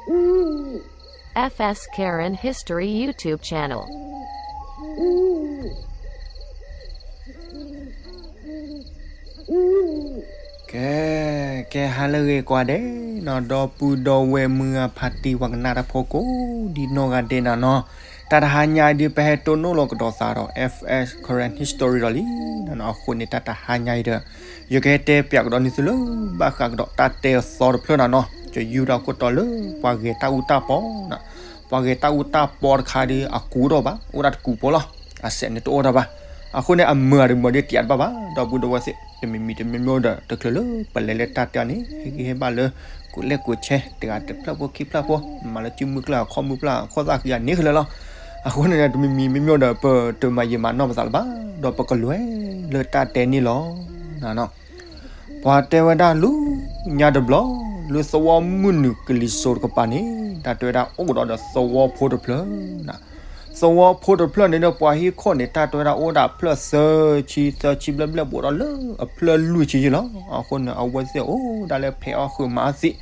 FS Karen History YouTube channel. ကဲ, ကဲဟါလၢအဂ့ၤကိးဂၤဒဲးနီၤ, ဒီပုၢ်ဒီဝဲၢ်မုၢ်ဂၤဖါတံၢ် ပှၤကနၣ်တၢ်ဖိကိးဒံနီၢ်ဂၤဒဲးနီၤနီၤ, တၢ်တဟါညါအံၤဒုးပဟဲတိၢ်နီၣ်လီၤကဒီးသးဒီး FS Karen History ဒီးလံနီၤနီၤ. အဃိန့ၣ် တၢ်တဟါညါအံၤဒီး ယကဟဲတဲပၠးကဒီးန့ၢ်သုလၢ ဘၣ်ဃးကဒီးတၢ်တဲအသီတဖျၢၣ်နီၤနီၤ, ယယူၢ်တၢ်ခိၣ်တီလၢ ပှၤဂဲၤတၢ်အူတၢ်ပီနီၤ, ပှၤဂဲၤတၢ်အူတၢ်ပီတခါဒီး အကူတအိၣ်ဘၣ်, အိၣ်ဒၣ်တကူးဖိလီၤ, အစဲးန့ၣ်တအိၣ်တၢ်ဘၣ်. အဃိန့ၣ် အမုာ်အတမုာ်ဒီး တယးတဘၣ်ဘၣ်, ဒီပုၢ်ဒီဝဲၢ်သ့ၣ် တမံၤမံၤတမံၤမံၤဒီး တချုးလၢပလဲၤလၢတၢ်တဲအီၤန့ၣ် ဟ့ၣ်ဂံၢ်ဟ့ၣ်ဘါလၢ ကိးလဲၣ်ကိးဆဲး တဂၤတဖျၢၣ်ဖိခံဖျၢၣ်ဖိ, မၤလၢစုမုၢ်ကျၢၢ် ခီၣ်မုၢ်ကျၢၢ် ခီၣ်သၣ်ဃံအန့ၣ်ခဲလၢာ်လီၤ. အဃိန့ၣ် တမံၤမံၤမံၤမံၤဒီး ပတမၤယံာ်မၤနီၢ်ပသးလၢၤဘၣ်, ဒီးပကလဲၤလၢတၢ်တဲန့ၣ်လီၤ. ပှၤတဲဝဲဒၣ်လၢညါတဘျီ လၢသဝီမုၢ်နုာ်ကလံၤစိးတကပၤန့ၣ် တၢ်တဲဝဲဒၣ်အိၣ်ကဒီးဒီးသဝီဖိတဖျၢၣ်, သဝီဖိတဖျၢၣ်န့ၣ်ဒီး ပှၤဟံၣ်ခိၣ်န့ၣ် တၢ်တဲဝဲဒၣ်အိၣ်ဒၣ်ဖျၢၣ်သၢဆံ သၢဆံဘျဲၣ်ဘျဲၣ် ဘူးဒီးလၢအဖျၢၣ်လွံၢ်ဆံယဲၢ်လီၤ. အဃိန့ၣ် အဝဲသ့ၣ်အိၣ်ဒၣ်လၢဖဲးအီၣ်ဃုာ်မၤအီၣ်သံး,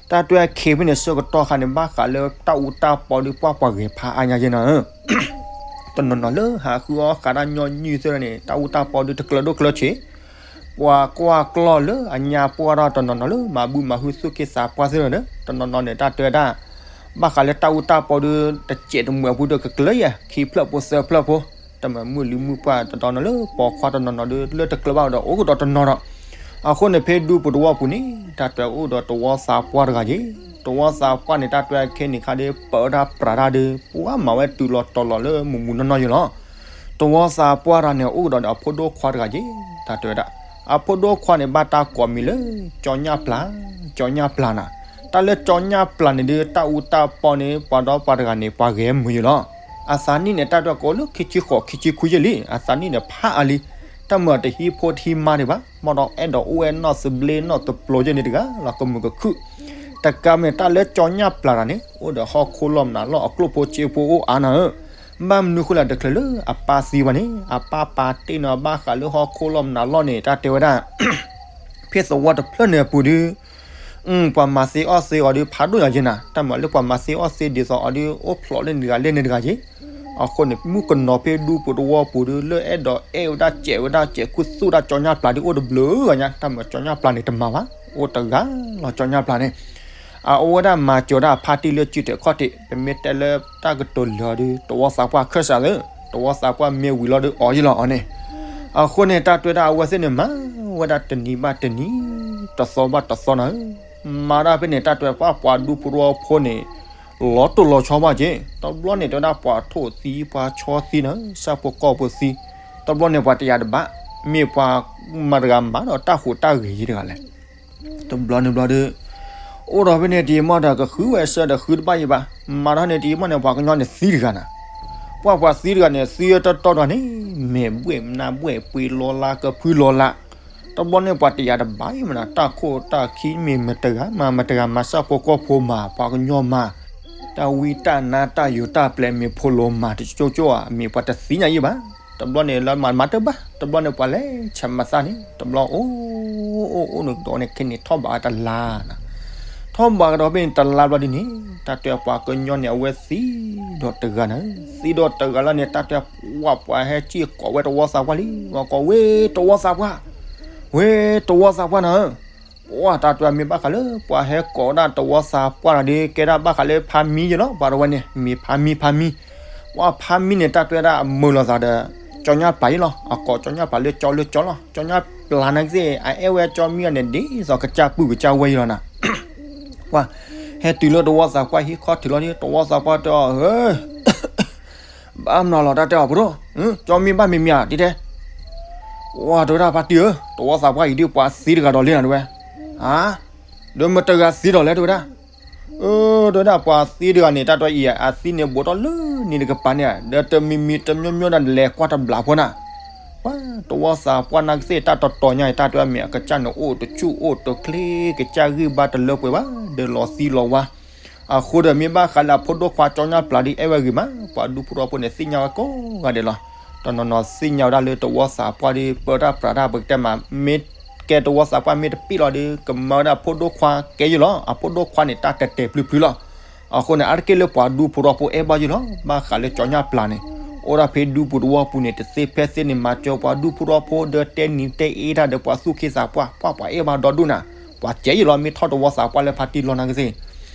တၢ်တဲဝဲခံဖဲန့ၣ် ဆၢကတီၢ်ခါန့ၣ် ဘၣ်ဃးလၢတၢ်အူတၢ်ပီဒီး ပှၤပှၤဂဲၤဖးအါညါယဲၢ်နီၤ တနီၤနီၤလၢဟးဃုအီၣ်ဃးတၢ်ညီနုၢ်သ့ၣ်န့ၣ် တၢ်အူတၢ်ပီဒီးတကျၢၤဒိၣ်ကျၢၤဆံး, ပှၤကွၢ်ကျီၢ်လၢအညါပှၢ်ထီၣ် တနီၤနီၤလၢမၤဘုမၤဟုသူၣ်က့သးပှၢ်သ့ၣ်ဒီး တနီၤနီၤန့ၣ် တၢ်တဲဝဲဒၣ် ဘၣ်ဃးလၢတၢ်အူတၢ်ပီဒီး တစဲးတမှဲးဖိဒီးကကျၢၤယဲၢ် ခံဖျၢၣ်ဖိသၢဖျၢၣ်ဖိ, တမ့ၢ်မုၢ်လံမုၢ်ပှၢ်တဒီနီၤလၢပိာ်ခွါတနီၤနီၤဒီး လၢတကျၢၤဘၣ်ဒီးအိၣ်ကဒီးတနီၤဒီး အဃိန့ၣ် ဖဲဒူပူၤတဝီပူၤန့ၣ် တၢ်တဲအိၣ်ဒီးတဝီသးပှၢ်တဂၤယဲၢ်, တဝီသးပှၢ်န့ၣ် တၢ်တဲခဲန့ၣ်ခါဒီး ပၢတၢ်ပြးတၢ်ဒီး ပှၤမၤဝဲတုၤလီၤတီၤလီၤလၢမုၢ်မုၢ်နီၢ်နီၢ်ယဲၢ်လီၤ. တဝီသးပှၢ်တဂၤန့ၣ် အိၣ်ကဒီးဒီးအဖိဒိၣ်ခွါတဂၤယဲၢ်, တၢ်တဲဝဲဒၣ် အဖိဒိၣ်ခွါန့ၣ် ဘၣ်တၢ်ကိးမံၤလၢ ကၠီညၣ်ပျၢ်, ကၠီညၣ်ပျၢ်နီၤ, တၢ်လၢကၠီညၣ်ပျၢ်န့ၣ်ဒီး တၢ်အူတၢ်ပီန့ၣ် ပှၤဒီပှၤတဂၤန့ၣ် ပှၤဂဲၤမုာ်ယဲၢ်လီၤ. အသးနံၣ်န့ၣ် တၢ်တဲကိးလၢခံဆံဃိး ခံဆံခွံယဲၢ်လံ, အသးနံၣ်န့ၣ်ဖးအါလံ, တၢ်မၤတဟံးဖိတဟံးမါဒံးဘၣ်, မ့ၢ်ဒီးအဲၣ်ဒိးအိၣ်ဝဲနီၢ်သဘျ့နီၢ်သပျိယဲၢ်န့ၣ်တဂၤလီၤ ကမုာ်ကခုၣ်, တကးမ့ၢ်တၢ်လၢကၠီညၣ်ပျၢ်တဂၤန့ၣ် အိၣ်ဒီးဟီၣ်ခိၣ်လီၢ်မနုၤလီၢ် အကျိၣ်ဖိစ့ဖိအိၣ်အါနီၤဧၢ, ဘၣ်မနုၤဃိလဲၣ် တချုးလၢအပၢ်သံဘၣ်န့ၣ် အပၢ်ပာ်တ့ၢ်နီၤဘၣ်ဃးလၢဟီၣ်ခိၣ်လီၢ်မနုၤလီၢ်န့ၣ် တၢ်တဲဝဲဒၣ် ဖဲသဝီတဖျၢၣ်န့ၣ်အပူၤဒီး ပှၤမၤသ့အီၣ်သ့အီၤဒီးဖးဒိၣ်ညါယဲၢ်နၤ, တၢ်မၤလၢပှၤမၤသ့အီၣ်သ့ဒ်သိးအီၤဒီး အိၣ်ဖျိးလၢန့ၣ်တဂၤလၢန့ၣ်တဂၤယဲၢ်, အဃိန့ၣ် မုၣ်ကနီၤဖဲဒူပူၤတဝီပူၤဒီး လၢအဲၣ်ဒိးအဲၣ်ဝဲဒၣ်စဲးဝဲဒၣ်စဲးခူသူၣ်ဒၣ်ကၠီညၣ်ပျၢ်ဒီး အိၣ်တဘျုးဂၤညါ, တၢ်မၤကၠီညၣ်ပျၢ်န့ၣ်တမၤဘၣ်, အိၣ်တဂၤလီၤကၠီညၣ်ပျၢ်န့ၣ် အအိၣ်ဝဲဒၣ်မၤစၢၤဒၣ်အဖါတံၢ်လၢစုတဲာ်ခီၣ်ထံး, ပမ့ၢ်တဲလၢတၢ်ကတိၤလၢာ်အီၤဒီး တဝီသးပှၢ်ခၢၣ်စးသၢ, တဝီသးပှၢ်မ့ၢ်ဝံၤလီၤဒီးအီၤယဲၢ်လီၤအီၤန့ၣ်, အဃိန့ၣ် တၢ်တဲဝဲဒၣ်အဝဲသ့ၣ်န့ၣ် မၤဝဲဒၣ်တနံၤဘၣ်တနံၤ, တသီဘၣ်တသီနီၤဧၢ, မၤဒၣ်ဖဲန့ၣ် တၢ်တဲဝဲပှၤဒူဖိတဝီဖိန့ၣ် လီၤတိၢ်လီၤဆီဘၣ်က့ၤ, တဘျီန့ၣ် တဲဝဲဒၣ်ပှၤထိၣ်သံ ပှၤဆီသံနီၤဧၢ, ဆၣ်ဖိကီၢ်ဖိသံ, တဘျီန့ၣ် ပှၤတယာ်တဘၣ်, မ့ၢ်ပှၤမၤတဂၤမၤဒီးတၢ်ဟူးတၢ်ဂဲၤယဲၢ်တဂၤလဲၣ် တဘျီန့ၣ်ဘျီဒီး အိၣ်ဒီးဖဲန့ၣ်တယံာ်မီၢ်ဒီး ကဃုဝဲဆၢဒီးဃုတဘၣ်ယံာ်ဘၣ်, မၤဒီးန့ၣ်တယံာ်မီၢ်န့ၣ် ပှၤကညီန့ၣ်သံတဂၤနီၤ, ပှၤပှၤသံတဂၤန့ၣ် သံတီတီတဂၤန့ၣ် မဲာ်ဘှဲၣ်နါဘှဲၣ် ပှ့ၤလီၤလးကဖုလီၤလး, တဘျီန့ၣ် ပှၤတယာ်တဘၣ်ယံာ်မးနီၤ, တၢ်ခိၣ်တၢ်ခံမ့ၢ်မတဂၤမၤ မတဂၤမၤ ဆၣ်ဖိကီၢ်ဖိမၤ ပှၤကညီမၤ တၢ်ဝံတၢ်နါတၢ်ယိာ်တၢ်ပျဲမ့ၢ်ဖိလိၤမၤတကၠိကၠိဧါ, မ့ၢ်ပှၤတသ့ၣ်ညါယံာ်ဘၣ်. တဘျီန့ၣ် လၢမၤမၤတဘၣ်, တဘျီန့ၣ် ပှၤလဲၤဆဲးမၤသၣ်န့ၣ် တဘျီအိၣ်အိၣ်အိၣ်န့ၣ်ကဒီးန့ၣ် ခဲန့ၣ်ထီၣ်ဘးတလါနီၤ, ထီၣ်ဘးကဒီးဖဲန့ၣ်တလါဘျီဒ်န့ၣ် တၢ်တဲပှၤကညီန့ၣ် အဝဲသံဒီးတဂၤနီၤ, သံဒီးတဂၤလီၤန့ၣ် တၢ်တဲပှၤပှၤဟဲစံၣ်ကိးဝဲတဝီသးပှၢ်လံ, ဝဲကိးဝဲတဝီသးပှၢ်, ဝဲတဝီသးပှၢ်နီၤ ပှၤတၢ်တဲမ့ၢ်ဘၣ်ဃးလၢ ပှၤဟဲကိးဒၣ်တဝီသးပှၢ်တဂၤဒီး ကဲဒၣ်ဘၣ်ဃးလၢဖါမံယဲၢ်လီၤ, ပှၤတဝဲန့ၣ် မ့ၢ်ဖါမံ ဖါမံ, ပှၤဖါမံန့ၣ် တၢ်တဲဒၣ်အမုာ်လိာ်သးဒီး ကၠီညၣ်ပျၢ်ယဲၢ်လီၤ, အကိးကၠီညၣ်ပျၢ်လၢကၠီလၢကၠီလီၤ, ကၠီညၣ်ပျၢ်နာ်က့သ့ၣ် အအဲၣ်ဝဲကၠီမံအန့ၣ် ဒ်သိးကစၢ်ပုၢ်ကစၢ်ဝဲၢ်ယဲၢ်လီၤနီၤ, ပှၤဟဲတုၤလၢတဝီသးပှၢ်ဟံၣ်ခီၣ်ထံးလီၤဒီး တဝီသးပှၢ်တဲအီၤ ဧၢ ဘၣ်မနုၤလီၤ တၢ်တဲအီၤပဒိၣ်, ကၠီမံဘၣ်မံၤမံၤဧါ ဒ်တဲ, ပှၤတဲဝဲဒၣ်ဖါတံၢ်ဧၢ, တဝီသးပှၢ်အံၤဒ်ပှၤသံတဂၤဒီးလံနီၤ တဲဝဲ, ဧါ, ဒီးမတဂၤသံဒီးလဲၣ် တဲဝဲဒၣ်, အၢ တဲဝဲဒၣ်ပှၤသံတဂၤန့ၣ် တၢ်တဲအံၤ အသံန့ၣ်ဘူးထီၣ်လၢန့ၣ်တကပၤန့ၣ် ဒီးတမံၤမံၤတမံၤမံၤဒီးလဲၤကွၢ်တဘျီဖိနီၤ, ပှၤတဝီသးပှၢ်နာ်က့သ့ၣ် တၢ်တတီၤညါအံၤ တၢ်တဲမ့ၢ်အကစၢ်န့ၣ် အိၣ်တဆူၣ်အိၣ်တချ့ ကစၢ်ဂံၢ်ဘါတလၢပှဲၤဘၣ် ဒီးလီၤသံလီၤဝါ အဃိဒီးမ့ၢ်ဘၣ်ဃးလၢအဖိဒိၣ်ခွါကၠီညၣ်ပျၢ်ဒ်အဲၣ်ဝဲဂ့ၤမး ပှၤဒူဖိထီၣ်ဖိန့ၣ်သ့ၣ်ညါဝဲကိးဂၤဒဲးလီၤ. တနီၤနီၤသ့ၣ်ညါဝဲဒၣ်လၢတဝီသးပှၢ်ဒီး ပၢတၢ်ပြးတၢ်ပကတဲမး မ့ၢ်ကဲတဝီသးပှၢ်မ့ၢ်တပ့ၢ်လီၤဒီး ကမၤဝဲဒၣ်အဖိဒိၣ်ခွါကဲယဲၢ်လီၤ. အဖိဒိၣ်ခွါန့ၣ် တၢ်တဲာ်တဲာ်ဖျုးဖျုးလီၤ. အဃိန့ၣ် အါတက့ၢ်လၢပှၤဒူဖိထီဖိအဲၣ်ဘၣ်ယုၢ်လီၤ. ဘၣ်ဃးလၢကၠီညၣ်ပျၢ်န့ၣ် အိၣ်ဒၣ်ဖဲဒူပူၤတဝီပူၤန့ၣ် တသ့ဖဲသ့န့ၣ် မၤစၢၤပှၤဒူဖိထီဖိ ဒီးတဲနံၤတဲအ့တၢ်ဒီးပှၤသူၣ်က့သးပှၢ် ပှၤပှၤအဲၣ်ဘၣ်ဒီဒူၣ်နၤ, ပှၤစဲးယံာ်လီၤ မ့ၢ်ထီၣ်တဝီသးပှၢ်လၢဖါတံၢ်လီၤနာ်က့သ့ၣ်.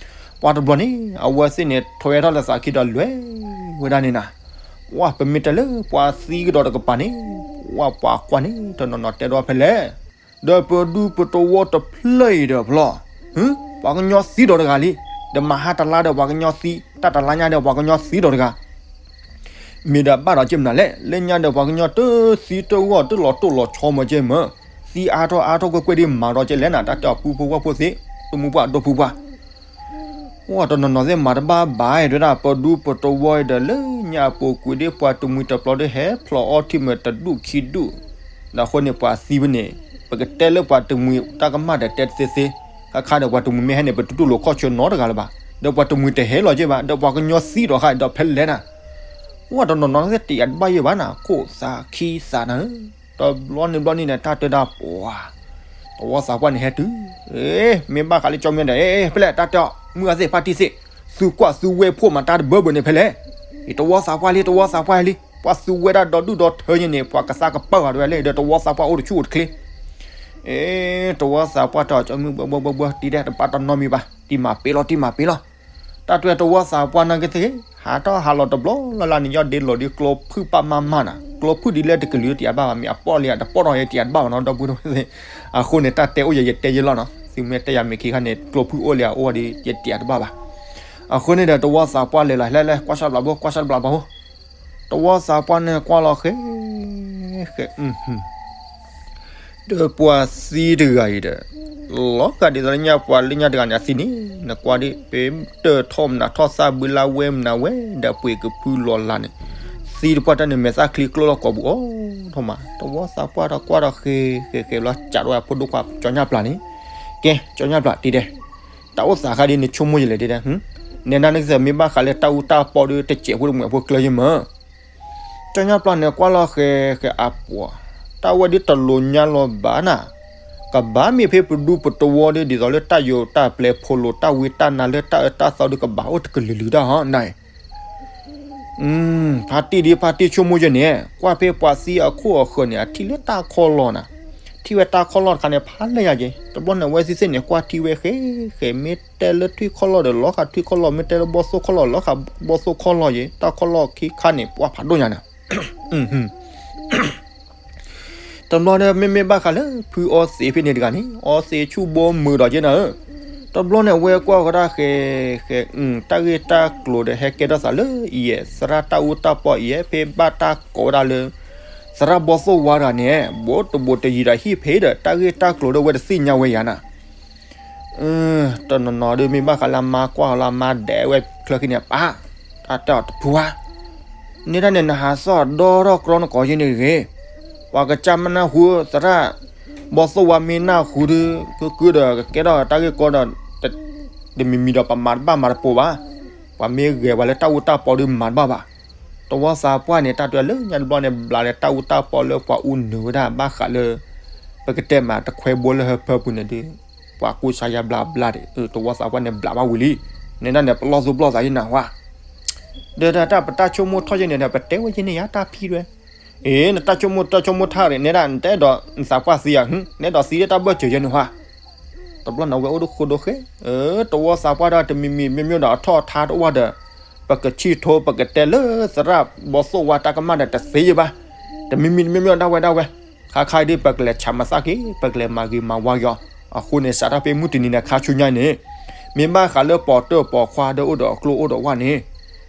ပှၤတဘျီန့ၣ် အဝဲသ့ၣ်န့ၣ် ထွဲထီၣ်လၢသးခံဒီးလဲၤဝဲဒၣ်န့ၣ်နၤ. ပှၤပမ့ၢ်တဲလၢပှၤသံကဒီးတကပၤန့ၣ်, ပှၤပှၤကွၢ်န့ၣ် တနီၤနီၤတဲဒီးဖဲလဲၣ် ဒီးပဒူပတဝီတဖျၢၣ်အံၤဒီးဖျီၣ်, ပှၤကညီသံဒီးတဂၤလံ, ဒီးမၤဟါတလါဒီးပှၤကညီသံ, တၢ်တလါညါဒီးပှၤကညီသံဒီးတဂၤ မ့ၢ်ဒီးဘၣ်ဒီးက့မနုၤလဲၣ်, လၢညါဒီးပှၤကညီတသံတဂီၢ် တလီၤတိၢ်လီၤဆီမၢက့မၢ, သံအါထီၣ်အါထီၣ်ကွ့ၢ်ကွ့ၢ်ဒ်မၤဒီးက့လဲၣ်နၤ, တၢ်တဲအီၤပုၢ်ဖိဝဲၢ်ဖိသ့ၣ်, တမူပှၢ်ဒိၣ်ဖုပှၢ် ပှၤတနီၤနီၤသ့ၣ်မၤတဘၣ်ဘၣ်ဒဝဲဒၣ် ပဒူပတဝီအံၤဒီး လၢညါအပူၤကွံာ်ဒ်ပှၤတမှံၤတပျီဒီးဟဲဖျိးအီထံမၢတဒူၣ်ခံဒူၣ်, ဒီးအဃိန့ၣ်ပှၤသံဖဲန့ၣ်, ပကတဲလၢပှၤတမှံၤတၢ်ကမၣ်ဒီးတဲတသ့သ့, ခါခါဒီးပှၤတမှံၤမ့ၢ်ဟဲန့ၣ် ပတတူၢ်လိာ်ခီၣ်ဆၢနီတဂၤလၢၤဘၣ်, ဒီးပှၤတမှံၤတဟဲလီၤက့ဘၣ်, ဒီးပှၤကညီသံဒီးဃါဒီးဖဲလဲၣ်နၤ, ပှၤတနီၤနီၤသ့ၣ်တယာ်တဘၣ်ယဲၢ်ဘၣ်နၤ, ခိၣ်သးခံသးနၤ တဘျီန့ၣ်ဘျီန့ၣ်န့ၣ် တၢ်တဲဒၣ်ပှၤ, တဝီသးပှၢ်န့ၣ်ဟဲတုၤ, မ့ၢ်ဘၣ်ဃးလၢကၠီမ့ၢ်ဒီး ဖဲလဲၣ်တၢ်တဲအီၤ မုၢ်အသ့ၣ်ဖါတံၢ်သ့ၣ်, သုကွၢ်သုဝဲဖှိၣ်မးတၢ်တဘၢဘၢန့ၣ်ဖဲလဲၣ်, အံၤတဝီသးပှၢ်လံ တဝီသးပှၢ်လံ, ပှၤသုဝဲဒၣ်ဒီဒူၣ်ဒီထၢညါန့ၣ် ပှၤကသါကပၢၢ်ဂၤတဝဲလဲၣ်, ဒီးတဝီသးပှၢ်အိၣ်တဆူၣ်အိၣ်တချ့ တဝီသးပှၢ်တဲအီၤ ကၠီမုၢ်ဘၢဘၢဘၢဘၢ တံၤဒဲးတဘၣ်တၢ်နီတမံၤဘၣ်, တံၤမၤပ့ၤလီၤ တံၤမၤပ့ၤလီၤ, တၢ်တဲတဝီသးပှၢ်နာ်က့သ့ၣ်, ဟးထီၣ်ဟးလီၤတဘျီလၢ်လၢ်န့ၣ် ယီၢ်ဒ့လိာ်ဒ်ကျိဖုၣ်ပၢ်မးမးနၤ, ကျိဖုၣ်ဒ်လဲၣ်တကလုာ်တယာ်တဘၣ်ဘၣ်, မ့ၢ်အပီၣ်လံဧါ တပီၣ်ထီၣ်ယဲတယာ်တဘၣ်ဘၣ်နီၤ ဒီပုၢ်ဒီဝဲၢ်သ့ၣ်, အဃိန့ၣ် တၢ်တဲအိၣ်ယဲ ယတဲယဲလီၤနီၤ, သုမ့ၢ်တဲယၤမ့ၢ်ခံခါန့ၣ် ကျိဖုၣ်အိၣ်လံဧါ အိၣ်ဒ်ယဲတယာ်တဘၣ်ဘၣ်, အဃိန့ၣ်ဒီးတဝီသးပှၢ်လဲၤလီၤ လဲၤလဲၤ ကွၢ်ဆၣ်ဘျးဘိ ကွၢ်ဆၣ်ဘျးဘိ တဝီသးပှၢ်န့ၣ်ကွၢ်လီၤဃဲ ဃဲ ဒီးပှၤသံတဂၤအံၤဒီး, လီၤဂာ်ဒ်သိးလၢညါပှၤလၢညါတဂၤန့ၣ် အသံန့ၣ် နကွၢ်ဒ် ပတၢၢ်ထီၣ်မနုၤထီၣ်သၣ်ဘုလါဝဲမနုၤဝဲ ဒီးပှ့ၤကဖုလီၤလးန့ၣ်, သံတပှၢ်တၢ်န့ၣ် မဲာ်သၣ်ချံကျိလီၤကိာ်ပူၤအိၣ်ထီၣ်မး, တဝီသးပှၢ်ဒီးကွၢ်ဒီးဃဲ ဃဲဃဲလီၤ ကးဒီးအဖိဒိၣ်ခွါကၠီညၣ်ပျၢ်န့ၣ်, ကဲ ကၠီညၣ်ပျၢ်တံၤဒဲး, တၢ်အိၣ်သးခါဒ်န့ၣ်ဆိကမိၣ်ယလဲၣ်တံၤဒဲး, နဲဒၣ်န့ၣ်ကစၢ်မ့ၢ်ဘၣ်ဃးလၢတၢ်အူတၢ်ပီဒီးတစဲးဖိတမှဲးဖိကျၢၤယမၢ ကၠီညါပျၢ်န့ၣ်ကွၢ်လီၤဃဲဃဲအပှၤ, တၢ်ဝဲဒ်တလိၤညါလီၤဘၣ်နၤ, ကဘၣ်မ့ၢ်ဖဲပဒူပတဝီဒီး ဒ်သိးလၢတၢ်ယိၤတၢ်ပျဲဖိလိၤတၢ်ဝံတၢ်နါလၢတၢ်အၢတၢ်သီဒီးကဘၣ်အိၣ်တကလုာ်လုာ်တၢ်ဟီနၤ, ဖါတံၢ်ဒ်ဖါတံၢ်ဆိကမိၣ်ယဲန့ၣ် ကွၢ်ဖဲပှၤသံအခိၣ်အဃၢၤန့ၣ် အထံၣ်လၢတၢ်ခီလီၤနၤ, ထံၣ်ဝဲတၢ်ခီလီၤတခါန့ၣ် ဖးလဲၢ်ယၤက့ၤ, တဘျီန့ၣ်အဝဲသ့ၣ်သ့ၣ်န့ၣ် ကွၢ်ထံၣ်ဝဲဃဲဃဲ မ့ၢ်တဲလၢထွံၣ်ခီလီၤဒီးလီၤဃာ်ထွံၣ်ခီလီၤ, မ့ၢ်တဲလၢဘီၣ်သိၣ်ခီလီၤလီၤဃာ်ဘီၣ်သိၣ်ခီလီၤက့ၤ, တၢ်ခီလီၤခံခါန့ၣ် ပှၢ်ဖးဒိၣ်ညါနၤ တဘျီဒီး မ့မ့ၢ်ဘၣ်ဃးလၢဖုအီသံးဖဲန့ၣ်တဂၤန့ၣ် အီသံးဆူၣ်ဘိမုာ်ဒီးက့နၤဧၢ, တဘျီန့ၣ်အဝဲကွၢ်ဃီတၢ်ဃဲ ဃဲ တၢ်ဂ့ၢ်တၢ်ကျိၤဒီးဟဲကဲထီၣ်သးလၢအံၤယဲ သရၣ်တၢ်အူတၢ်ပီအံၤယဲ ဖဲဘၣ်တၢ်ကိးဝဲဒၣ်လၢ သရၣ်ဘီၣ်သိၣ်ဝါတဂၤန့ၣ် ဘိးတဘိးတယံၤဒီးဟံၣ်ဖဲဒီး တၢ်ဂ့ၢ်တၢ်ကျိၤဒီးဝဲတသ့ၣ်ညါဝဲယၤနၤ တနီၤနီၤဒီးမ့ၢ်ဘၣ်ဃးလၢအမါကွၢ်လီၤအမါဒဲးဝဲချၢခံန့ၣ် ပၢ်, တၢ်တဲအီၤတဖုဝါ, န့ၣ်ဒၣ်န့ၣ် နဟးသီၣ်ဒီထီၣ်ကြီနကိးယဲန့ၣ်တဂ့ၤ, ပှၤကစၢ်မ့ၢ်နၢ်ဟူ သရၣ်ဘီၣ်သိၣ်ဝါမ့ၢ်နၢ်ဟူဒီး ကကဒီးကကဲထီၣ်တၢ်ဂ့ၢ်ကီဒီး တမံၤမံၤဒီးပမၤတဘၣ်မၤတပိၤဘၣ်, ပှၤမ့ၢ်ဂဲၤပှၤလၢတၢ်အူတၢ်ပီဒီးမၤတဘၣ်ဘၣ်, တဝီသးပှၢ်န့ၣ် တၢ်တဲလၢညါတဘျီန့ၣ် ဘျးလၢတၢ်အူတၢ်ပီလၢပှၤအူနုာ်ဝဲဒၣ်ဘၣ်ဃးလၢ ပကတဲမးတခွဲဘိလၢဟၢဖၢပူၤန့ၣ်ဒီး ပှၤကူစါယါဘျါဘျါဒီး တဝီသးပှၢ်န့ၣ်ဘျးဘၣ်ဝံၤလံ, န့ၣ်ဒၣ်န့ၣ် ပလီၢ်သူၣ်ပလီၢ်သးယဲနၤဝါ, ဒီးတၢ်ပတၢ်ဆိကမိၣ်ထီၣ်ယဲန့ၣ်ဒီး ပတဲဝဲယဲန့ၣ်ယါတၢ်ဖံဒွဲ, အ့ နတၢ်ဆိကမိၣ်တၢ်ဆိကမိၣ်ထါရ့ၣ် နဲဒၣ်နတအဲၣ်ဒိးနသးပှၢ်သံဧါ, နအဲၣ်ဒိးသံလၢတၢ်ဘၢၣ်စၢၤယဲန့ၣ်ဟါ, တဘျီန့ၣ်ဝဲအိၣ်ဒိၣ်ဃိဒိၣ်ဃဲ, တဝီသးပှၢ်ဒီးတမံၤမံၤမ့ၢ်မ့ၢ်ဒီးအထီၣ်ထါတအိၣ်ဒီး ပကဆံၣ်ထိ ပကတဲလၢသရၣ်ဘီၣ်သိၣ်ဝါတၢ်ကမၣ်ဒီးတသ့ယဲဘၣ်, တမံၤမံၤတမ့ၢ်မ့ၢ်ဒၣ်ဝဲဒၣ်ဝဲ, ခါခါဒီးပကလဲၤဆးမသၣ်က့ၤ ပကလဲၤမၤဂ့ၤမၤဝါက့ၤအီၤ, အဃိန့ၣ် စးထီၣ်ဖဲမုၢ်တနံၤန့ၣ်ခါဆူညါန့ၣ်, မ့ၢ်ဘၣ်ဃးလၢပိာ်တၢၢ်ပိာ်ခွါဒီးအိၣ်ဒီးအကျိၣ်အိၣ်ဒီးဝဲန့ၣ်,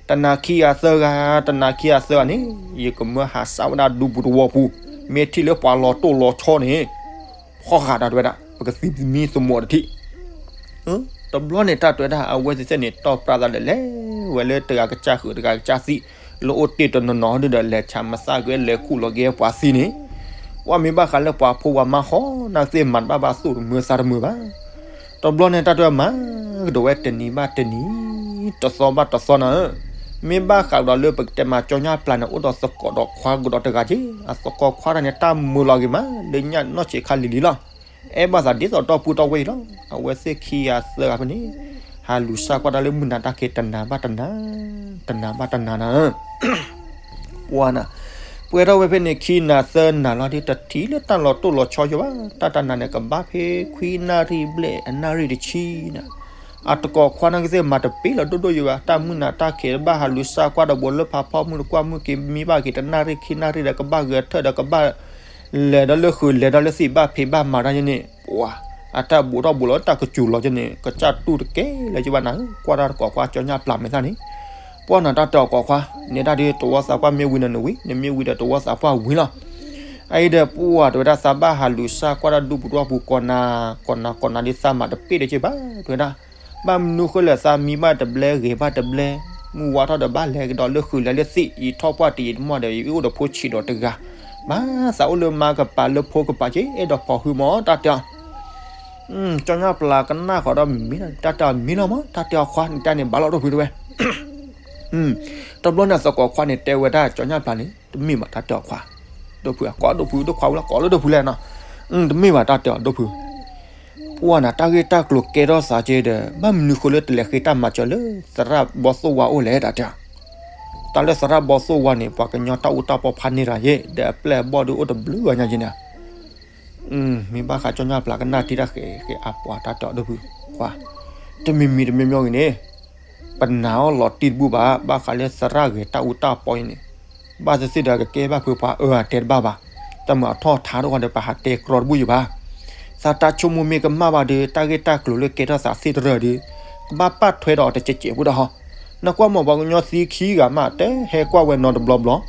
တနၤခံဂၤသၢဂၤ တနၤခံဂၤသၢဂၤန့ၣ်, ယကမၢဟးစးဝဲဒၣ်ဒူပူၤတဝီပူၤ, မ့ၢ်ထံၣ်လၢပှၤလီၤတိၢ်လီၤဆီန့ၣ် ဖီၣ်ဃာ်တၢ်တဝဲဒၣ် ပကသံသမံသမိးတထံၣ်, တဘျီန့ၣ်တၢ်တဝဲဒၣ် အဝဲသ့ၣ်သ့ၣ်န့ၣ် တီၢ်ပြၢသးဒီးလဲၤဝဲလၢတဂၤကစၢ်ဃုာ်တဂၤကစၢ်သံ, လၢအိၣ်တ့ၢ်တနီၤနီၤဒီးလဲၤဆးမသၣ်က့ၤ လဲၤခူၣ်လီၤက့ၤပှၤသံန့ၣ်, ပှၤမ့ၢ်ဘၣ်ဃးလၢပှၤဖိပှၤမါဃီနာ်က့သ့ၣ်မၤတဘၣ်ဘၣ်သူၣ်တမုာ်သးတမုာ်ဘၣ် တဘျီန့ၣ်တၢ်တဝဲမၤကဒီးဝဲတနံၤဘၣ်တနံၤ, တသီဘၣ်တသီနၤဧၢ, မ့ၢ်ဘၣ်ဃးကဒီးလၢပကတဲမးကၠီညါပျၢ်န့ၣ် အိၣ်ဒီးသကိးဒီးခွါကဒီးတဂၤက့, အသကိးခွါတဂၤန့ၣ် တၢ်မုာ်လီၤက့ၤမး လၢညၣ်နီၢ်ဆံးခါလံၤလံၤလီၤ, အဲၣ်ဘၣ်သးဒ်သိးဒီပုၢ်ဒီဝဲၢ်အံၤလီၤ, အဝဲသ့ၣ်ခံဂၤသၢဂၤဖဲန့ၣ်, ဟးလူၤစၢ်ကွၢ်တၢ်လၢမုၢ်နၤတၢ်ခံး တနၤဘၣ်တနၤ, တနၤဘၣ်တနၤနၤ, ပှၢ်နၤ, ပှဲၤထီၣ်ဝဲဖဲန့ၣ် ခံနၤသၢနၤလီၤဒီး တထံၣ်လၢတၢ်လီၤတိၢ်လီၤဆီယိဘၣ်, တၢ်တနၤန့ၣ် ကဘၣ်ဖဲခွံနၣ်ရံၣ်ဘျဲၣ် အနၣ်ရံၣ်တဆံနၤ, အတကိးခွါန့ၣ်ကသ့ၣ်မၤတပ့ၢ်လီၤဒိၣ်ဒိၣ်ယိဘၣ်, တၢ်မုၢ်နၤတၢ်ခံးဘၣ်ဟးလူၤစၢ်ကွၢ်ဒီး ဘူးလၢဖးဖီမုၢ်တကွၢ်မုၢ်က့ၤ မံဘၣ်က့ၤတနၣ်ရံၣ်ခံနၣ်ရံၣ်ဒီး ကဘၣ်ဂဲၤထၢၣ်ဒီး ကဘၣ်လဲၤဒီးလၢဃုာ် လဲၤဒီးလၢသံၣ် ဘၣ်ဖံးဘၣ်မၤတၢ်ယဲန့ၣ် ပှၤ အတၢ်ဘူးထီၣ်ဘူးလီၤတၢ်ကစူၤလီၤကဲန့ၣ် ကစၢ်တူၢ်တကဲလၢၤကဘၣ်နၤ, ကွၢ်တၢ်တကိးခွါ ကၠီညၣ်ပျၢ်မဲာ်သၣ်န့ၣ်, ပှၢ်နၤ တၢ်တဲအီၤကိးခွါ, န့ၣ်တၢ်ဒ်တဝီသးပှၢ်မ့ၢ်ဝံၤဒီးနဝံၤ, နမ့ၢ်ဝံၤဒီးတဝီသးပှၢ်ဝံၤလီၤ. အအံၤဒီးပှၢ်တဲဝဲဒၣ် သးဘၣ်ဟးလူၤစၢ်ကွၢ်တၢ်ဒူပူၤတဝီပူၤကိးနၤ, ကိးနၤကိးနၤဒီးသးမၤတပ့ၢ်ဒီးက့ဘၣ် တဲဝဲဒၣ်, ဘၣ်မနုၤဃိလဲၣ် သးမံဘၣ်တဘျဲ ဂဲၤဘၣ်တဘျဲ, မုၢ်ဝါထီၣ်ဒီးဘၣ်လဲၤကဒီးလၢဃုာ်လဲၤလၢသံၣ် ယံာ်ထီၣ်ပှၢ်တယံာ်တမီၢ်ဒီး ယအိၣ်ဒီးဖိဆံးဒီးတဂၤ, မၤသးအိၣ်လၢမါကပၤလၢဖိကပၤက့ အဲၣ်ဒိးဖိးဟုမၢ် တၢ်တဲအီၤ ကၠီညၣ်ပျၢ်ကနၣ်ဃီဒီးမံ, တၢ်တဲအီၤမံလီၤမၢ်, တၢ်တဲအီၤခွါန့ၣ် တၢ်န့ၣ်ဘၣ်လီၤဒိၣ်ဖုတဲဝဲ, တဘျီန့ၣ်သကိးခွါန့ၣ် တဲဝဲဒၣ်ကၠီညၣ်ပျၢ်န့ၣ် တမ့ၢ်ဘၣ် တၢ်တဲအီၤခွါ, ဒိၣ်ဖု ကိးဒိၣ်ဖု ဒိၣ်ခွါဝံၤလီၤ ကိးလၢဒိၣ်ဖုလဲၣ်နီၤ, တမ့ၢ်ဘၣ် တၢ်တဲအီၤဒိၣ်ဖု, ပှၢ်နၤ တၢ်ဂ့ၢ်တၢ်ကျိၤကဲထီၣ်သးက့ဒီး ဘၣ်မနုၤဃိလၢတလဲၤဃ့တၢ်မၤစၢၤလၢ သရၣ်ဘီသိၣ်ဝါအိၣ်လဲၣ် တၢ်တဲအီၤ, တၢ်လၢသရၣ်ဘီသိၣ်ဝါန့ၣ် ပှၤကညီတၢ်အူတၢ်ပီဖးန့ၢ်တဂၤယဲၢ် ဒီးအပျဲၢ်အဘီၣ်ဒုးအိၣ်တဘျုးဂၤညါက့န့ၣ် မ့ၢ်ဘၣ်ဃးကၠီညၣ်ပျၢ်ကနၣ်ထံတၢ်ဃဲးဃဲးအပှၤ တၢ်တဲအီၤဒိၣ်ဖု, ခွါ, တမံၤမံၤတမံၤမံၤဂ့ၤန့ၣ် ပနာ်အီၤလီၤတံၢ်တဘူၣ်ဘၣ် ဘၣ်ဃးလၢသရၣ်ဂဲၤတၢ်အူတၢ်ပီအံၤန့ၣ်, ဘၣ်သ့ၣ်သ့ၣ်ဒီးကကဲဘၣ်ဖုပှၤအၢအတဲတဘၣ်ဘၣ်, တၢ်မၤအထီၣ်ထါတအိၣ်ဒီး ပဟးတဲကြီတဘူၣ်ယံၤဘၣ်, သးတၢ်ဆိကမိၣ်မ့ၢ်ကမၣ်ဘၣ်ဒီး တၢ်ဂ့ၢ်တၢ်ကျိၤလၢကဲထီၣ်သးသ့ၣ်တရၢၣ်ဒီး ကဘၣ်ပာ်ထွဲဒီးတစဲးစဲးဖိဒီးဟီ, နကွၢ်မ့ၢ်ပှၤကညီသံခံဂၤမး တဟဲကွၢ်ဝဲနီတဘျီဘျီ,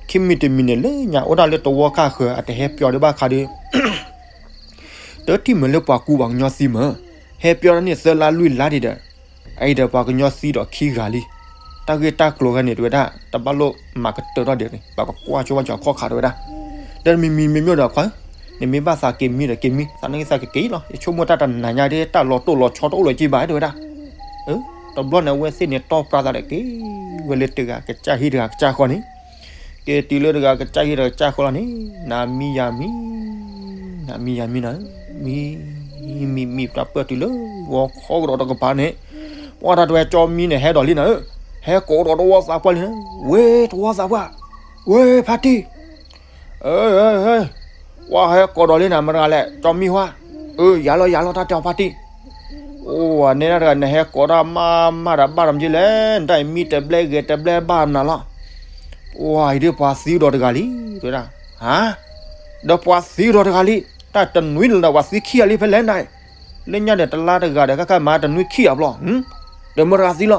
ခံမံၤတမံၤန့ၣ် လၢညါအိၣ်ဒၣ်လၢတဝီခါဃၢၤ အတဟဲပၠီဒံးဘၣ်ခါဒီး တထံၣ်မုာ်လၢပှၤကူပှၤကညီသံမၢ်, ဟဲပၠီတၢ်န့ၣ်သၢလါလွံၢ်လါဒံးဒီး, အအံၤဒီးပှၤကညီသံဒီးခံဂၤလံ, တၢ်ဂ့ၢ်တၢ်ကျိၤဂၤန့ၣ် တဲဝဲဒၣ် တဘၣ်လိၣ်မၤကတၢၢ်ထီၣ်ဒံးန့ၣ် ပကကွၢ်ဆိဝဲကၠီခီၣ်ခါတဲဝဲဒၣ်, ဒီးမံၤမံၤမ့ၢ်မ့ၢ်ဒီးခွါ, နမ့ၢ်ဘၣ်သးက့ၤမံဒီးက့ၤမံ, သးန့ၣ်သးကက့ၤလီၤ, ယဆိကမိၣ်တၢ်တနၤညါဒ်တၢ်လီၤတိၢ်လီၤဆီတအိၣ်လၢၤက့ဘၣ်တဲဝဲဒၣ်, တဘျီန့ၣ် အဝဲသ့ၣ်န့ၣ် တီၢ်ပြးသးဒီးက့ၤ ဝဲလၢတဂၤကစၢ်ဟံၣ်တဂၤကစၢ်ဃီန့ၣ်, က့ၤတုၤလၢတဂၤကစၢ်ဟံၣ်တဂၤကစၢ်ဃီလီၤန့ၣ်, နၤမံယၤမံ, နၤမံယၤမံနၤ, မံ, မံမံတၢ်ပၢၢ်တုၤလၢ ဂီၤခီကဒီးတကပၤန့ၣ်, ပှၤတၢ်တဲဝဲကၠီမံန့ၣ် ဟဲဒီးလံနၤဧၢ, ဟဲကိးဒီးတဝီသးပှၢ်လံနၤ, ဝ့ၢ်တဝီသးပှၢ်, ဝ့ၢ်ဖါတံၢ် ပှၤဟဲကိးဒီးလံနၤမတၤတဂၤလဲၣ် ကၠီမံဝါ, အၢ ယၤလီၤယၤလီၤ တၢ်တဲအီၤဖါတံၢ်, အိၣ် နဒၣ်တဂၤ နဟဲကိးတၢ်မၤမၤတၢ်ဘၣ်ဒီးမ့ၢ်လဲၣ်, နတၢ်အံၤမံတဘျဲဂဲၤတဘျဲဘၣ်နၤလီၤ, အိၣ် အံၤဒ်ပှၤသံဒီးတဂၤလံ, တဲဝဲဒၣ်, ဟါ, ဒီးပှၤသံဒီးတဂၤလံ, တၢ်တနွံလၢၤဒီးပှၤသံခံဂၤလံဖဲလဲၣ်နၤ, လၢညါဒီးတလါတဂၤဒီး ကခါမၤတနွံခံဂၤဘျီ, ဒီးမတၤတဂၤသံလီၤ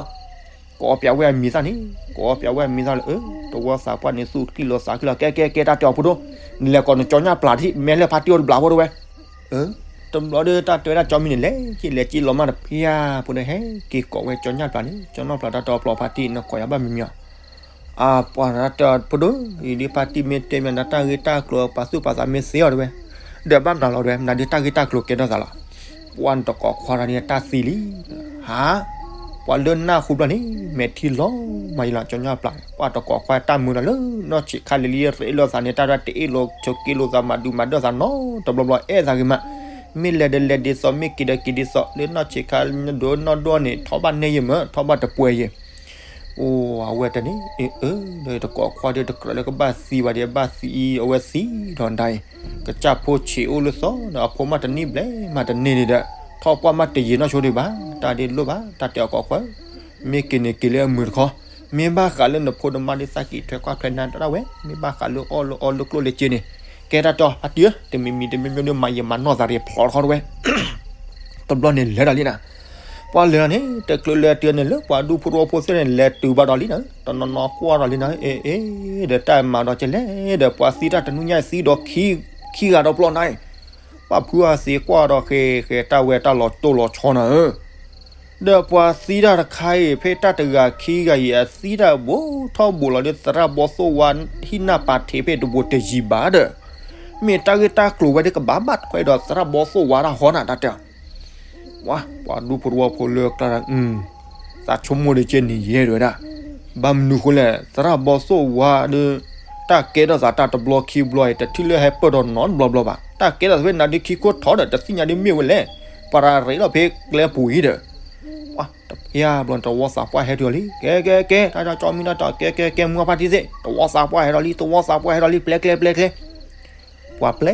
ကိးပၠးဝဲအမံၤသၣ်န့ၣ်, ကိးပၠးဝဲအမံၤသၣ်လၢ အၢ တဝီသးပှၢ်န့ၣ် သူၣ်ကံၣ်လိာ်သးကံၣ်လိာ် ကဲကဲကဲ တၢ်တဲအီၤဖိဒိၣ်, နလဲၤကိးနကၠီညၣ်ပျၢ်ထံၣ် မဲာ်လၢဖါတံၢ်အိၣ်တဘျီဖိဒိၣ်ဝဲ, အၢ တဘျီဒီးတၢ်တဲဝဲဒၣ်ကၠီမံန့ၣ် လဲၤက့ၤလဲၤက့ၤလီၤမးတဖၣ်ဧါ ဖိဒီးဟဲက့ၤကိးဝဲကၠီညၣ်ပျၢ်န့ၣ်, ကၠီညၣ်ပျၢ်တၢ်တဲအီၤဖျီဖါတံၢ် နကိးယၤဘၣ်မံၤမံၤဧါ, အပှၤတၢ်တဲအီၤဖိဒိၣ် အံၤဒ်ဖါတံၢ်မ့ၢ်တဲမ့ၢ်နတၢ်ဂ့ၢ်တၢ်ကျိၤ ပှၤသူၣ်ပှၤသးမ့ၢ်သ့အီၤတဲဝဲ, ဒီးဘၣ်နၤလီၤတဲဝဲ နဒ်တၢ်ဂ့ၢ်တၢ်ကျိၤကဲထီၣ်သးလီၤ, ပှၤနတကိးခွါတၢ်န့ၣ်တၢ်သံလံ ဟါ, ပှၤလၢနၢ်ဟူဘျီန့ၣ် မဲာ်ထံလီၤမးယလီၤ ကၠီညၣ်ပျၢ်, ပှၤတကိးခွါတၢ်မုာ်ဒီးလၢနီၢ်ဆံးခါလံၤလံၤ ရ့လိာ်သးန့ၣ် တၢ်တၢ်တအ့ၣ်လိာ်ဆိးက့လိာ်သးမၤဒုးမၤဒၢၣ်သးနီတဘျီဘျီ အဲၣ်သးဂ့ၤမး, မ့ၢ်လဲၤဒီးလဲၤဒ်သိး မ့ၢ်က့ၤဒီးက့ၤဒ်သိး လၢနီၢ်ဆံးခါဒိၣ်နီၢ်ဒိၣ်န့ၣ် ထီၣ်ဘၣ်နဲယဲၢ်မး ထီၣ်ဘၣ်တပှဲၤယဲၢ် အိၣ် အဝဲတန့ၣ် အ့ၣ် အၢ ဒီးတကိးခွါဒီးတကြၢးလၢကဘၣ်သံဘၣ်ဒီး ဘၣ်သံအံၤ အဝဲသံဒီးဒၣ်အံၤ, ကစၢ်ဖိဆံးအိၣ်လၢသီဒီး အဖိမးတန့ၢ်ဘျဲၣ်မးတန့ၢ်န့ၣ်ဒီး ထီၣ်ပှၢ်မးတယံာ်နီၢ်ဆိဒံးဘၣ်, တၢ်ဒ်လိၣ်ဘၣ် တၢ်တဲအီၤကိးခွါ, မ့ၢ်က့ၤန့ၣ်က့ၤလၢအမုာ်တခီ, မ့ၢ်ဘၣ်ဃးလၢနဖိနမါဒ်သးကံၢ်ထွဲကွၢ်ထွဲနၤတၢ်ဒၣ်ဝဲ, မ့ၢ်ဘၣ်ဃးလၢအီၣ်လၢအီလၢကျိၣ်လၢစ့န့ၣ်, ကဲတၢ်တဲအီၤ ဖါတံၢ်ဧၢ, တမံၤမံၤတမံၤမံၤဒ်မၤယံာ်မၤနီၢ်သးတဂ့ၤဖျိးတခီတဝဲ တဘျီန့ၣ်လဲၤဒီးလံနၤ, ပှၤလဲၤဒီးန့ၣ် တချုးလဲၤတုၤန့ၣ်လၢပှၤဒူဖိတဝီဖိသ့ၣ်န့ၣ် လဲၤတုၤဘၣ်ဒီးလံနၤ, တနီၤနီၤကွၢ်ဒီးလံနၤ, အ့ အ့ ဒီးတၢ်မၤဒီးကလဲၣ်, ဒီးပှၤသံတၢ်တနွံညါသံဒီးခံဂၤဒီးပျီနၤ, ပှၤဖုအသံကွၢ်ဒီးဃဲၤဃဲၤတၢ်ဝဲတၢ်လီၤတိၢ်လီၤဆီနၤဧၢ ဒီးပှၤသံတၢ်တခါအံၤ ဖဲတၢ်တဂၤခံဂၤအံၤ အသံတၢ်ဘူးထီၣ်ဘူးလီၤဒီး သရၣ်ဘီသိၣ်ဝါဟံၣ်နၢ်ပာ်ထံးဖဲတဘူးတယံၤဘၣ်ဒီး, မ့ၢ်တၢ်ဂ့ၢ်တၢ်ကျိၤဝဲဒၣ်ကဘၣ်ဘၣ်ထွဲဒီးသရၣ်ဘီသိၣ်ဝါတၢ်ဟီနၤ တၢ်တဲ, ပှၤဒူဖိတဝီဖိလၢကျါ သးဆိကမိၣ်ဒ်ကဲန့ၣ်ယဲဒၣ်ဝဲဒၣ်, ဘၣ်မနုၤဃိလဲၣ် သရၣ်ဘီသိၣ်ဝါဒီး တၢ်ကဲထီၣ်သးတၢ်တဘျီခံဘျီအံၤ တထံၣ်လၢဟဲပၢၢ်ထီၣ်နီတဘျီဘျီဘၣ်, တၢ်ကဲထီၣ်သးဖဲနၤဒ်ခံခိၣ်ထီဒီး တသ့ၣ်ညါဒ်မ့ၢ်ဝဲလဲၣ်, ပှၤရၤရ့းလီၤဖဲကျဲပူၤအံၤဒီး, ပှၤတ ယါဘျီန့ၣ် တဝီသးပှၢ်ဟဲတုၤအီၤလံ, ကဲ ကဲ ကဲ တၢ် တၢ် ကၠီမံ တၢ် တၢ် ကဲ ကဲ ကဲ မုၢ်အါဖါတံၢ်သ့ၣ်, တဝီသးပှၢ်ဟဲဒီးလံ, တဝီသးပှၢ်ဟဲဒီးလံ, ပျဲ ကျဲ ပျဲ ကျဲ. ပှၤပျဲ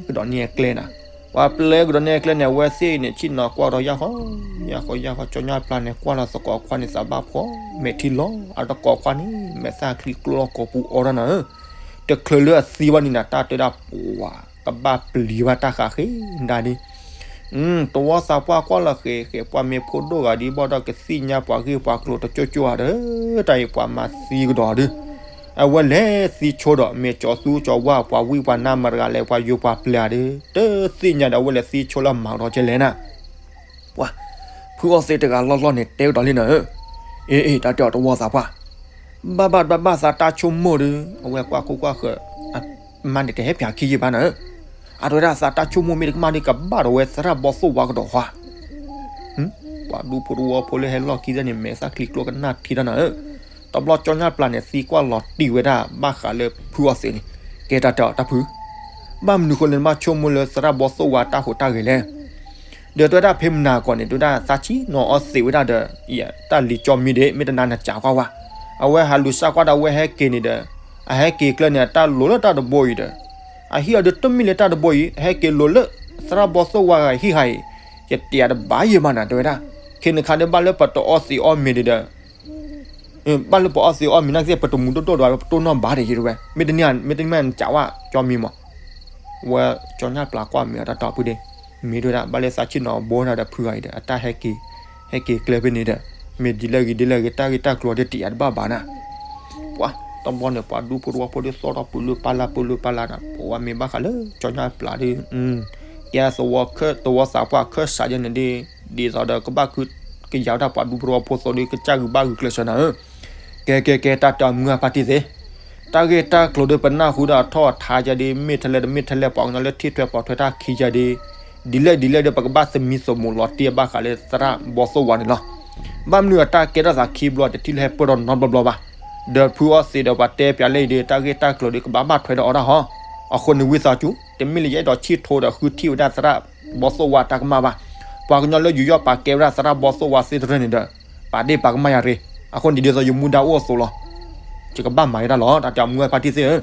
ကဒီးန့ၢ်အကျဲနၤ, ပှၤပျဲကဒီးန့ၢ်အကျဲန့ၣ် အဝဲသ့ၣ်အံၤန့ၣ် ဆ့ၣ်နီၤကွၢ်ဒီးယၢ်ဃီ, ယၢ်ဃီ ယၢ်ဃီ, ကၠီညၣ်ပျၢ်န့ၣ် ကွၢ်လီၤသကိးခွါန့ၣ် သးဘၣ်ဖှီၣ်, မဲာ်ထံလီၤ, အတကိးခွါန့ၣ် မဲာ်သၣ်ချံကျိလီၤကိာ်ပူၤအီၤဒီးနၤဧၢ, တချုးလၢအသံဘၣ်န့ၣ်နၤ တၢ်တဲဒၣ်ပှၤ ကဘၣ်ပျံၤဘၣ်တၢ်ဃးဃ့ဒၣ်ဒ် တဝီသးပှၢ်ကွၢ်လီၤဃဲၤဃဲၤ ပှၤမ့ၢ်ဖိဒိၣ်ဂၤဒ်ဘၣ်ဒီး ကသ့ၣ်ညါပှၤဂ့ၢ်ပှၤကျိၤတကၠိၢ်ကၠိၢ်ဧါဒီး, တၢ်အံၤပှၤမၤသံကဒီးဒီး, အဝဲလဲၤသံဆိဒီး မ့ၢ်ကၠီၤသူကၠီၤဝါ ပှၤဝံၣ်ပှၤနါမတၤတဂၤလဲၣ် ပှၤယိၤပှၤပျဲၤဧါဒီး, တသ့ၣ်ညါဒီး အဝဲလဲၤသံဆိလၢမၤကဒီးကဲလဲၣ်နၤ. ပှၤ ဖုအီၣ်သ့တဂၤလီၢ်လီၢ်န့ၣ် တဲကဒီးလံနၤဧၢ, အ့ အ့ တၢ်တဲအီၤတဝီသးပှၢ်, ဘၣ်ဘၣ်ဘၣ်ဘၣ် သးတၢ်ဆိကမိၣ်ဒီး အဝဲကွၢ်ခိၣ်ကွၢ်ဃၢၤ မါန့ၣ်တဟဲဖၠးခံယံာ်ဘၣ်နၤဧၢ, အတဝဲဒၣ်သးတၢ်ဆိကမိၣ်မ့ၢ်တကမၣ်ဒီး ကဘၣ်ဒီးဝဲသရၣ်ဘီသိၣ်ဝါကဒီးဃီ ပှၤဒူဖိတဝီဖိလၢဟဲလီၢ်ခံသ့ၣ်န့ၣ် မဲာ်သၣ်ချံကျိကနၣ်ထံတၢ်နၤဧၢ, တဘျီကၠီညၣ်ပျၢ်န့ၣ် သံကွၢ်လီၤတံၢ်ဝဲဒၣ်ဘၣ်ဃးလၢဖုအီၣ်သ့န့ၣ်, ကဲတၢ်တဲအီၤတၢ်ဖု, ဘၣ်မနုၤဃိလဲၣ် နဘၣ်ဆိကမိၣ်လၢသရၣ်ဘီသိၣ်ဝါတၢ်ဟူးတၢ်ဂဲၤလဲၣ် ဒီးတဝဲဒၣ်ဖဲမနၤကီးန့ၣ် တဝဲဒၣ်သးဆံၣ်နီၤအီၣ်သံးဝဲဒၣ်ဒီး တၢ်လံၤကၠီမံဒီး မ့ၢ်တနၤနစးကွၢ်ဝဲ, အဝဲဟးလူၤစၢ်ကွၢ်ဒီးအဝဲဟဲက့ၤန့ၣ်ဒီး, အဟဲက့ၤကျၢၢ်န့ၣ် အတၢ်လိၤလၢတၢ်တဘိအံၤဒီး, အဟံၣ်အီၤဒုးတမ့ၢ်လၢတၢ်တဘိအံၤ အဟဲက့ၤလိၤလၢ သရၣ်ဘီသိၣ်ဝါဂၤဟံၣ်ဟးအံၤ, ယတဲအတဘၣ်ယဲၢ်မးနၤ တဝဲဒၣ်, ခဲန့ၣ်ခါဒီးဘၣ်လၢပတအီၣ်သံးအီၣ်မ့ၤဒီး ဘၣ်လၢပအီၣ်သံးအီၣ်မ့ၤနာ်က့သ့ၣ် ပတမူဒိၣ်ဒိၣ်ဒီး ပတိၢ်နီၣ်ဘၣ်ဒံးယဲၢ်တဝဲ, မ့တမ့ၢ် မ့တမ့ၢ်နစးဝဲ ကၠီမံမး, ဝဲကၠီညၣ်ပျၢ်ကွၢ်မ့ၤအတၢ်တီၢ်ဖုဒ့, မ့ၢ်တဝဲဒၣ် ဘၣ်လၢသးဆံၣ်နီၤဘိနၤဒီးဖုဂၤအံၤဒီး အတၢ်ဟဲက့ၤ, ဟဲက့ၤကျဲဖဲန့ၣ်ဒီး, မ့ၢ်ဒ်လဲၣ်ဂ့ၤဒ်လဲၣ်ဂ့ၤ တၢ်ဂ့ၢ်တၢ်ကျိၤဒ်တယာ်တဘၣ်ဘၣ်နၤ ပှၤ တဘျီန့ၣ် ပှၤဒူဖိတဝီဖိဒ်သိးထီၣ်ပူၤလၢပၢ်လၢ်ပူၤလၢပၢ်လၢ်နၤ, ပဝဲမ့ၢ်ဘၣ်ဃးလၢကၠီညၣ်ပျၢ်ဒ်, ကဲသဝီခၢၣ် သဝီသးပှၢ်ခၢၣ်စးယဲန့ၣ်ဒ်, ဒ်သိးဒီးကဘၣ်ဃုကယၤဝဲဒၣ်ပှၤဒူဖိတဝီဖိသိးဒ်ကစၢ်ဂုၤဘၣ်ဂုၤကျဲးစၢးနၤဧၢ, ကဲကဲကဲ တၢ်တဲအီၤမုၢ်အါဖါတံၢ်သ့ၣ်, တၢ်ဂ့ၢ်တၢ်ကျိၤဒ်ပနၢ်ဟူဒီးအထီၣ်အထါယဲဒ် မ့ၢ်ထဲလဲၣ်တမ့ၢ်ထဲလဲၣ် ပှၤကညီလၢထံၣ်ထွဲပိာ်ထွဲတၢ်ခံယဲဒ် ဒ်လဲၣ်ဒ်လဲၣ်ဒီး ပကဘၣ်သမံသမိးလီၤတံၢ်အဘၣ်ဃးလၢသရၣ်ဘီသိၣ်ဝါန့ၣ်လီၤ. ဘၣ်မနုၤအတၢ်ကဲထီၣ်သးခံဘျီ တထံၣ်လၢဟဲပၢၢ်ထီၣ်နီတဘျီဘျီဘၣ်. ဒီးဖုအီၣ်သံးဒီးပှၤတဲပၠးလၢအံၤဒီး တၢ်ဂ့ၢ်တၢ်ကျိၤဒီး ကဘၣ်ဘၣ်ထွဲဒီးအီၤဒၣ်ဟီ. အဃိန့ၣ်ဝံသးစူၤ တမ့ၢ်လၢယအဲၣ်ဒိးဆံၣ်ထိဒီးဃုထံၣ်ဝဲဒၣ်သရၣ်ဘီသိၣ်ဝါတၢ်ကမၣ်ဘၣ်. ပှၤကညီလၢယူးယီၣ်ပာ်ကဲဝဲဒၣ်သရၣ်ဘီသိၣ်ဝါသ့တရၢၣ်န့ၣ်ဒီး ပာ်ဒ့ၣ်ပာ်ကမၣ်ယၤရ့ၣ်. အဃိန့ၣ်ဒ်သိးယမူဒါအိၣ်အသိးလီၤ. ယကဘၣ်မၤယဲဒၣ်လီၤ တၢ်တဲအီၤမုၢ်အါဖါတံၢ်သ့ၣ်ဧၢ.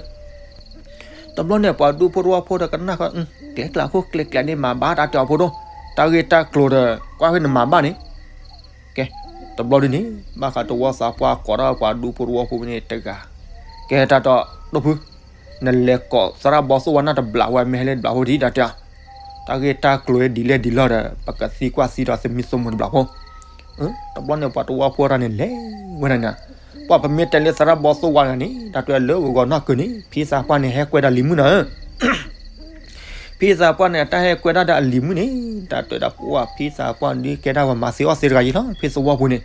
တဘျီန့ၣ် ပှၤဒူဖိတဝီဖိဒီးကနၣ်ဃီ, ကျဲကျဲခိၣ်ကျဲကျဲန့ၣ် မၤဘၣ်တၢ်တဲအီၤဖိဒိၣ်, တၢ်ဂ့ၢ်တၢ်ကျိၤဒီး ကွၢ်ဖဲန့ၣ်မၤဘၣ်န့ၣ်. ကဲ, တဘျီဒ်န့ၣ် ဘၣ်ဃးတဝီသးပှၢ်ကိးထီၣ်ပှၤဒူဖိတဝီဖိန့ၣ်တဂၤ, ကဲ တၢ်တဲအီၤ ဒိၣ်ဖု, နလဲၤကိးသရၣ်ဘီသိၣ်ဝါနၢ်တဘျီဝဲ မ့ၢ်ဟဲလၢတဘျီဖိဒံး တၢ်တဲအီၤ, တၢ်ဂ့ၢ်တၢ်ကျိၤဒ်လဲၣ်ဒ်လဲၣ်ဒီး ပကသံကွၢ်သံဒီးသမံသမိးတဘျီဖိ. တဘျီန့ၣ် ပှၤတဝီဖိတဂၤန့ၣ်လဲၤဝဲဒၣ်န့ၣ်, ပှၤပမ့ၢ်တဲလၢသရၣ်ဘီသိၣ်ဝါတဂၤန့ၣ် တၢ်တဲလၢဂီၤဂီၤနီၢ်ကၢၤန့ၣ် ဖံသးပှၢ်န့ၣ် ဟဲကွဲဒီးလံၤမုၣ်နၤဧၢ. ဖံသးပှၢ်န့ၣ် အတၢ်ဟဲကွဲဒၣ်ဒီးအလံၤမုၣ်န့ၣ် တၢ်တဲဒၣ်ပှၤဖံသးပှၢ်ဒ်ကဲဒၣ်ပှၤမၤသံအီၣ်သံးတဂၤအံၤလီၤ ဖဲသဝီပူၤန့ၣ်,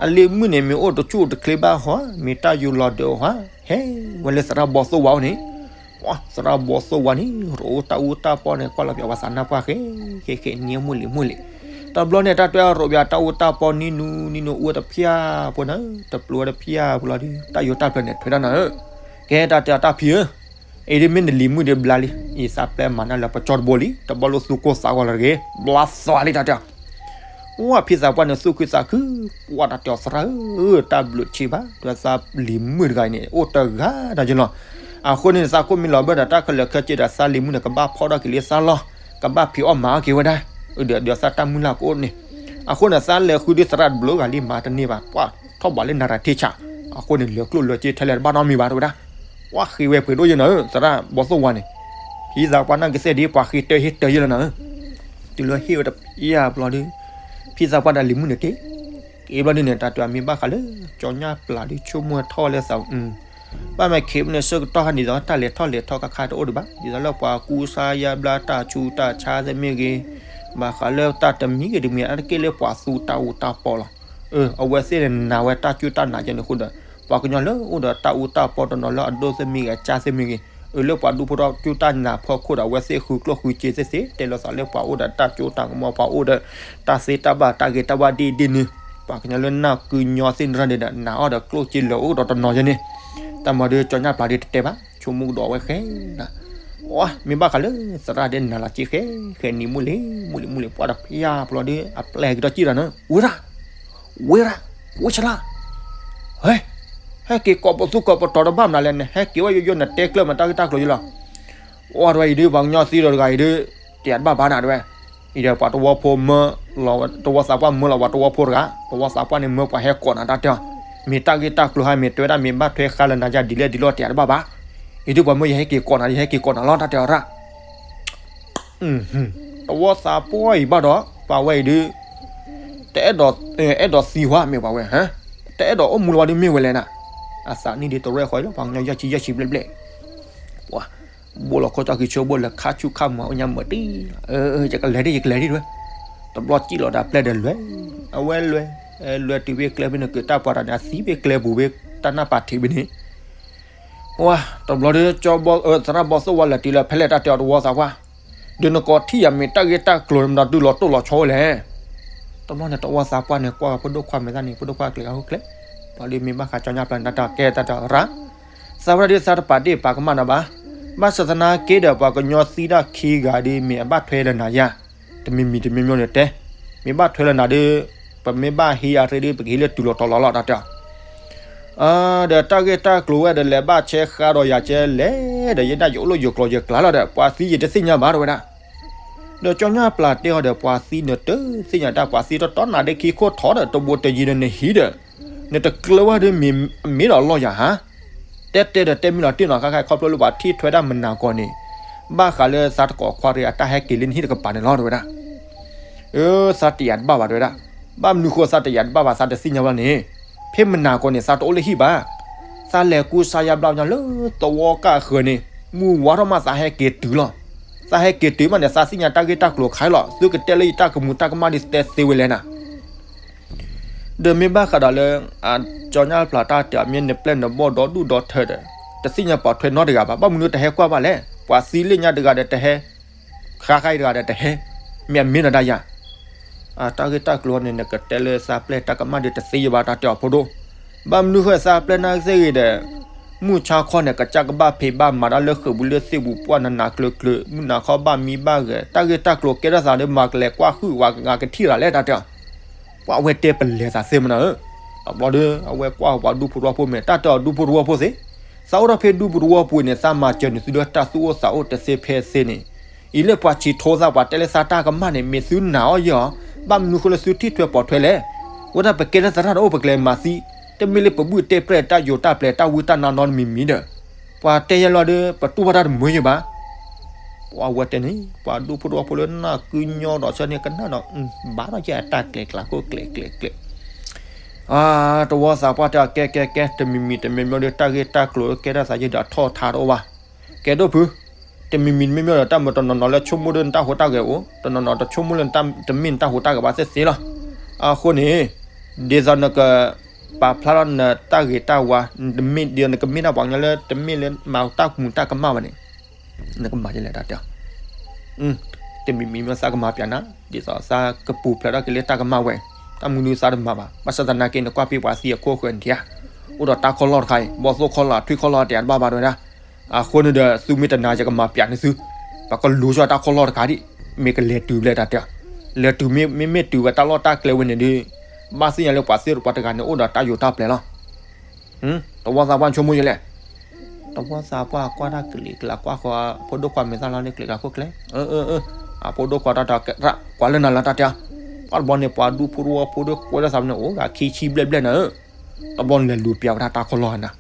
အလံၤမုၣ်န့ၣ် မ့ၢ်အိၣ်တဆူၣ်တချ့ဘၣ်ဟီ, မ့ၢ်တၢ်ယူၤလီၤဒၢးအီၤဟီ, ဟဲဝဲလၢသရၣ်ဘီသိၣ်ဝါအိၣ်န့ၣ်, ပှၤသရၣ်ဘီသိၣ်ဝါန့ၣ် ရိးအိၣ်တၢ်အူတၢ်ပီၢ်န့ၣ် ကွၢ်လီၤပၠးပှၤသးနါပှၢ်ဃဲ, ဃဲဃဲ နံၤမုၢ်လံၤမုၢ်လံၤ, တဘျီန့ၣ် တၢ်တဲရိးပၠးတၢ်အူတၢ်ပီၢ် နံၤနူနံၤနူအူဝဲတဖၠၣ်ဖိနၤ, တပျိဝဲတဖၠၣ်ဖိလီၤဒ် တၢ်ယိၤတၢ်ဖျၢၣ်န့ၣ်ထွဲဒၣ်နၤဧၢ. ကဲ တၢ်တဲအီၤတၢ်ဖံဧၢ, အံၤဒ်မ့ၢ်နလံၤမုၣ်ဒ်ဘျါလံ, ယသးပျဲမၤနၢ်လၢပကၠီတဘိလံ, တဘျီလိာ်သူၣ်ကိၢ်သးဂီၤလီၤတဂ့ၤ, ဘျါသွးလံ တၢ်တဲအီၤ. ပှၤဖံသးပှၢ်န့ၣ် သူၣ်ခုသးခု, ပှၤတၢ်တဲအီၤသရၣ်ဧၢ, တၢ်ဘျုးဆံးဘၣ်, ဒီးသးလံၤမုၣ်တဂၤအံၤန့ၣ် အိၣ်တဂၤဒီးယလီၤ. အဃိန့ၣ် သးခိၣ်မ့ၢ်လီၤဘၢၣ်ဒီးတၢ်ခဲလၢာ်ခဲဆ့ဒီး သးလံၤမုၣ်န့ၣ် ကဘၣ်ဖီၣ်ထီၣ်က့ၤလၢသးလီၢ်, ကဘၣ်ဖံးအီၣ်မၤအီၣ်က့ၤဝဲဒၣ်, ဒီးသးတၢ်မုၢ်လၢ်ကအိၣ်န့ၣ်. အဃိန့ၣ် သးလဲၤဃုဒ်သရၣ်တဘျုးဂၤလံ မၤတန့ၢ်ဘၣ်, ပှၤထီၣ်ဘးလၢနၤတၢ်ထံဆး, အဃိန့ၣ် လၢကျိၣ်လၢစ့ထဲလဲၣ်တဘၣ်နီတမံၤဘၣ် တဲဝဲဒၣ်. ပှၤဃ့ဝဲပှ့ၤဒိၣ်ယဲၢ်နၤဧၢ, သရၣ်ဘီသိၣ်ဝါန့ၣ်, ဖံသးပှၢ်နာ်က့သ့ၣ်ဒ် ပှၤဃ့တၢ်ဟ့ၣ်တၢ်ယဲၢ်လီၤနၤဧၢ. တုၤလၢဟ့ၣ်ဝဲတဖၠၣ်ဘျီဒ်, ဖံသးပှၢ်ဒီးလံၤမုၣ်န့ၣ်က့ၤ, က့ၤဘျီဒ်န့ၣ် တၢ်တဲအီၤမ့ၢ်ဘၣ်ဃးလၢ ကၠီညၣ်ပျၢ်ဒ် ဆိကမိၣ်ထီၣ်ဝဲလၢသး, ဘၣ်မ့ၢ်ခဲးပူၤန့ၣ် ဆၢကတီၢ်ခါန့ၣ်ဒီး တၢ်လဲၤထီၣ်လဲၤထီၣ်ခါခါတအိၣ်ဒံးဘၣ်, ဒ်သိးလၢပှၤကူစါယါဘျါတၢ်ဆူးတၢ်ဆါသ့ၣ်မ့ၢ်ဂ့ၤ, ဘၣ်ဃးလၢတၢ်တမံၤဂ့ၤတမံၤ အါတက့ၢ်လၢပှၤသူတၢ်အူတၢ်ပီၢ်လီၤ. အဝဲသ့ၣ်န့ၣ်နာ်ဝဲတၢ်စူၢ်တၢ်နာ်ယဲၢ်န့ၣ်အဃိဒီး, ပှၤကညီလၢအိၣ်ဒီးတၢ်အူတၢ်ပီၢ်တနီၤလၢအဒိၣ်သ့ၣ်မ့ၢ်ဂ့ၤ အကၢ်သ့ၣ်မ့ၢ်ဂ့ၤ, အၢ လၢပှၤဒူဖိထီၣ်စူၢ်တၢ်နာ်ဖီခိၣ်ဒီး အဝဲသ့ၣ်ဃုကျိၣ်ဃုစ့သ့ၣ်သ့ၣ် တဲလိာ်သးလၢပှၤအိၣ်ဒီးတၢ်စိတၢ်ကမီၤ ပှၤအိၣ်ဒီးတၢ်သ့တၢ်ဘၣ်တၢ်ဂ့ၤတၢ်ဘၣ်ဒ်ဒ်န့ၣ်, ပှၤကညီလၢနၢ်ကုညီသ့ၣ်န့ၣ်ဒီး နာ်အီၤဒီးကျိၣ်စ့လၢအိၣ်ဒီးတနီၤယဲၢ်န့ၣ်, တၢ်မၤဒီးကၠီညၣ်ပျၢ်ဒ်တတဲဘၣ်, ဆိကမိၣ်ကဒီးဝဲဃဲနၤ, မ့ၢ်ဘၣ်ဃးလၢသရၣ်ဒ်နၤလီၤက့ၤဃဲ, ဃဲနံၤမုၢ်လံၤ, မုၢ်လံၤမုၢ်လံၤ ပှၤတဖၠၣ်ဘျီဒ် အပျဲၢ်ကဒီးစံၣ်ဒီးနၤ, ဝဲဒၣ်, ဝ့ရၣ်, ဝ့ၢ်ဆလါ, ဟဲ, ဟဲက့ၤကိးပသူကိးပတီၤတဘၣ်မနုၤလဲၣ်, နဟဲက့ၤဝဲယိယိ နတဲကျၢၢ်မတၤဂ့ၢ်တၢ်ကျိၤယလီၤ. အိၣ်ဝဲအံၤဒုး ပှၤကညီသံဒီးတဂၤအံၤဒုး တယာ်တဘၣ်ဘၣ်နၤတဲဝဲ, အံၤဒီးပှၤတဝီဖိမၢလီၤ, တဝီသးပှၢ်မၢလီၤပှၤတဝီဖိတဂၤ, တဝီသးပှၢ်န့ၣ်မၢပှၤဟဲကိးနၤတၢ်တဲအီၤ, မ့ၢ်တၢ်ဂ့ၢ်တၢ်ကျိၤဟါ မ့ၢ်တဲဝဲဒၣ် မ့ၢ်ဘၣ်ထွဲဃါလၢနၤယၤဒ်လဲၣ်ဒ်လဲၣ် တယာ်တဘၣ်ဘၣ်. အံၤဒုးပှၤမၢယဟဲက့ၤကိးနၤ ယဟဲက့ၤကိးနၤလီၤ တၢ်တဲအီၤရၣ် တဝီသးပှၢ်အံၤဘၣ်ဒီး ပှၤဝဲအံၤဒုး တအဲၣ်ဒိး, အဲၣ်ဒိးသံဝဲမ့ၢ်ပှၤဝဲ, တအဲၣ်ဒိးအိၣ်မူလၢၤဝဲဒုးမ့ၢ်ဝဲလဲၣ်နၤ, အသးနံၣ်ဒုးတရဲၣ်ဃီလီၤ ပှၤကညီယဲၢ်ဆံယဲၢ်ဆံဘျဲၣ်ဘျဲၣ်, ပှၤ, ဘိလီၤခိၣ်ကၠီခံဆိဘိလၢခါဆူၣ်ခါမၤ အိၣ်ညါမၤတံၢ်လီၤ, ယကလဲၤဒ် ယကလဲၤဒ်ဝဲ, တဘျီစံၣ်လီၤဒီးပျဲၢ်ဒီးလွဲၢ်, အဝဲလွဲၢ်, လွဲၢ်တုၤဖဲကျဲဖဲန့ၣ် ကတၢ်ပှၤတၢ်န့ၣ် အသံဖဲကျဲပူၤဖဲ တၢ်နၢ်ပာ်ထံးဖဲန့ၣ် ဝါ, တဘျီဒီး ကၠီဘီ, သရၣ်ဘီသိၣ်ဝါလဲၤတုၤလၢဖဲလဲၣ်တၢ်တဲအီၤတဝီသးပှၢ်, ဒီးနကိးထံၣ်ယၤမ့ၢ်တၢ်ဂ့ၢ်တၢ်ကျိၤမတၤဒုးလီၤတိၢ်လီၤဆီဝဲလဲၣ်. တဘျီန့ၣ် တဝီသးပှၢ်န့ၣ် ကွၢ်ဖိဒိၣ်ခွါမဲာ်သၣ်န့ၣ် ဖိဒိၣ်ခွါကျဲၤဂၤဟိၣ်ကျဲ, ပှၤဒုးမ့ၢ်ဘၣ်ဃးကၠီညါပျၢ်န့ၣ် တၢ်တဲကဲတၢ်တဲအီၤရၣ်, သးဝဲဒၣ်ဒုးသးတပာ်ဒ့ၣ်ပာ်ကမၣ်နၤဘၣ်, ဘၣ်ဆၣ်သနာ်က့ဒီး ပှၤကညီသံဒၣ်ခံဂၤဒုးမ့ၢ်အဘၣ်ထွဲလၢနၤယၤ, တမံၤမံၤတမံၤမံၤန့ၣ်တဲ, မ့ၢ်ဘၣ်ထွဲလၢနၤဒုး, ပမ့ၢ်ဘၣ်ဟံးအရ့ဒုး ပကဟံးလၢတုၤလီၤတီၤလီၤလီၤ တၢ်တဲအီၤ ဒီးတၢ်ဂ့ၢ်တၢ်ကျိၤဝဲဒီးလဲၤဘၣ်ဆဲဃါဒီးယၤကဲလဲၣ်, ဒီးယဲဒၣ်ယအိၣ်လၢယကျိၤယကျါလီၤဒီး ပှၤသံယတသ့ၣ်ညါဘၣ်တဝဲဒၣ်, ဒီးကၠီညါပျၢ်တဲအီၤဒီး ပှၤသံနတသ့ၣ်ညါတၢ် ပှၤသံတီတီနၤဒ့ခံခိၣ်ထီဒီး တဘိးတယံၤဒီးနဟံးဒီး, နတကျၢၤဝဲဒုးမ့ၢ်မ့ၢ်ဒီးလီၢ်ယၤဟါ, တဲတဲဒီးတဲမ့ၢ်လီၤတ့ၢ်နီၤ ခါခါခီဖျိလၢပှၤထံၣ်ထွဲဒၣ်မနၤကီၢ်န့ၣ်, ဘၣ်ဃးလၢသးတကိးခွါရ့အတၢ်ဟဲက့ၤလၢနဟံၣ်တကပၤန့ၣ်လီၤတဝဲဒၣ် အၢ သးတယာ်တဘၣ်ဘၣ်တဝဲဒၣ်, ဘၣ်မနုၤဃိသးတယာ်တဘၣ်ဘၣ် သးတသ့ၣ်ညါဘၣ်န့ၣ်, ဖဲမနၤကီၢ်န့ၣ် သးတအိၣ်လၢဟံၣ်ဘၣ်, သးလဲၤကူစါယါဘျါညါလၢသဝီကၣ်ဃၢၤန့ၣ်, မုၢ်ဝါထီၣ်မးသးဟဲက့ၤတုၤလီၤ, သးဟဲက့ၤတုၤမးန့ၣ် သးသ့ၣ်ညါတၢ်ဂ့ၢ်တၢ်ကျိၤခါလီၤ သုကတဲလၢယတၢ်ကမူၤတၢ်ကမၣ်ဒ်တဲသ့ဝဲလဲၣ်နၤ ဒီးမ့ၢ်ဘၣ်ဃးဒီးလၢ အကၠီညါပျၢ်တၢ်တဲအီၤ မ့ၢ်နပျဲၢ်နဘီၣ်ဒီဒူၣ်ဒီထၢဒီး တသ့ၣ်ညါပိာ်ထွဲနီတဂၤဘၣ်, ဘၣ်မနုၤတဟဲကွၢ်ဘၣ်လဲၣ်, ပှၤသံလၢညါတဂၤဒီးတဟဲ, ဃါဃါအံၤတဂၤဒီးတဟဲ, မ့ၢ်အမ့ၢ်နီၤဒၣ်ယၤ, တၢ်ဂ့ၢ်တၢ်ကျိၤန့ၣ် နကတဲလၢသးပျဲၢ်တၢ်ကမၣ်ဒီးတသ့ယဘၣ် တၢ်တဲအီၤဖိဒိၣ်, ဘၣ်မနုၤဃိသးပျဲၢ်နၢ်သ့ၣ်ဂ့ၤဒီး မုၢ်ဆါခီန့ၣ် ကစၢ်ကဘၣ်ဖံးဘၣ်မၤတၢ်လၢဃုာ်ပူၤလၢသ့ၣ်ပူၤ ပှၢ်နးနးကျၢၤကျၢၤ မုၢ်နၤခီဘၣ်မံဘၣ်ဂဲၤ တၢ်ဂ့ၢ်တၢ်ကျိၤကဲထီၣ်သးဒီး မၤကလဲၤကွၢ်ဟုၣ်ဝဲဂၤကထံၣ်ရၤလဲၣ် တၢ်တဲအီၤ, ပှၤအဝဲတဲပလဲၤသးသ့မနၤဧၢ, တဘျီဒီး အဝဲကွၢ်ပှၤဒူဖိတဝီဖိမ့ၢ် တၢ်တဲအီၤဒူဖိတဝီဖိသ့, သးအိၣ်ထီၣ်ဖဲဒူဖိတဝီပူၤန့ၣ် သးမၤစၢၤနုာ်သုလၢတၢ်သူၣ်အိၣ်သးအိၣ်တသ့ဖဲသ့န့ၣ်, အံၤလၢပှၤဆံးထိသးပှၤတဲလၢသးတၢ်ကမၣ်န့ၣ် မ့ၢ်သုနာ်အီၤယဲၢ်အီၤ, ဘၣ်မနုၤဃိလၢသုထံၣ်ထွဲပိာ်ထွဲလဲၣ်, ဝဲဒၣ်ပကဲလၢသရၣ်တအိၣ်ပကလဲၤမၤသံ, တမ့ၢ်လၢပဘူၣ်တဲပြဲၢ်တၢ်ယိာ်တၢ်ပျဲၤတၢ်ဝံတၢ်နါနီတမံၤမံၤဒီး, ပှၤတဲယဲၢ်လီၤဒီး ပတူၢ်ဘၣ်တၢ်တမုာ်ယဲၢ်ဘၣ် ပှၤဝဲတဲန့ၣ် ပှၤဒူဖိတဝီဖိလၢနၢ်ကုညိဒီးဆၢန့ၣ်ကနၣ်ဒီး ဘၣ်ဒီးယဲၢ်အတၢ်ကျဲၤကျါခိၣ်ကျဲၤကျဲၤကျဲၤ, တဝီသးပှၢ်တဲအီၤ ကဲကဲကဲ တမံၤမံၤတမံၤမံၤဒီး တၢ်ဂ့ၢ်တၢ်ကျိၤကဲထီၣ်သးယဲၢ်ဒီး ထီၣ်ထါတအိၣ်ဘၣ်, ကဲဒိၣ်ဖု, တမံၤမံၤတမံၤမံၤဒီး တၢ်မ့ၢ်တနီၤနီၤလၢဆိကမိၣ်ဒီးနတၢ်ဟူးတၢ်ဂဲၤအိၣ်, တနီၤနီၤတဆိကမိၣ်လၢတမ့ၢ်နတၢ်ဟူးတၢ်ဂဲၤဘၣ်သ့သ့လီၤ, အဃိန့ၣ် ဒ်သိးနက ပာ်ဖျါထီၣ်နတၢ်ဂ့ၤတၢ်ဝါ, နကမ့ၢ်ဒီးနကမ့ၢ်ဒၣ်ပှၤကညီလၢတမ့ၢ်လၢမၤတၢ်ကမူၤတၢ်ကမၣ်ဘၣ်န့ၣ်, နကမၤယဲလဲၣ်တၢ်တဲအီၤ, တမံၤမံၤမံၤသးကမၤပၠးနၤ, ဒ်သိးသးကပူၤဖျဲးထီၣ်က့ၤလၢတၢ်ကမၣ်ဝဲ, တၢ်မနုၤသးတမၤဘၣ်, ဘၣ်ဆၣ်သနာ်က့ နကွၢ်ဖဲပှၤသံအခိၣ်ဃၢၤန့ၣ်ဧါ, အိၣ်ဒီးတၢ်ခီၣ်လီၢ်တခါအံၤ, ဘီၣ်သိၣ်ခီၣ်လီၢ် ထွံၣ်ခီၣ်လီၢ်တယာ်တဘၣ်ဘၣ်တဝဲဒၣ် အဃိန့ၣ်ဒီး သုမ့ၢ်တနာ်ယကမၤပၠးန့ၢ်သု, ပကလူၤဆူတၢ်ခီၣ်လီၢ်တခါဒံး, မ့ၢ်ကလဲၤတုၤဘျဲၣ်တၢ်တဲ, လဲၤတုၤမ့မ့ၢ်တုၤဝဲတၢ်လီၢ်တၢ်ကျဲဝဲန့ၣ်ဒီး, ဘၣ်သ့ၣ်ညါလၢပှၤသ့ၣ်ပှၤတဂၤန့ၣ်အိၣ်ဒီးတၢ်ယိာ်တၢ်ပျဲၤလီၤ, တဝီသးပှၢ်ဆိကမိၣ်ယဲလဲၣ်, တဝီသးပှၢ်ကွၢ်တၢ်ကလံၤကျါကွၢ်ဃီ ဖိဒိၣ်ခွါမဲာ်သၣ်လီၤန့ၣ်ကျဲၤကျါခိၣ်ကျဲ, အဖိဒိၣ်ခွါတၢ်တဲ ကွၢ်လၢနၤလၢတၢ်တဲ, ပှၤတဘျီန့ၣ် ပှၤဒူဖိတဝီဖိဒီးကွဲထီၣ်သးမနုၤအိၣ်ဂၤခံဆံဘျဲၣ်ဘျဲၣ်နၤဧၢ, တဘျီန့ၣ်လဲၤလူၤပၠးဝဲဒၣ်တၢ်ခီၣ်လီၢ်နၤ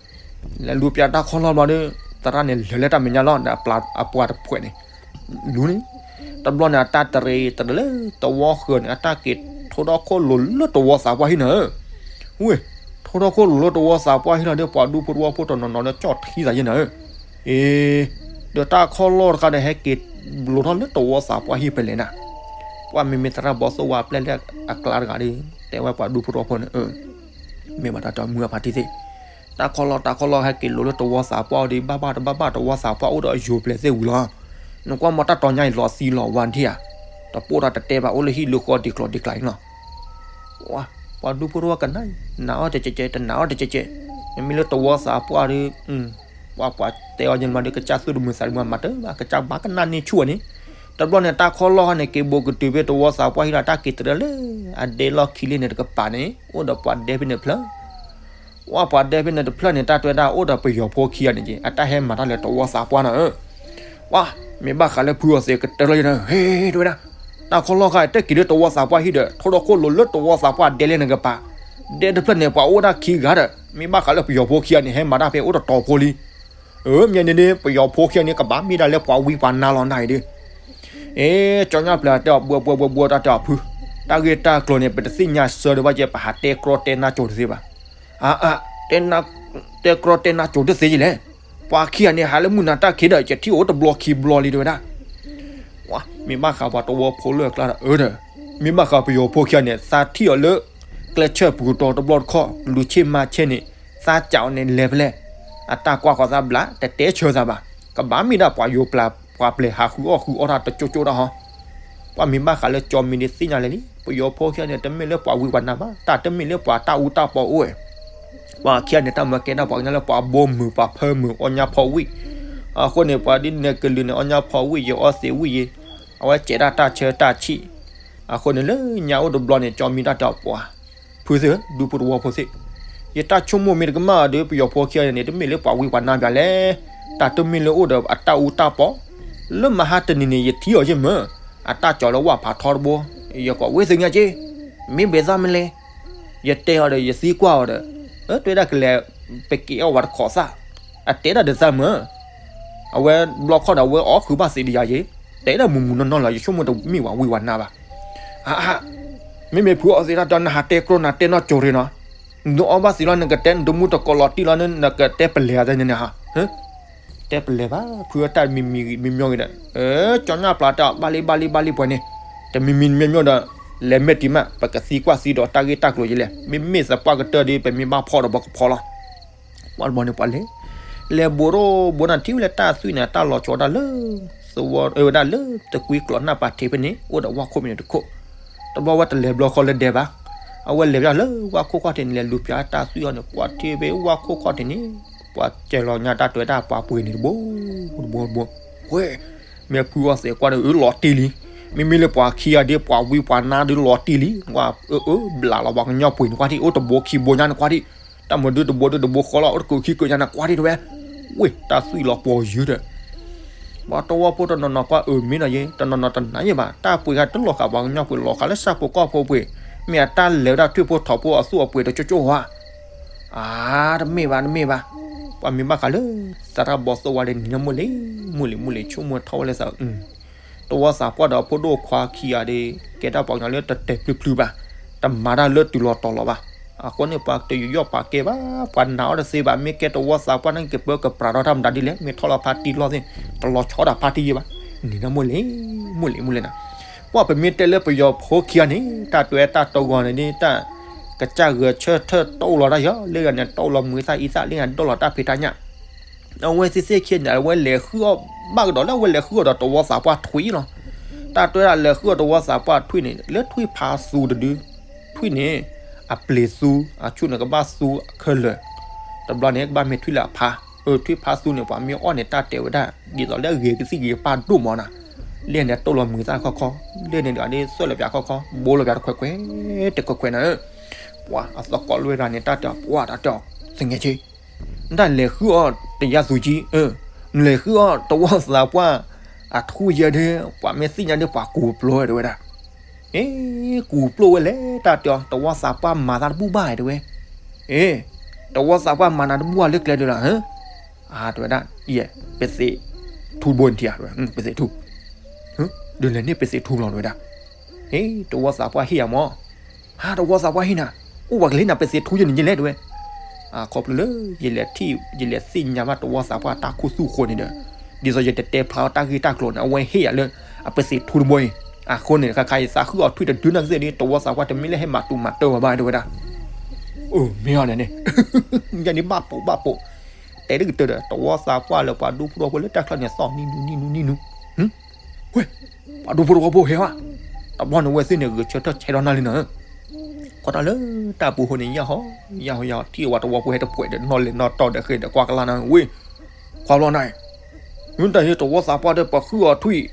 လဲၤလူၤပၠးတၢ်ခီၣ်လီၢ်ဘျီဒီး သရၣ်န့ၣ်လဲၤလၢတၢ်မဲာ်ညါလီၤ ဒီးအပှၤတဖှဲးန့ၣ် လူၤန့ၣ်, တဘျီန့ၣ် အတၢ်တရံးတရံးလၢတဝီဃၢၤန့ၣ် အတၢ်က့ၤထိထီၣ်ခိၣ်လိၤလၢတဝီသးပှၢ်ဟံၣ်နၤဧၢ, ဝ့ၢ်, ထိထီၣ်ခိၣ်လိၤလၢတဝီသးပှၢ်ဟံၣ်လီၤဒီး ပှၤဒူဖိတဝီဖိတနီၤနီၤဒီးကၠီၣ်ထံသးယဲၢ်နၤဧၢ, အ့, ဒီးတၢ်ခီၣ်လီၢ်တခါဒီးဟဲက့ၤလိၤထီၣ်လၢတဝီသးပှၢ်ဟံၣ်ဖဲလဲၣ်နၤ, ပှၤမ့မ့ၢ်သရၣ်ဘီသိၣ်ဝါပျဲၢ်လၢအကျါတဂၤဒီး တဲဝဲပှၤဒူဖိတဝီဖိန့ၣ် မ့ၢ်ဘၣ်တၢ်တီမုၢ်အဖါတံၢ်သ့ၣ်, တၢ်ခီၣ်လီၢ်တၢ်ခီၣ်လီၢ်ဟဲက့ၤလိၤလၢတဝီသးပှၢ်အီၤဒီး ဘၣ်ဘၣ်တဘၣ်ဘၣ်တဝီသးပှၢ်အိၣ်ဒီးယိၤပျဲၤသ့ၣ်ဝံၤလီၤ, နကွၢ်မီၤတၢ်တီညါအံၤလီၤသံလီၤဝါဒံးဧါ, တပိၢ်တၢ်တတဲဘၣ်အိၣ်လၢဟံၣ်လၢဃီဒံးကျိၤဒံးကျါအံၤလီၤ, ပှၤဒူဖိတဝီကနၣ်, နာ်အီၤတကဲးကဲး တနာ်အီၤတကဲးကဲး, မ့မ့ၢ်လၢတဝီသးပှၢ်ဒီး ပှၤပှၤတဲအီၤယဲၢ်မးဒီး ကစၢ်သူၣ်တမုာ်သးတမုာ်မၤတၢ်ဘၣ် ကစၢ်ဘၣ်ကနၣ်န့ၢ်ဆူၣ်ဝဲန့ၣ်, တဘျီန့ၣ် တၢ်ခီၣ်လီၢ်ခါန့ၣ် က့ၤဘိးကတုၤဖဲတဝီသးပှၢ်ဟံၣ်လီၤ တၢ်က့ၤတရၢလၢ အဒဲလီၢ်ခံလ့န့ၣ်တကပၤန့ၣ် အိၣ်ဒီးပှၤဒဲဖဲန့ၣ်တဖျၢၣ် ဝဲပှၤဒဲဖဲန့ၣ်တဖျၢၣ်န့ၣ် တၢ်တဲဝဲဒၣ်အိၣ်ဒီးပယီၤဖိခံဂၤန့ၣ်က့ အတၢ်ဟဲမၤတၢ်လၢတဝီသးပှၢ်နီၤဧၢ, ဝဲ မ့ၢ်ဘၣ်ဃးလၢဖုအီသံးကတၢၢ်လီၤယနီၤ ဟ့ တဲဝဲဒၣ်, တၢ်ခီၣ်လီၢ်ခါ တၢ်က့ၤလၢတဝီသးပှၢ်ဟံၣ်ဒီး ထိၣ်ဒီခိၣ်လိၤလၢတဝီသးပှၢ်ဒဲလ့န့ၣ်ကပၤ, ဒဲတဖျၢၣ်န့ၣ် ပှၤအိၣ်ဒၣ်ခံဂၤဒီး မ့ၢ်ဘၣ်ဃးလၢပယီၤဖိခံဂၤန့ၣ် ဟဲမၤတၢ်ဖဲအိၣ်တတီၤဖိလံ အၢ မ့ၢ်န့ၣ်ဒ် ပယီၤဖိခံဂၤန့ၣ် ကဘၣ်မ့ၢ်ဒၣ်လၢပှၤဝံပှၤနါလီၤနၤအံၤဒ်, အ့ ကၠီညၣ်ပျၢၤတဲအီၤ ဘှီဘှီဘှီဘှီ တၢ်တဲအီၤဖု, တၢ်ဂ့ၢ်တၢ်ကျိၤန့ၣ် ပတသ့ၣ်ညါဆၢဒီးဘၣ်ကဲ ပဟးတဲကြီတဲနါကိၤတသ့ဘၣ်, အါအါ, တဲ တဲကြီတဲနါကိၤတသ့ယလဲၣ်, ပှၤခံဂၤန့ၣ် ဟးလၢမုၢ်နၤတၢ်ခံဒီး ယထံၣ်အိၣ်တဘျီခံဘျီလံတဲဝဲဒၣ် မ့ၢ်ဘၣ်ဃးပှၤတဝီဖိလၢအကျါဒီးအၢဒီး, မ့ၢ်ဘၣ်ဃးပယီၤဖိခံဂၤန့ၣ် သးထံၣ်အီၤလၢ ကျဲဆၢၣ်ပူၤကတီၤတဘျီတခီၣ် လူၤဆ့ၣ်မၤဆဲန့ၣ် သးကးအီၤန့ၣ်လဲၤဖဲလဲၣ်, အတၢ်ကွၢ်ဃီၤသးဘျး တတဲဆၢသးဘၣ်, ကဘၣ်မ့ၢ်ဒၣ်ပှၤယိၤပျၢၤ ပှၤပျဲၤဟးဃုအီၣ်ဃုအီတၢ်တကၠိကၠိတၢ်ဟီ, ပှၤမ့ၢ်ဘၣ်ဃးလၢကၠီမံၤဒ်သ့ၣ်ညါလဲၣ်လံ, ပယီၤဖိခံဂၤန့ၣ် တမ့ၢ်လၢပှၤဝံပှၤနါဘၣ်, တၢ်တမ့ၢ်လၢပှၤတၢ်အူတၢ်ပီအိၣ်ဝဲ ပှၤခံဂၤန့ၣ် တၢ်မၢကဲဒၣ်ပှၤကညီလၢပှၤဘိမုာ်ပှၤဖၢမုာ်အီၣ်ညၣ်ဖီဝံၣ်, အဃိန့ၣ် ပှၤဒ်နဲကလုာ်န့ၣ် အီၣ်ညၣ်ဖီဝံၣ်ယံၤ အီသံးဝံၣ်ယံၤ, အဝဲစဲးဒၣ်တၢ်ဆၢတၢ်ဆံၣ်, အဃိန့ၣ်လၢညါအိၣ်တဘျီန့ၣ် ကၠီမံၤတၢ်တဲအီၤပှၤ, ဖုသ့ၣ်ဧၢ ဒူဖိတဝီဖိသ့ၣ်, ယတၢ်ဆိကမိၣ်မ့ၢ်တကမၣ်ဒီး ပယီၤဖိခံဂၤန့ၣ် တမ့ၢ်လၢပှၤဝံပှၤနါဘၣ်လဲၣ်, တၢ်တမ့ၢ်လၢအိၣ်ဒီးအတၢ်အူတၢ်ပီ, လၢမဟါတနံၤန့ၣ် ယထံၣ်အီၤက့မ့ၢ်, အတၢ်ကၠီၤလၢဝၣ်ဖးထီတဘိ, ယကိးဝဲသ့ၣ်ညါက့ မ့ၢ်ဘၣ်သးမနုၤလဲၣ်, ယတဲအီၤဒီး ယသံကွၢ်အီၤဒီး, အၢ တဲဝဲဒၣ်ကလဲၤ ပက့ၤအီၣ်ဝဲတခိးသၣ်, အတဲဒၣ်ဒ်သးမ့ၢ်, အဝဲဘျီခီၣ်ဒီး အဝဲအီၣ်ဃုာ်ဘၣ်သံးဒီးယၤယ့, တဲဒၣ်မုၢ်မုၢ်နီၢ်နီၢ်လီၤ ယဆိကမိၣ်တမ့ၢ်ပှၤဝံပှၤနါဘၣ်, အါအါ, မ့မ့ၢ်ဖုအီသံးတၢ်တဲ နဟးတဲကြီနၤတဲနီၢ်ကၠိၤရ့ၤနီၤ, နအီၣ်ဘၣ်သံးလီၤ နကတဲနတမူတကိးလီၤတံၢ်လီၤ နကတဲပလဲၤသးန့ၣ်န့ၣ်ဟါ တဲပလဲၤဘၣ် ဖုအတၢ်မံၤမံၤမံၤမံၤဂ့ၤဒီး, ကၠီညၣ်ပျၢၤတဲအီၤ ဘၣ်လံဘၣ်လံဘၣ်လံပှဲၤန့ၣ်, တမံၤမံၤမံၤမံၤဒီး, လဲၤမ့ၢ်တံၤမး ပကသံကွၢ်သံဒီးတၢ်ဂ့ၢ်တၢ်ကျိၤယလဲၣ် မ့မ့ၢ်သပှၢ်ကတၢၢ်ဒီး ပမ့ၢ်ဘၣ်ဖီၣ်ဒီးပကဖီၣ်လီၤ, ပှၤတဘျီန့ၣ်ပှၤလဲၤ, လဲၤဘိးဒိၣ်ဘိးနၤထံၣ်ဝဲလၢတၢ်သွံၣ်န့ၣ် တၢ်လီၤကၠီဒၣ်လၢ, သဝီဝဲဒၣ်လၢတကွံကျိးနၢ်ပာ်ထံးဖဲန့ၣ် အိၣ်ဒီးဝၣ်ခိၣ်ဖဲန့ၣ်တခိၣ်, တဘျီဝဲတလဲၤဘျီဃီလၢဒဲဘၣ်, အဝဲလဲၤဝဲဒၣ်လၢဝၣ်ခိၣ်ခီၣ်ထံးန့ၣ် လဲၤလူၤပၠးတၢ်သွံၣ်အီၤန့ၣ် ကွၢ်ထံၣ်ဖဲဝၣ်ခိၣ်ခီၣ်ထံးန့ၣ်, ပှၤကဲလီၤညါတၢ်တဲဝဲဒၣ်ပှၤပှ့ၤန့ၣ်တဘိ, တဘိတဘိ, ဝဲ, မ့ၢ်ဖုအီသံးကွၢ်ဒီးအၢလီၤတံၢ်လံ, မ့မ့ၢ်လၢပှၤခံဂၤဒီးပှၤဝံပှၤနါဒီးလီၤတံၢ်လံ, ကွၢ်အၢအၢဘျးလီၤပှၤကညီပှ့ၤန့ၣ်ကွၢ်ထံၣ် အိၣ်တဘိခံဘိညါန့ၣ်ကွၢ်ထံၣ်, တၢ်မဒုတဘိဒုတဘိဃီလီၤ အိၣ်တကိးခံကိးညါန့ၣ်ကွၢ်ထံၣ်တဲဝဲ, ဝ့ၢ် တၢ်သွံၣ်လီၤပှီၤယုၢ်ဒီး ပှၤတဝီဖိတနီၤနီၤကွၢ်အၢမ့ၢ်နီၤယ့ တနီၤနီၤတနာ်ယ့ဘၣ် တၢ်ပှ့ၤခါတလီၤဃာ်ပှၤကညီပှ့ၤ လီၤဃာ်လၢဆၣ်ဖိကီၢ်ဖိပှ့ၤ, မ့ၢ်အတၢ်လဲၤဝဲဒၣ်ထွံၣ်ဖိထိးဖိအသူၣ်အပှ့ၤတကၠိကၠိဧါ, အါ တမ့ၢ်ဘၣ် တမ့ၢ်ဘၣ်, ပှၤမ့ၢ်ဘၣ်ဃးလၢ သရၣ်ဘီသိၣ်ဝါဒီးနံၤနီၢ်မိၢ်လံၤ, မိၢ်လံၤ မိၢ်လံၤ ဆိကမိၣ်ထီၣ်ဝဲလၢသး တဝီသးပှၢ်ဒီးဖိဒိၣ်ခွါခံဂၤဒီး ကဲဒၣ်ပှၤကညီလၢတတဲာ်ဖျုဖျုဘၣ်, တမၤတၢ်လၢတုၤလီၤတီၤလီၤဘၣ်, အဃိန့ၣ် ပှၤတယူးယီၣ်ပာ်ကဲဘၣ်, ပှၤနာ်အီၤတသ့ဘၣ်, မ့ၢ်ကဲတဝီသးပှၢ်န့ၣ် ကပၢကပြးထီၣ်တၢ်မတၤဒ်လဲၣ်, မ့ၢ်ထီၣ်လီၤဖးတံၢ်လီၤသ့ၣ်, တလီၤဆီဒၣ်ဖးတံၢ်ယ့ဘၣ်, နံၤနီၢ်မိၢ်လံၤ, မိၢ်လံၤ မိၢ်လံၤနၤ, ပှၤပမ့ၢ်တဲလၢပယီၤဖိခံဂၤန့ၣ် တၢ်တွဲတၢ်တဂီၤန့ၣ်ဒ် တၢ်ကစၢ်ဂဲၤဆၢထၢၣ်တအိၣ်လီၤတၢ်ယီၤ, လၢဂၤန့ၣ် တအိၣ်လီၤမုာ်သၣ်အံသၣ်, လၢဂၤန့ၣ် ဒိၣ်လီၤတၢ်ဖံးတၢ်ညၣ် အဝဲသ့ၣ်သ့ၣ်ခံန့ၣ် အဝဲလဲၤဃုအီၣ်ဘၣ်ကဒီးလၢ အဝဲလဲၤဃုအီၣ်ဒီးတဝီသးပှၢ်ထွံၣ်လီၤ. တၢ်တွဲဒၣ်လဲၤဃုအီၣ်တဝီသးပှၢ်ထွံၣ်န့ၣ် လၢထွံၣ်ဖးသူတဒု, ထွံၣ်န့ၣ် အပျ့ၤသူ, အဆူၣ်န့ၣ်ကဘၣ်သူခဲလၢာ်, တဘျီန့ၣ်ကဘၣ်မ့ၢ်ထွံၣ်လၢအဖါ, ထွံၣ်ဖးသူန့ၣ် ပှၤမ့ၢ်အီၣ်န့ၣ် တၢ်တဲဝဲဒၣ် ဒ်သိးလၢအဂ့ၤကသံၣ်ဂ့ၤကပၢ်ဒိၣ်မးနၤ, လၢန့ၣ်တိၢ်လီၤမုာ်သၣ်ခီခီ, လၢန့ၣ်ဒ်သိးလၢသွဲၣ်လီၤပၠးခီခီ, ဘိလီၤပၠးတခွဲးခွဲး, တခွဲးခွဲးနၤ, ပှၤအသကိးလွဲၢ်ဂၤန့ၣ် တၢ်တဲအီၤ ပှၤတၢ်တဲအီၤ သငဲးဆ့ နတၢ်လဲၤဃုအီၣ်တယါသူကံ, နလဲၤဃုအီၣ်တဝီသးပှၢ်အထွံၣ်ယဲဒၣ်, ပှၤမ့ၢ်သ့ၣ်ညါဒ်ပှၤကူးပျိဝဲတဲဝဲဒၣ်, အ့ ကူးပျိဝဲလဲၣ် တၢ်တဲအီၤ တဝီသးပှၢ်မၤသးတဘူၣ်ဘၣ်တဲဝဲ, အ့ တဝီသးပှၢ်မၤနၤတဘူၣ်ဘၣ်လၢကျဲဒၣ်လီၤ, အတဲဝဲဒၣ်, ယဲ ပသ့ၣ်ထူတဘိန့ၣ်ထံၣ်ဧါ, ပသ့ၣ်ထူ, ဒ်လဲၣ်န့ၣ်ပသ့ၣ်ထူလီၤတဲဝဲဒၣ်, အ့ တဝီသးပှၢ်ဟ့ၣ်ယၤမး ဟါ တဝီသးပှၢ်ဟ့ၣ်နၤ, အိၣ်ပှၤကလဲၤနၤ ပသ့ၣ်ထူယဲန့ၣ်ယလဲၣ်တဲဝဲ, အခီဖျိလၢ ယလဲၤထံၣ် ယလဲၤသ့ၣ်ညါဘၣ်တဝီသးပှၢ်တၢ်ခူသူၣ်အဃိန့ၣ်ဒီး, ဒ်သိးယတတဲဖျါအီၤတၢ်ဂ့ၢ်တၢ်ကျိၤန့ၣ် အဝဲဟ့ၣ်ယၤလၢ အပသ့ၣ်ထူတဘိအံၤ, အဃိန့ၣ် ခါခါအံၤသးဃုအီၣ်ထွံၣ်တဒုနီၢ်ကသ့ၣ်ဒီး တဝီသးပှၢ်တမ့ၢ်လၢဟဲမၤတူၢ်မၤတၢ်ဝဲဘၣ်တဲဝဲဒၣ်, အိ မ့ၢ်အီၤန့ၣ်န့ၣ်, ယန့ၣ်ဘၣ်ပိာ်ဘၣ်ပိာ်, တဲတကတၢၢ်ဒီး တဝီသးပှၢ်လၢပှၤဒူဖိတဝီဖိလၢတၢ်ချၢန့ၣ် သီၣ်နံၤနူနံၤနူနံၤနူ ဝဲ ပှၤဒူဖိတဝီဖိဟဲဝဲ, တဘျီန့ၣ်ဝဲသ့ၣ်န့ၣ် ဂဲၤဆၢထၢၣ်ဆဲးဒီးနၢ်လံနီၤ, ကွၢ်တၢ်လၢတၢ်ပူၤဃိန့ၣ် ယဟီ ယဟီယဟီ ထံၣ်ဝဲတဝီဖိဟဲတပှဲၤဒီး နီၢ်လဲၤနီၢ်တီၢ်ဒီးဃ့ဒီးကွၢ်ကလါနၤ ဝ့ၢ်, ခွါဘျီနၤ, မ့ၢ်တၢ်ဟ့ၣ်တဝီသးပှၢ်ဒီးပဃုအီၤထွံၣ်,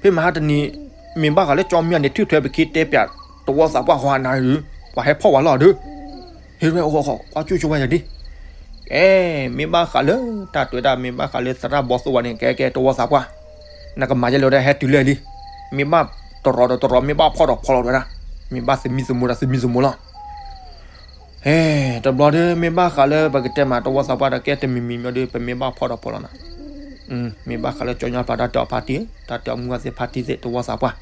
ဖဲမဟါတနံၤ မ့ၢ်ဘၣ်ဃးလၢကၠီမၠၢ်န့ၣ် ထုးထွဲပခံတဲပၠး တဝီသးပှၢ်ဃီအနၢ်ဒုး ပှၤဟဲဖီၣ်ဝဲလီၤဒုး, ဟ့ၣ်ဝဲအိၣ်ဃီ ကွၢ်ကၠူၣ်ဆိဝဲယၤဒ်, ကဲ မ့ၢ်ဘၣ်ဃးလၢ တၢ်တဲဝဲဒၣ် မ့ၢ်ဘၣ်ဃးလၢသရၣ်ဘီသိၣ်ဝဲန့ၣ် ကဲကဲတဝီသးပှၢ်, နကမၤယဲလဲၣ်ဝဲဒၣ် ဟဲတုၤလၢလံ, မ့ၢ်ဘၣ်တရီဒီးတရီ မ့ၢ်ဘၣ်ဖီၣ်ဒီးဖီၣ်လီၤဝဲဒၣ်, မ့ၢ်ဘၣ်သမံသမိးဒီးသမံသမိးလီၤ. ဟဲ တဘျီဒီး မ့ၢ်ဘၣ်ဃးလၢပကတဲမး တဝီသးပှၢ်ဒီး ကဲတမံၤမံၤမ့ၢ်ဒီး ပမ့ၢ်ဘၣ်ဖီၣ်ဒီးဖီၣ်လီၤနၤ, မ့ၢ်ဘၣ်ဃးလၢကၠီညါပျၢ်တၢ်တဲအီၤဖါတံၢ် တၢ်တဲအီၤမုၢ်ဂၤသ့ၣ်ဖါတံၢ်သ့ၣ် တဝီသးပှၢ်,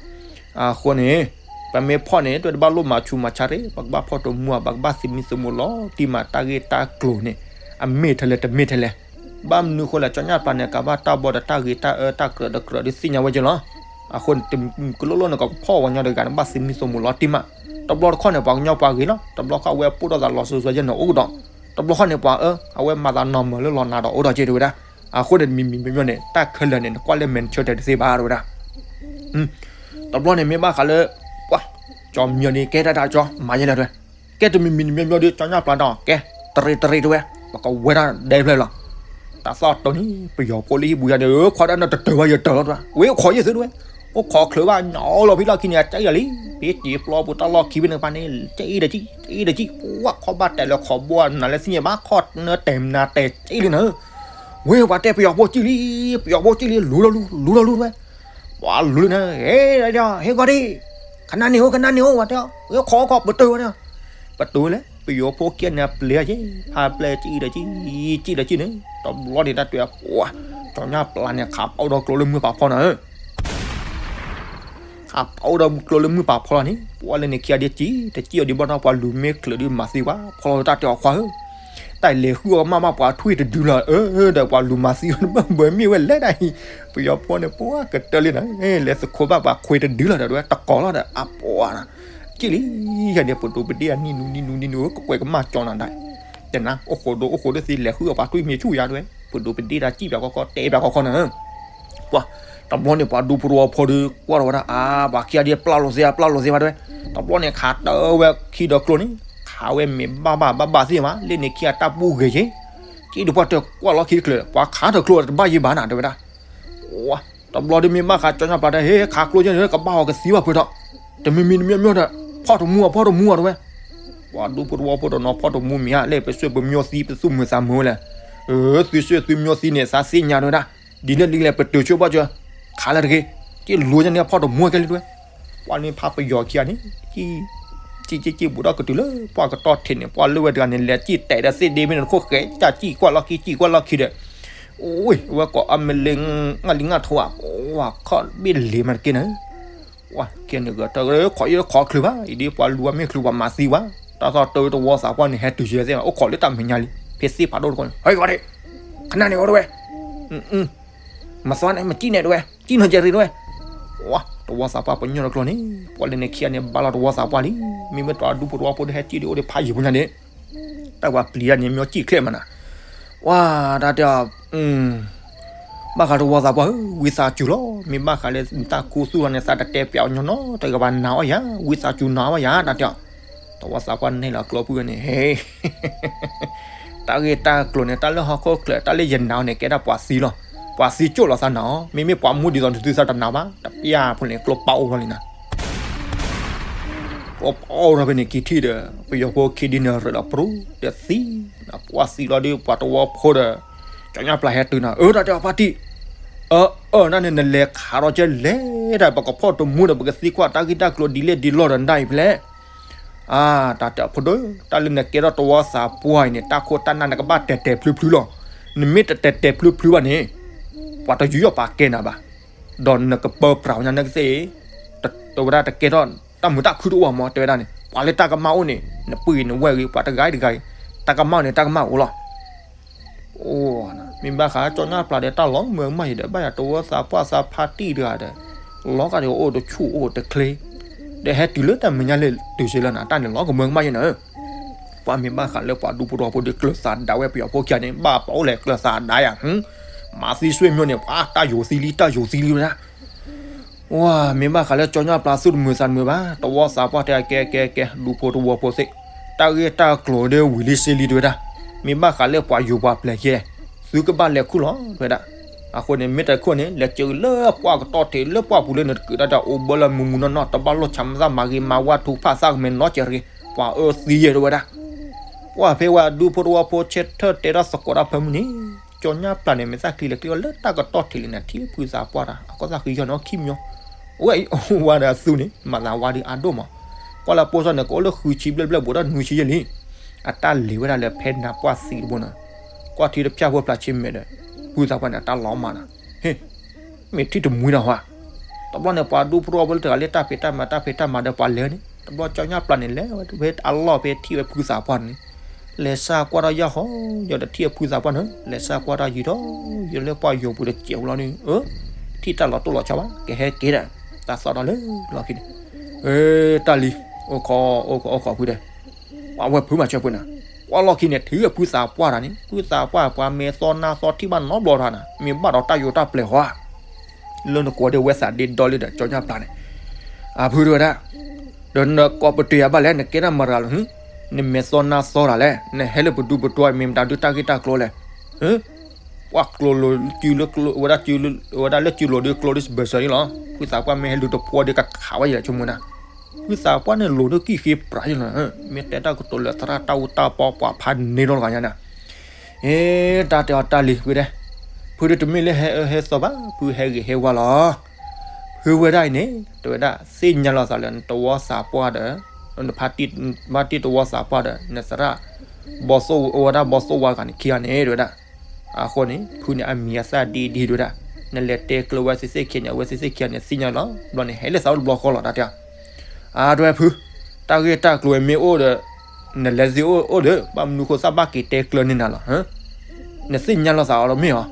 အဃိန့ၣ် ပမ့ၢ်ဖီၣ်န့ၣ် တၢ်တဘၣ်လိၣ်မၤဆူးမၤဆါရ့ၣ် ပကဘၣ်ဖီၣ်တမူ ပကဘၣ်သမံသမိးလီၤတံၢ်မး တၢ်ဂ့ၢ်တၢ်ကျိၤန့ၣ် အမ့ၢ်ထဲလဲၣ်တမ့ၢ်ထဲလဲၣ်, ဘၣ်မနုၤဃိလဲၣ် ကၠီညါပျၢ်န့ၣ် ကဘၣ်တၢ်ဘီဒီးတၢ်ဂ့ၤတၢ်အၢတၢ်ကြၢးတကြၢးဒုးသ့ၣ်ညါဝဲက့လီၤ. အဃိန့ၣ် တမံၤကလိလိၣ်န့ၣ် ကကဖီၣ်ဝဲညီတဂၤန့ၣ် ဘၣ်သမံသမိးလီၤတံၢ်မး, တဘျီတခီၣ်န့ၣ် ပှၤကညီပှၤဂ့ၤလီၤ တဘျီခီၣ်အဝဲပိၢ်ထီၣ်သးလီၤစိၤစိၤယဲၢ်န့ၣ်အိၣ်ကဒီး, တဘျီခီၣ်န့ၣ် ပှၤအၢ အဝဲမၤသးနီၢ်မၢၤလၢလီၤနၤဒီးအိၣ်ဒီးက့တဝဲဒၣ်, အဃိန့ၣ် တမံၤမံၤမ့ၢ်မ့ၢ်န့ၣ် တၢ်ခဲလၢာ်န့ၣ် နကွၢ်လၢမဲာ်နဆၢတဲာ်တသ့ဘၣ်တဝဲဒၣ် တဘျီန့ၣ်မ့ၢ်ဘၣ်ဃးလၢ ပှၤ ကၠီမၠၢ်န့ၣ် ကဲတၢ်တၢ်ကၠီ မၤယဲလဲၣ်တဝဲ, ကဲတမံၤမံၤတမံၤမံၤဒီး ကၠီညါပျၢ်တၢ် ကဲ တရ့တရ့တဝဲ, ပကဝဲဒၣ်ဒဲဖျၢၣ်လီၤ. တၢ်သီၣ်တၢ်န့ၣ် ပယီၤဖိလၢဟံၣ်ပူၤယါန့ၣ် ခီဒၣ်နတတၢၤဘၣ်ယတၢၤလီၤတဝဲ, ဝဲအိၣ်ခိးယဲၢ်သုတဝဲ, အိၣ်ခိးချုးဘၣ်ညီလီၤဖံလီၢ်ခံန့ၣ် အကဲလံ, ဖဲက့ၤပျီပူၤတၢ်လီၢ်ခံဖဲန့ၣ်ကပၤန့ၣ် ကဲအံၤဒီးကံၣ် ကဲအံၤဒီးကံၣ် ပှၤခီၣ်ဘၣ်တဲာ်လၢခီဘိနၤလၢသ့ၣ်ညါဘၣ်ခီၣ်နၢတဲာ်မနၤတဲာ်ကဲလံနၤ ဝဲပှၤတဲပယီၤဖိကံၣ်လံ, ပယီၤဖိကံၣ်လံ လူၤဒီးလူၤ လူၤဒီးလူၤတဝဲ, ပှၤလူၤလံနၤ ဟဲ ဟဲကွၢ်ဒံး, ခနၣ်န့ၣ်အိၣ် ခနၣ်န့ၣ်အိၣ်ဝဲတဲအီၤ ဝဲခိးခိးပတုာ်ဝဲန့ၣ်, ပတုာ်ဝဲလဲၣ် ပယီၤဖိကဲန့ၣ်အပျဲၢ်က့ၤ ဖးပျဲၢ်ကံၣ်ဒီးကံၣ် ကံၣ်ဒီးကံၣ်န့ၣ် တဘျီန့ၣ်တၢ်တဲပှၤ ကၠီညါပျၢ်န့ၣ် ခးပအိၣ်ဒီးကျိလၢမုၢ်ပာ်ဖီနၤဧၢ ခးပအိၣ်ဒီးကျိလၢမုၢ်ပာ်ဖီလီၤန့ၣ် ပှၤလၢန့ၣ်ခံဂၤဒ်ကံၣ် တကံၣ်အီၤဒံးဘၣ်နီၤ ပှၤလူၤမ့ၢ်ချုးဒုးမၤသံပှၤ ဖီလီၤတၢ်တဲအီၤခွါဧၢ, တၢ်လဲၤဃုအီၤကမၣ်ဘၣ်ပှၤထွံၣ်တဒုလီၤ အၢ ဒီးပှၤလူၤမၤသံအီၤတဘၣ်ဘၢမ့ၢ်ဝဲလဲၣ်ဒၣ်အံၤ, ပယီၤဖိန့ၣ် ပှၤကတၢၢ်လံနၤ လဲၤသခိးဘၣ်ပှၤခွဲးတဒုလီၤဒီး တကိးလီၤဒီး အပှၤ ကံၣ်လံ, ယၤန့ၣ် ပဒိးပဒ့ၣ်အနံၣ်နူနံၣ်နူနံၣ်နူ ကကွဲးကမၣ်ကၠီနၤဒၣ်, တနၤ အိၣ်ဃိးဒိၣ်အိၣ်ဃိးဒိၣ်သ့ လဲၤဃုအီၤပှၤထွံၣ်မ့ၢ်ဆူၣ်ယၤတဝဲ, ပဒိးပဒ့ၣ်တၢ်ကံၣ်ပၠးခီခီ တဲပၠးခီခီနၤ ပှၤ တဘျီန့ၣ် ပှၤဒူဖိတဝီဖိဒီး ကွၢ်ထီၣ်ဝဲဒၣ် အါ ပှၤခံဂၤဒ်ပျၢ်လိာ်သ့ ပျၢ်လိာ်သ့ဘၣ်တဝဲ, တဘျီန့ၣ်ခးတၢ်ဝဲခံဒီးကျိန့ၣ် ခးဝဲမ့ၢ်ဘၣ်ဘၣ်ဘၣ်ဘၣ်သ့ၣ်မး လၢန့ၣ်ခံဂၤတၢ်ပူၤဂ့ၤက့ၤ, ကံၣ်ဒုးပှၢ်တကွၢ်လီၢ်ခံတချုး ပှၤခးတချုးတဘၣ်ယံၤဘၣ်နၤတဝဲဒၣ်, ဝါ တဘျီဒုးမ့ၢ်ဘၣ်ဃး ကၠီညါပျၢ်တၢ် ဟဲခးကျိယဲၢ်န့ၣ် ကဘၣ်အီၤကသံဘၣ်ဖုးထီၣ်, တမံၤမံၤတမံၤမံၤဒီး ဖီၣ်တမူအီၤ ဖီၣ်တမူအီၤတဝဲ, ပှၤဒူဖိတဝီဖိဒီးနီၤ ဖီၣ်တမူမ့ၢ်ဧါ လၢပစွဲပမျိုးသံ ပသူၣ်မုာ်သးမုာ်ဝဲလဲၣ်, အၢ သုစွဲသုမျိုးသံန့ၣ် သးသ့ၣ်ညါတဝဲဒၣ်, ဒ်လဲၣ်ဒ်လဲၣ် ပတုာ်ဆိဘၣ်စၢၤ, ခးလၢတဂ့ၤ, က့ၢ်လိၤညါန့ၣ် ဖီၣ်တမူအီၤကဲလံတဝဲ, ပှၤန့ၣ်ဖးပယီၤခံဂၤန့ၣ် ကံၣ်ကံၣ်ကံၣ်ဘူးဒီးကတုၤလၢ ပှၤကတီၢ်ထံးန့ၣ် ပှၤလၢဝဲတဂၤန့ၣ် လဲၤကံၣ်တဲာ်ဒီးသ့ၣ်ဒ့မ့ၢ်န့ၣ် တခိၣ်ဃဲးတၢ်ကံၣ်ကွၢ်လီၢ်ခံ ကံၣ်ကွၢ်လီၢ်ခံဒီး အိၣ် အဝဲကိးအမ့ၢ်လၢ ငၣ်လံငၣ်ထိးဧါ, ပှၤခီၣ်ဘ့ၣ်လ့ၤမးတက့ၢ်နၤ, ပှၤကဲန့ၣ်ဂ့ၤတၢ် ခိးယခိးချုးဘၣ် အံၤဒ်ပှၤလူၤအမ့ၢ်ချုးပှၤမၤသံဝဲ, တၢ်သီၣ်တၢ်တဝီသးပှၢ်န့ၣ် ဟဲတုၤယဲသ့ၣ် အိၣ်ခိးလၢတၢ်မဲာ်ညါလံ ဖဲသ့ၣ်ဖးဒိၣ်တခီန့ၣ် ဟဲဝဲဒၣ် ခနၣ်န့ၣ်အိၣ်တဝဲ မသွါန့ၣ် မကံၣ်န့ၣ်တဝဲ ကံၣ်နီၢ်ကဲရ့တဝဲ, ဝါ တဝီသးပှၢ်ပညိၣ်တကျိန့ၣ် ပှၤလၢန့ၣ်ခံဂၤန့ၣ် ဘၣ်လီၤတဝီသးပှၢ်လံ, မ့မ့ၢ်တၢ်ဒူဖိတဝီဖိဒီးဟဲကံၣ်ဒုးအိၣ်ဒီးဖးယံၤဖိညါန့ၣ်, တၢ်ပှၤပျံၤတၢ်န့ၣ် မ့ၢ်ကံၣ်ချဲ့မးနၤ, ဝါ တၢ်တဲအီၤ ဘၣ်ဃးတဝီသးပှၢ်ဧၢ ဝံသးစူၤလီၤ, မ့ၢ်ဘၣ်ဃးလၢနတၢ်ခူသူၣ်လီၤန့ၣ် သးတတဲပၠးအီၤညီနီတဂၤဘၣ် နာ်အီၤယၤ ဝံသးစူၤနာ်အီၤယၤ တၢ်တဲအီၤ, တဝီသးပှၢ်န့ၣ်လီၤကျိဖုဂၤန့ၣ် ဟဲ တၢ်ဂ့ၢ်တၢ်ကျိၤန့ၣ် တၢ်လၢဟီၣ်ခိၣ်ချၢ တၢ်လၢယနာ်အီၤန့ၣ် ကဲဒၣ်ပှၤသံလီၤ, ပှၤသံကၠိၣ်လီၤသးနာ်အီၤ, မ့မ့ၢ်ပှၤမူဒ်သိးနသုသးတနာ်ဘၣ်, တပျၢ်ဖိန့ၣ် ကျိပာ်အိၣ်ထီၣ်လံနၤ ကျိပာ်အိၣ်ထီၣ်ဖဲန့ၣ်က့ၤထံၣ်ဒီး ပယီၤဖိခံဒုန့ၣ် ရ့းလီၤပြူၤဒီးသံ, ပှၤသံလီၤဒီး ပှၤတဝီဖိဒီး ကၠီညါပျၢ်ဟဲတုၤနၤ, အၢ တၢ်တဲအီၤဖါတံၢ်, အၢ အၢ နန့ၣ် နလဲၤခးထီၣ်ကဲလဲၣ်ဒီး ပကဖီၣ်တမူဒီး ပကသံကွၢ်တၢ်ဂ့ၢ်တၢ်ကျိၤဒ်လဲၣ်ဒ်လဲၣ်ဒီးနတၢ်အံၤဖဲလဲၣ် အါ တၢ်တဲအီၤဖိဒိၣ်, တၢ်လၢနကဲထီၣ်တဝီသးပှၢ်အံၤန့ၣ် တၢ်ခိၣ်တၢ်နၢ်နကဘၣ်တဲာ်တဲာ်ဖျုဖျုလီၤ. နမ့ၢ်တတဲာ်တဲာ်ဖျုဖျုဘၣ်န့ၣ် ပှၤတယူးယီၣ်ပာ်ကဲနၤဘၣ်. ဒီးနကပၢပြးညါနကသ့ၣ်, တဝဲဒၣ်တကဲထီၣ်တၢ်မုာ်တၢ်ခုတအိၣ်မး တဲဝဲဒၣ်န့ၣ် ပှၤလၢတၢ်ကမၣ်အိၣ်န့ၣ် နပှ့ၤနဝဲၢ်ဂ့ၤ ပှၤတဂၤတဂၤအံၤ တၢ်ကမၣ်န့ၣ် တၢ်ကမၣ်အိၣ်လီၤ အိၣ် မ့ၢ်ဘၣ်ဃးကၠီညါပျၢ်ဒီး တၢ်လီၤမုာ်ကမၣ်ယံၤဒီး ဘၣ်ယၤတဝီသးပှၢ်သးဖါတံၢ်တဂၤဒီး လီၤဂာ်ဒီးအိၣ်တဆူၣ်အိၣ်တချ့ ဒီးဟဲတုၤလၢတၢ်မဲာ်ညါလၢတုၤစ့လၢနၤ တၢ်န့ၣ်လီၤကမၢကမၣ်ယံၤနၤဧၢ. ပှၤမ့ၢ်ဘၣ်ဃးလၢပှၤဒူဖိတဝီဖိဒီး ကျၢၤသးဒးဝဲပယီၤဖိခံဂၤန့ၣ် ဘၣ်ပာ်အိၣ်လဲၣ်ကျၢၤသးဒးယၤ မၤသံစွ့ၢ်မျိၣ်န့ၣ် ပှၤတၢ်ယိၤသံလံ တၢ်ယိၤသံလံဝဲဒၣ် ဝါ မ့ၢ်ဘၣ်ဃးလၢကၠီညါပျၢ်သူၣ်တမုာ်သးတမုာ်ဘၣ် တဝီသးပှၢ်တဲကဲကဲကဲ ဒူဖိတဝီဖိသ့ၣ် တၢ်ဂ့ၢ်တၢ်ကျိၤဒီးဝံၤလံစ့လံတဝဲဒၣ် မ့ၢ်ဘၣ်ဃးလၢပှၤယိၤပှၤပျဲၢ်ကဲ သုကဘၣ်လဲၤခူၣ်လီၤတဝဲဒၣ် အဃိန့ၣ် မ့ၢ်တခိၣ်န့ၣ် လဲၤစၢၤလၢပှၢ်ကတီၢ်ထံးလၢပှၢ်ပူၤလၢနတကုာ်တၢ်တၢ်အိၣ်ဘၢလၢမုာ်မုာ်နီၢ်နီၢ် တဘၣ်လိၣ်ဆးမသးမၤဂ့ၤမၤဝါထူဖၣ်သးကမဲာ်နီတစဲးတဂ့ၤ ပှၤအၢသံယဲၢ်တဝဲဒၣ် ပှၢ်ဖဲဝဲဒူဖိတဝီဖိဆဲထၢၣ်တဲထီၣ်သကိးတၢ်ဖၢမုၢ်န့ၣ် ကၠီညၣ်ပျၢ်န့ၣ် မ့ၢ်သးကျံလဲၤကျံအီၤလၢတၢ်ကတီၢ်ထံးလံန့ၣ် ထံၣ်ဖုသးပှၢ်တၢ် အကီၢ်သးဃံယီၢ်နီၢ်ခံမညီ, အိၣ်ဝဲအံၤအိၣ်ဝဲဒီးအသူန့ၣ် မၤသးဝါဒုးအါဒိၣ်မး, ကွၢ်လၢပိစၢ်န့ၣ် ကအိၣ်လၢဃုဆံဘျဲၣ်ဘျဲၣ်ဘူးဒီးနွံဆံယဲၢ်လံ, အတၢ်လံၤဝဲဒၣ်လၢဖဲနၤပှၢ်သံတဘိန့ၣ်, ကွၢ်ထံတဖၠၣ်ဖိဖျါဆ့မဲာ်ဒီး, ဖုသးပှၢ်န့ၣ် အတၢ်လီၤမၢ်နီၤ, ဟ့ၣ် မ့ၢ်ထံၣ်တမှံတၢ်ဟါ, တဘျီန့ၣ် ပှၤဒူဖိတဝီဖိလၢတဂၤလၢတၢ်ဖံးတၢ်မၤတၢ်ဖံးတၢ်မၤဒီးပှၤလဲၤန့ၣ် တဘျီကၠီညၣ်ပျၢ်န့ၣ် လဲၤဝဲဖဲအလီၢ်ဖဲထံၣ်ဝဲဖုသးပှၢ်န့ၣ်, လဲၤစၢ်ကွၢ်ထီၣ်ယၢ်ဟီ, ယီၤတထံၣ်ဝဲဖုသးပှၢ်န့ၣ် လဲၤစၢ်ကွၢ်ထီၣ်ယံၤထီၣ်, ယီၤလၢပှၢ်ယိၤပူၤတစဲးဖိလီၤန့ၣ်, ထံၣ်တၢ်လီၤတိၢ်လီၤဆီဘၣ် ကဟဲက့ၤဒီး, တၢ်သီၣ်ထီၣ်လၢလီၢ်ခံန့ၣ်, တၢ်လံၤ, အိၣ်ခိး, အိၣ်ခိးအိၣ်ခိးဖုဒီး ပှၤဝဲဖုမၤစၢၤပှဲၤနၤ, ကွၢ်လီၢ်ခံန့ၣ် ထုးဖုသးပှၢ်တၢ်န့ၣ် ဖုသးပှၢ်ပှၤမဲာ်သီနါသီထံၣ်ဘၣ်နီတဘျီတၢ်န့ၣ် မ့ၢ်ဘၣ်ဒီးတၢ်ယိးတၢ်ပျဲၤဟီဧါ, လၢနကိးဒ်ဝဲသးဒ့ဒီလံဒီးကၠီညၣ်ပျၢ်န့ၣ်, အဖုတဝဲဒၣ်, ဒီးနကိးပတုာ်ယၤဘၣ်လဲၣ် နကဲဒၣ်မတၤလီၤ, နမဲာ်သီနါသီတၢ်လဲၣ် နဟဲလၢပဒူပတွၤမ့ၢ်မတၤဒုးတၢ်ဂ့ၢ်တၢ်ကျိၤလဲၣ်, ပှၤကျိၤလိၤစုလၢကျိၤ, ဝဲဒၣ်စုလၢ, ဝဲဒၣ်လၢစုလိၤဒုးကျိၤဒုးဘၢၣ်စၢၤန့ၣ်လီၤ, ဖုသးပှၢ်မ့ၢ်ဟဲလူၤတဖိဒီးကခးဝဲယဲၢ်ဆိကမိၣ်နၤ, ဖုသးပှၢ်န့ၣ်လိၤဒုးကံၣ်ဃ့ပြးယဲၢ်လီၤ, မ့ၢ်တဲတၢ်ကတိၤလၢသရၣ်တၢ်အူတၢ်ပီပှၤဖးန့ၢ်ထီၣ်တဂၤညါန့ၣ်, အ့ တၢ်တဲအီၤတၢ်လံၤဖုဒီး, ဖုဒုးတမ့ၢ်လၢဟဲအၢဟဲသီဘၣ် ဖုဟဲဂ့ၤဟဲဝါလီၤ, ဖုဝဲဒၣ်အံၤန့ၣ် တဝဲဒၣ် သ့ၣ်ညါလီၤသးလၢနတဝီသးပှၢ်ဒီး, နဖါတံၢ်တဝီသးပှၢ်ဒီး နသရၣ် ဘီသိၣ်ဝါ ဝဲဒၣ်ဘီသိၣ်ဝါတဂၤန့ၣ် ခံဂၤန့ၣ် တဝဲဒၣ်, အဃိန့ၣ် ဖုန့ၣ်အမံၤအသၣ်ဒ်ဒ်တဝဲဒၣ်, နလဲၤတဲကျၢၤဝဲသ့ၣ်သ့ၣ်ခံဂၤန့ၣ် အဝဲသ့ၣ်သ့ၣ်ခံဂၤန့ၣ် သ့ၣ်ညါလီၤ, ဘျီန့ၣ်ဟဲလၢသးအိၣ်တဘျီဃီလီၤ တၢ်တဲအီၤ, အါ တဝဲဖု, တၢ်ဂ့ၢ်တၢ်ကျိၤဝဲမ့ၢ်အိၣ်ဒီး, နလဲၤသ့ၣ်အိၣ်အိၣ်ဒီး ဘၣ်မနုၤဃိသးဘၣ်က့ၤတဲကျၢၤန့ၢ်နၤလီၤ, နသ့ၣ်ညါလီၤသးအီၤလီၤမ့ၢ်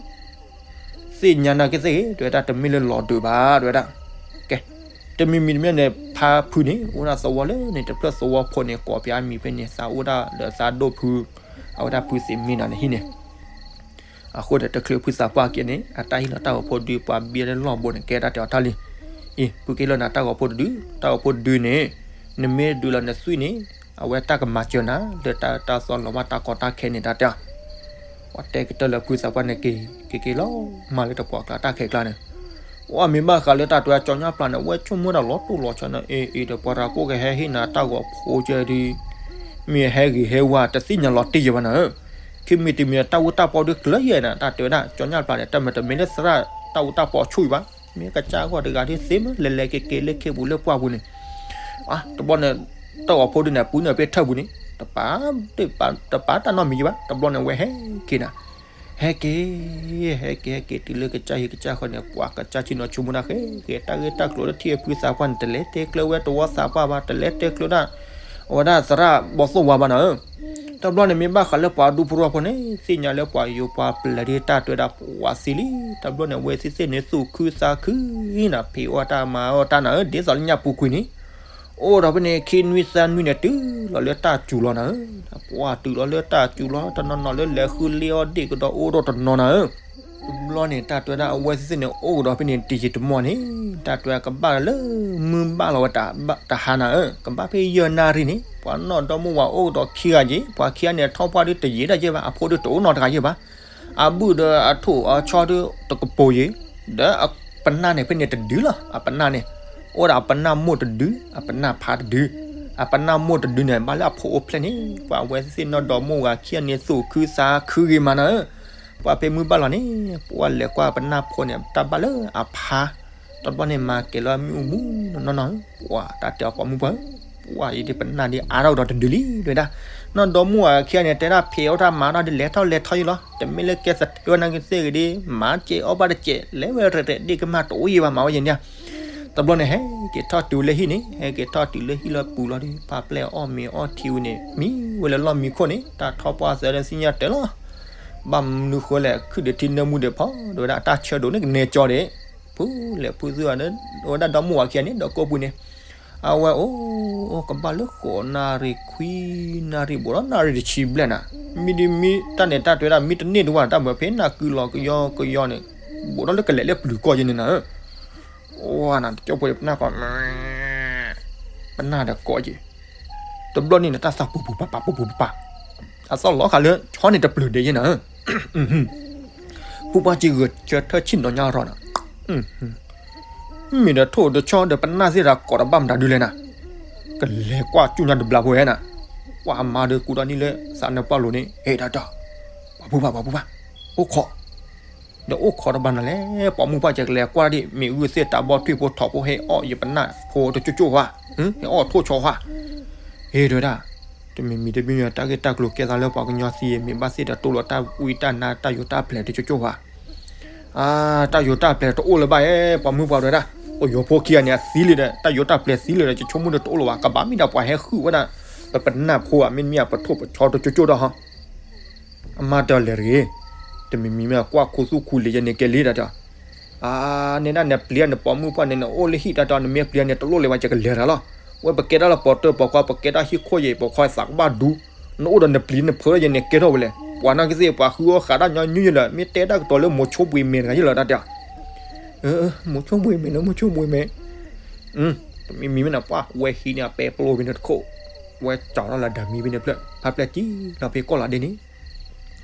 အီၤ သ့ၣ်ညါနၤက့ၤသ့ၣ်ဂ့ၤ တဝဲဒၣ် တမ့ၢ်လၢလီၤဒုးဘၣ် တဝဲဒၣ်, ကဲ, တမံၤမံၤတမံၤန့ၣ် ဖါဖုန့ၣ် အိၣ်ဒၣ်သဝီလၢန့ၣ် တဖျၢၣ်သဝီဖိန့ၣ် ကိးပၠးအမံၤဖဲန့ၣ် သးအိၣ်ဒၣ်ဒီးသးဒိၣ်ဖု, အဝဲဒၣ်ဖုသ့ၣ်မ့ၢ်နၤန့ၣ်ဟံၣ်န့ၣ်, အဃိဒီးတချုးဖုသးပှၢ်က့ၤန့ၣ် အတၢ်ဟ့ၣ်လီၤတၢ်ဂီၤဖိဒုး ပှၤဘံလၢလီၢ်ဘိန့ၣ် ကဲတၢ်တဲအီၤတၢ်လံ, အံၤ ဖုက့ၤလီၤနၤတၢ်ဂီၤဖိတဒု, တၢ်ဂီၤဖိဒုန့ၣ်, နမ့ၢ်ဒုးလီၤနသွံၣ်န့ၣ်, အဝဲတၢ်ကမၤစၢၤနၤ လၢတၢ်သီလီၤဘၣ်တၢ်ကီတၢ်ခဲန့ၣ် တၢ်တဲအီၤ ပှၤတဲကတၢၢ်လၢဖုသးပှၢ်န့ၣ်က့ၤ, က့ၤက့ၤလီၤ, မၤလၢတပှၢ်ကျါတၢ်ခဲကျါန့ၣ်, ပှၤမ့ၢ်ဘၣ်ဃးလၢတၢ်တဲကၠီညၣ်ပျၢ်န့ၣ် အဝဲဆိကမိၣ်တၢ်လီၤတိၢ်လီၤဆီန့ၣ် အ့ အ့ ဒီးပှၤတၢ်ကိးကဟဲဟ့ၣ်နၤတၢ်ဂီၤဖိကဲဒုး, မ့ၢ်ဟဲဂ့ၤဟဲဝါတသ့ၣ်ညါလီၤတ့ၢ်ယဲၢ်ဘၣ်နၤဧၢ, ခံမံၤတမံၤတၢ်အူတၢ်ပီဒုးကျၢၤယဲၢ်နၤ တၢ်တဲဝဲဒၣ် ကၠီညၣ်ပျၢ်န့ၣ် တၢ်မၤတမ့ၢ်လၢသရၣ်တၢ်အူတၢ်ပီအဆူၣ်အံၤဘၣ်, မ့ၢ်ကစၢ်ဂီၢ်တဂၤဒုးသ့မး လဲၤလဲၤက့ၤက့ၤလၢခ့ပူၤလၢပှၢ်ပူၤန့ၣ် တဘျီန့ၣ်, တၢ်ဂီၤဖိဒုန့ၣ် ပူၤန့ၣ်ဖဲထၢၣ်ပူၤန့ၣ်, တပာ်, တပာ်တၢ်နီတမံၤယဲၢ်ဘၣ်, တဘျီန့ၣ်ဝဲဟဲက့ၤနၤ, ဟဲက့ၤ, ဟဲက့ၤ ဟဲက့ၤတုၤလၢကစၢ်ဟံၣ်ကစၢ်ဃီန့ၣ် ပှၤကစၢ်ဆ့ၣ်နီၤဆိကမိၣ်တၢ်ဃဲဃဲ တၢ်ဂ့ၢ်တၢ်ကျိၤလၢထံၣ်ဖုသးပှၢ်န့ၣ် တလဲၤတဲကျၢၤဝဲတဝီသးပှၢ်ဘၣ် တလဲၤတဲကျၢၤဒၣ်, အဝဲဒၣ်သရၣ်ဘီသိၣ်ဝါဘၣ်နၤဧၢ တဘျီန့ၣ်မ့ၢ်ဘၣ်ဃးလၢပှၤဒူဖိတဝီဖိန့ၣ် သ့ၣ်ညါလၢပှၤယိၤပှၤပျဲၤဒ်တၢ်တဲဝဲဒၣ်ပှၤသံလံ, တဘျီန့ၣ် အဝဲသ့ၣ်သ့ၣ်န့ၣ်သူၣ်ခုသးခုနၤ ဖံးအီၣ်တၢ်မၤအီၣ်တၢ်နၤဧၢ ဒ်သိးလၢညၣ်ပူၤကွံာ်န့ၣ်, အိၣ်ဒီးဖဲန့ၣ်ခံနွံသၢနွံန့ၣ် တုၤလီၤလၢတၢ်စူၤလီၤနၤဧၢ, ပှၤတုၤလီၤလၢတၢ်စူၤလီၤ တနီၤနီၤလၢလဲၤဃုလ့အီၣ်ဒ့ၣ်ကဒီးအိၣ်ဒီးတနီၤနၤဧၢ တဘျီန့ၣ် တၢ်တဲဝဲဒၣ်အဝဲသ့ၣ်သ့ၣ်န့ၣ် အိၣ်ကဒီးဖဲန့ၣ်တယံာ်တမီၢ်န့ၣ်, တၢ်တဲဝဲကဘၣ်လၢမုၢ်ဘၣ်လီၤဝဲတဟါနၤဧၢ, ကဘၣ်ဖဲယဲၢ်နၣ်ရံၣ်န့ၣ် ပှၤနီၢ်ဒီမါဝၤအိၣ်ကဒီးခံဂၤက့ၤ, ပှၤခံဂၤန့ၣ် ထီၣ်ပှၢ်ဒုးတယံာ်ဒၣ်ယဲၢ်ဘၣ်, အဖိဒုးတအိၣ်နီတဂၤယဲၢ်ဘၣ်, အဘုၣ်ဒီးအထိၣ်အဆီဒုးတကပိၤယံၤ, ဒီးအပနၢ်န့ၣ်ဖဲန့ၣ်တဒုလီၤ, အပနၢ်န့ၣ်, အိၣ်ဒီးအပနၢ်မိၢ်တဒု, အပနၢ်ဖါတဒု, အပနၢ်မိၢ်တဒုန့ၣ် ဘၣ်လၢအဖိအိၣ်ဖျဲၣ်န့ၣ် ပှၤအဝဲသ့ၣ်နီၢ်ဒီမါဝၤခံဂၤန့ၣ် သူၣ်ခုသးခုဂ့ၤမးနၤဧၢ ပှၤဖဲမုၢ်ဘၣ်လီၤန့ၣ် ပှၤလဲၤကွၢ်ပနၢ်ဖိန့ၣ် တၢ်ဘၣ်လၢအဖါ, တဘျီန့ၣ်မၤကဲၤလီၤမ့ၣ်အူမူနီၢ်နီၢ်, ပှၤတၢ်တဲအီၤပှၤမုၢ်ပှၢ်, ပှၤအံၤဒ်ပနၢ်ဒ်အါထီၣ်ကဒီးတဒုလံ တဲဝဲဒၣ်, နီၢ်ဒီမါဝၤခံဂၤန့ၣ် တဲဒၣ်ဖံးအီၣ်တၢ်မၤတၢ်ဒ်လဲၤထီၣ်လဲၤထီယံၤလီၤ, တမ့ၢ်လၢကဲသထ့ဝဲနၤကသ့ၣ်ဂ့ၤဒ် မၤစဲးအီၣ်ဘၣ်တစဲး လဲၤဝဲရဲၣ်ရဲၣ်ဒ့ၣ်ကမၢ်တအိၣ်ယံၤဘၣ် မၤဝဲယံၤန့ၣ် တဘျီန့ၣ် ဟဲက့ၤထီၣ်တုၤလၢဟံၣ်န့ၣ်, ဟဲက့ၤထီၣ်တုၤလၢဟံၣ်လၢပူၤလီၤဒီး ပာ်ပျဲၢ်အီၣ်မ့ၤအီထံဝံၤန့ၣ် မံဝဲလၢလီၢ်မံခိၣ်န့ၣ် တၢ်ထီၣ်ပှၢ်သၢဒီးသ့ၣ်ညါတၢ်လီၤ. ဘၣ်မနုၤဃိလဲၣ် ခုၣ်ဒုးထံနၢမူဒီးဖီ ဒီးဝဲဒၣ်အတၢ်ဆၢဒိးန့ၣ်ကနဲကၠီဒီး ဖုလဲၣ်ဖုသုအီၤဒီး ဝဲဒၣ်ဒီမါဝၤခံဂၤန့ၣ် ဒီးကိးပူၤန့ၣ် အဝဲအိၣ် အိၣ်ကဘၣ်လၢဃိးနၣ်ရံၣ်ခွံနၣ်ရံၣ် ဘူးဒီးနၣ်ရံၣ်တဆံဘျဲၣ်နၤ, မ့တမ့ၢ်တၢ်န့ၣ် တၢ်တဲဝဲဒၣ် မ့တန့ၢ်တဝၢ်န့ၣ် တၢ်မၤဖဲနၢ်ကုလီၤကယီကယီန့ၣ် ဘူးဒီးလၢကလဲၤလၢပျုၤကီၢ်ယဲန့ၣ်နၤဧၢ, အိၣ်နၤ တကၠိဖိပနၢ်ကီး ပနၢ်ဒီးကိးက့ၤ တဘျီန့ၣ်နတၢ်သးပူၤပူၤပာ်ပာ်ပူၤပူၤပာ်ပာ်, အသီၣ်လီၤဃာ်လၢဆီန့ၣ်တပျုၤဒဲးယဲနၤဧၢ, ဖုပှၢ်က့ဂဲၤဆၢထၢၣ်ဆ့ၣ်နီၤညါထီၣ်နၤ, မ့ၢ်ဒီးထိၣ်ဒီးဆီဒီးပနၢ်သ့ၣ်တၢ်ကိးတဘၣ်မတၤဒုလဲၣ်နၤ, ကလဲၤကွၢ်ကၠူၣ်ညါတဘျီဖိဟဲနၤ, ကွၢ်အမါဒီးကူဒီးန့ၣ်လၢသးနၢ်ပှၢ်လိၤန့ၣ် ဟဲဒၣ်ဒီး, ပှၤဖုပှၢ် ပှၤဖုပှၢ်, အိၣ်ခိး ဒီးအိၣ်ခိးတဘၣ်နၤလဲၣ်, ပိာ်မုၣ်ပှၢ်ကလဲၤကွၢ်ဒံး မ့ၢ်ဂုၢ်သ့ၣ်တၢ်ဘီထွံၣ်ဖိထိးဖိဟဲအီၣ်ယပနၢ်ဖိတကၠိကၠိဧါ, ဟဲအီၣ်ထိၣ်ဆီဧါ, ဟ့ၣ်ဒဝဲဒၣ်, တမံၤမံၤတမံၤမံၤတၢ်ဂ့ၢ်တၢ်ကျိၤကဲသးလၢပှၤကညီသံ မ့ၢ်ဘၣ်သ့ၣ်ဒီးတိၢ်လီၤတၢ်ဝံတၢ်နါတၢ်ယိးတၢ်ပျဲၤတကၠိကၠိဧါ, တၢ်ယိးတၢ်ပျဲၤတအိၣ်လၢၤဘၣ်ဧါ, ပိာ်မုၣ်ပှၢ်ဒဝဲဒၣ်, ပယီၤဖိခံဂၤန့ၣ် အသံလံဒီး တၢ်ယိးတၢ်ပျဲၤသံလံဒီး ယဆိကမိၣ်ဒီးတအိၣ်လၢၤဘၣ်, ကဘၣ်မ့ၢ်ဒၣ်ပှၤဟဲဃုာ်ဝဲဒၣ် ပပနၢ်ဖိဧါ မ့တမ့ၢ်ပထိၣ်ပဆီတကၠိကၠိဒီးဟီ အမါတဲလဲၤတဂ့ၤ, တမံၤမံၤမ့ၢ်ကွၢ်ခူသူၣ်ခူလံၤယဲန့ၣ်ကဲလံတၢ်တဲ, အါ, နဲဒၣ်နပျံၤနပိာ်မုၣ်ပှၢ်န့ၣ် နအိၣ်လၢဟံၣ်တၢ်တဲ နမ့ၢ်ပျံၤန့ၣ် တလိၣ်လၢၤဘၣ် ယကလဲၤတၢ်လီၤ, ဝဲပကဲတၢ်လၢပီၤတၢၢ်ပီၤခွါ ပကဲတၢ်ဟံၣ်ခိၣ်ယဲၢ်ပီၤခွါသးကဘၣ်ဒူ, နအိၣ်ဒီးနပျံၤနဖုးယဲန့ၣ်ကဲထီၣ်ဝဲလဲၣ်, ပှၤနာ်က့သ့ၣ် ပှၤဃုအီၣ်ဃးတၢ်ညီနုၢ်ယဲလၢ မ့ၢ်တဲတၢ်ကတိၤလၢမိၤဆိဘှံးမဲာ်တဂၤယဲလၢတၢ်တဲ, မိၤဆိဘှံးမဲာ်လၢမိၤဆိဘှံးမဲာ် တမံၤမံၤမ့ၢ်နပှၢ် ဝဲဟံးန့ၢ်အပဲပျိဖဲန့ၣ်တခိၣ်, ဝဲကၠီထီၣ်လၢဒၢမံဖဲန့ၣ်ဖျၢၣ် ဖးဖျဲၣ်ကံလီၤဖဲကီၢ်လီၤဒ့န့ၣ်,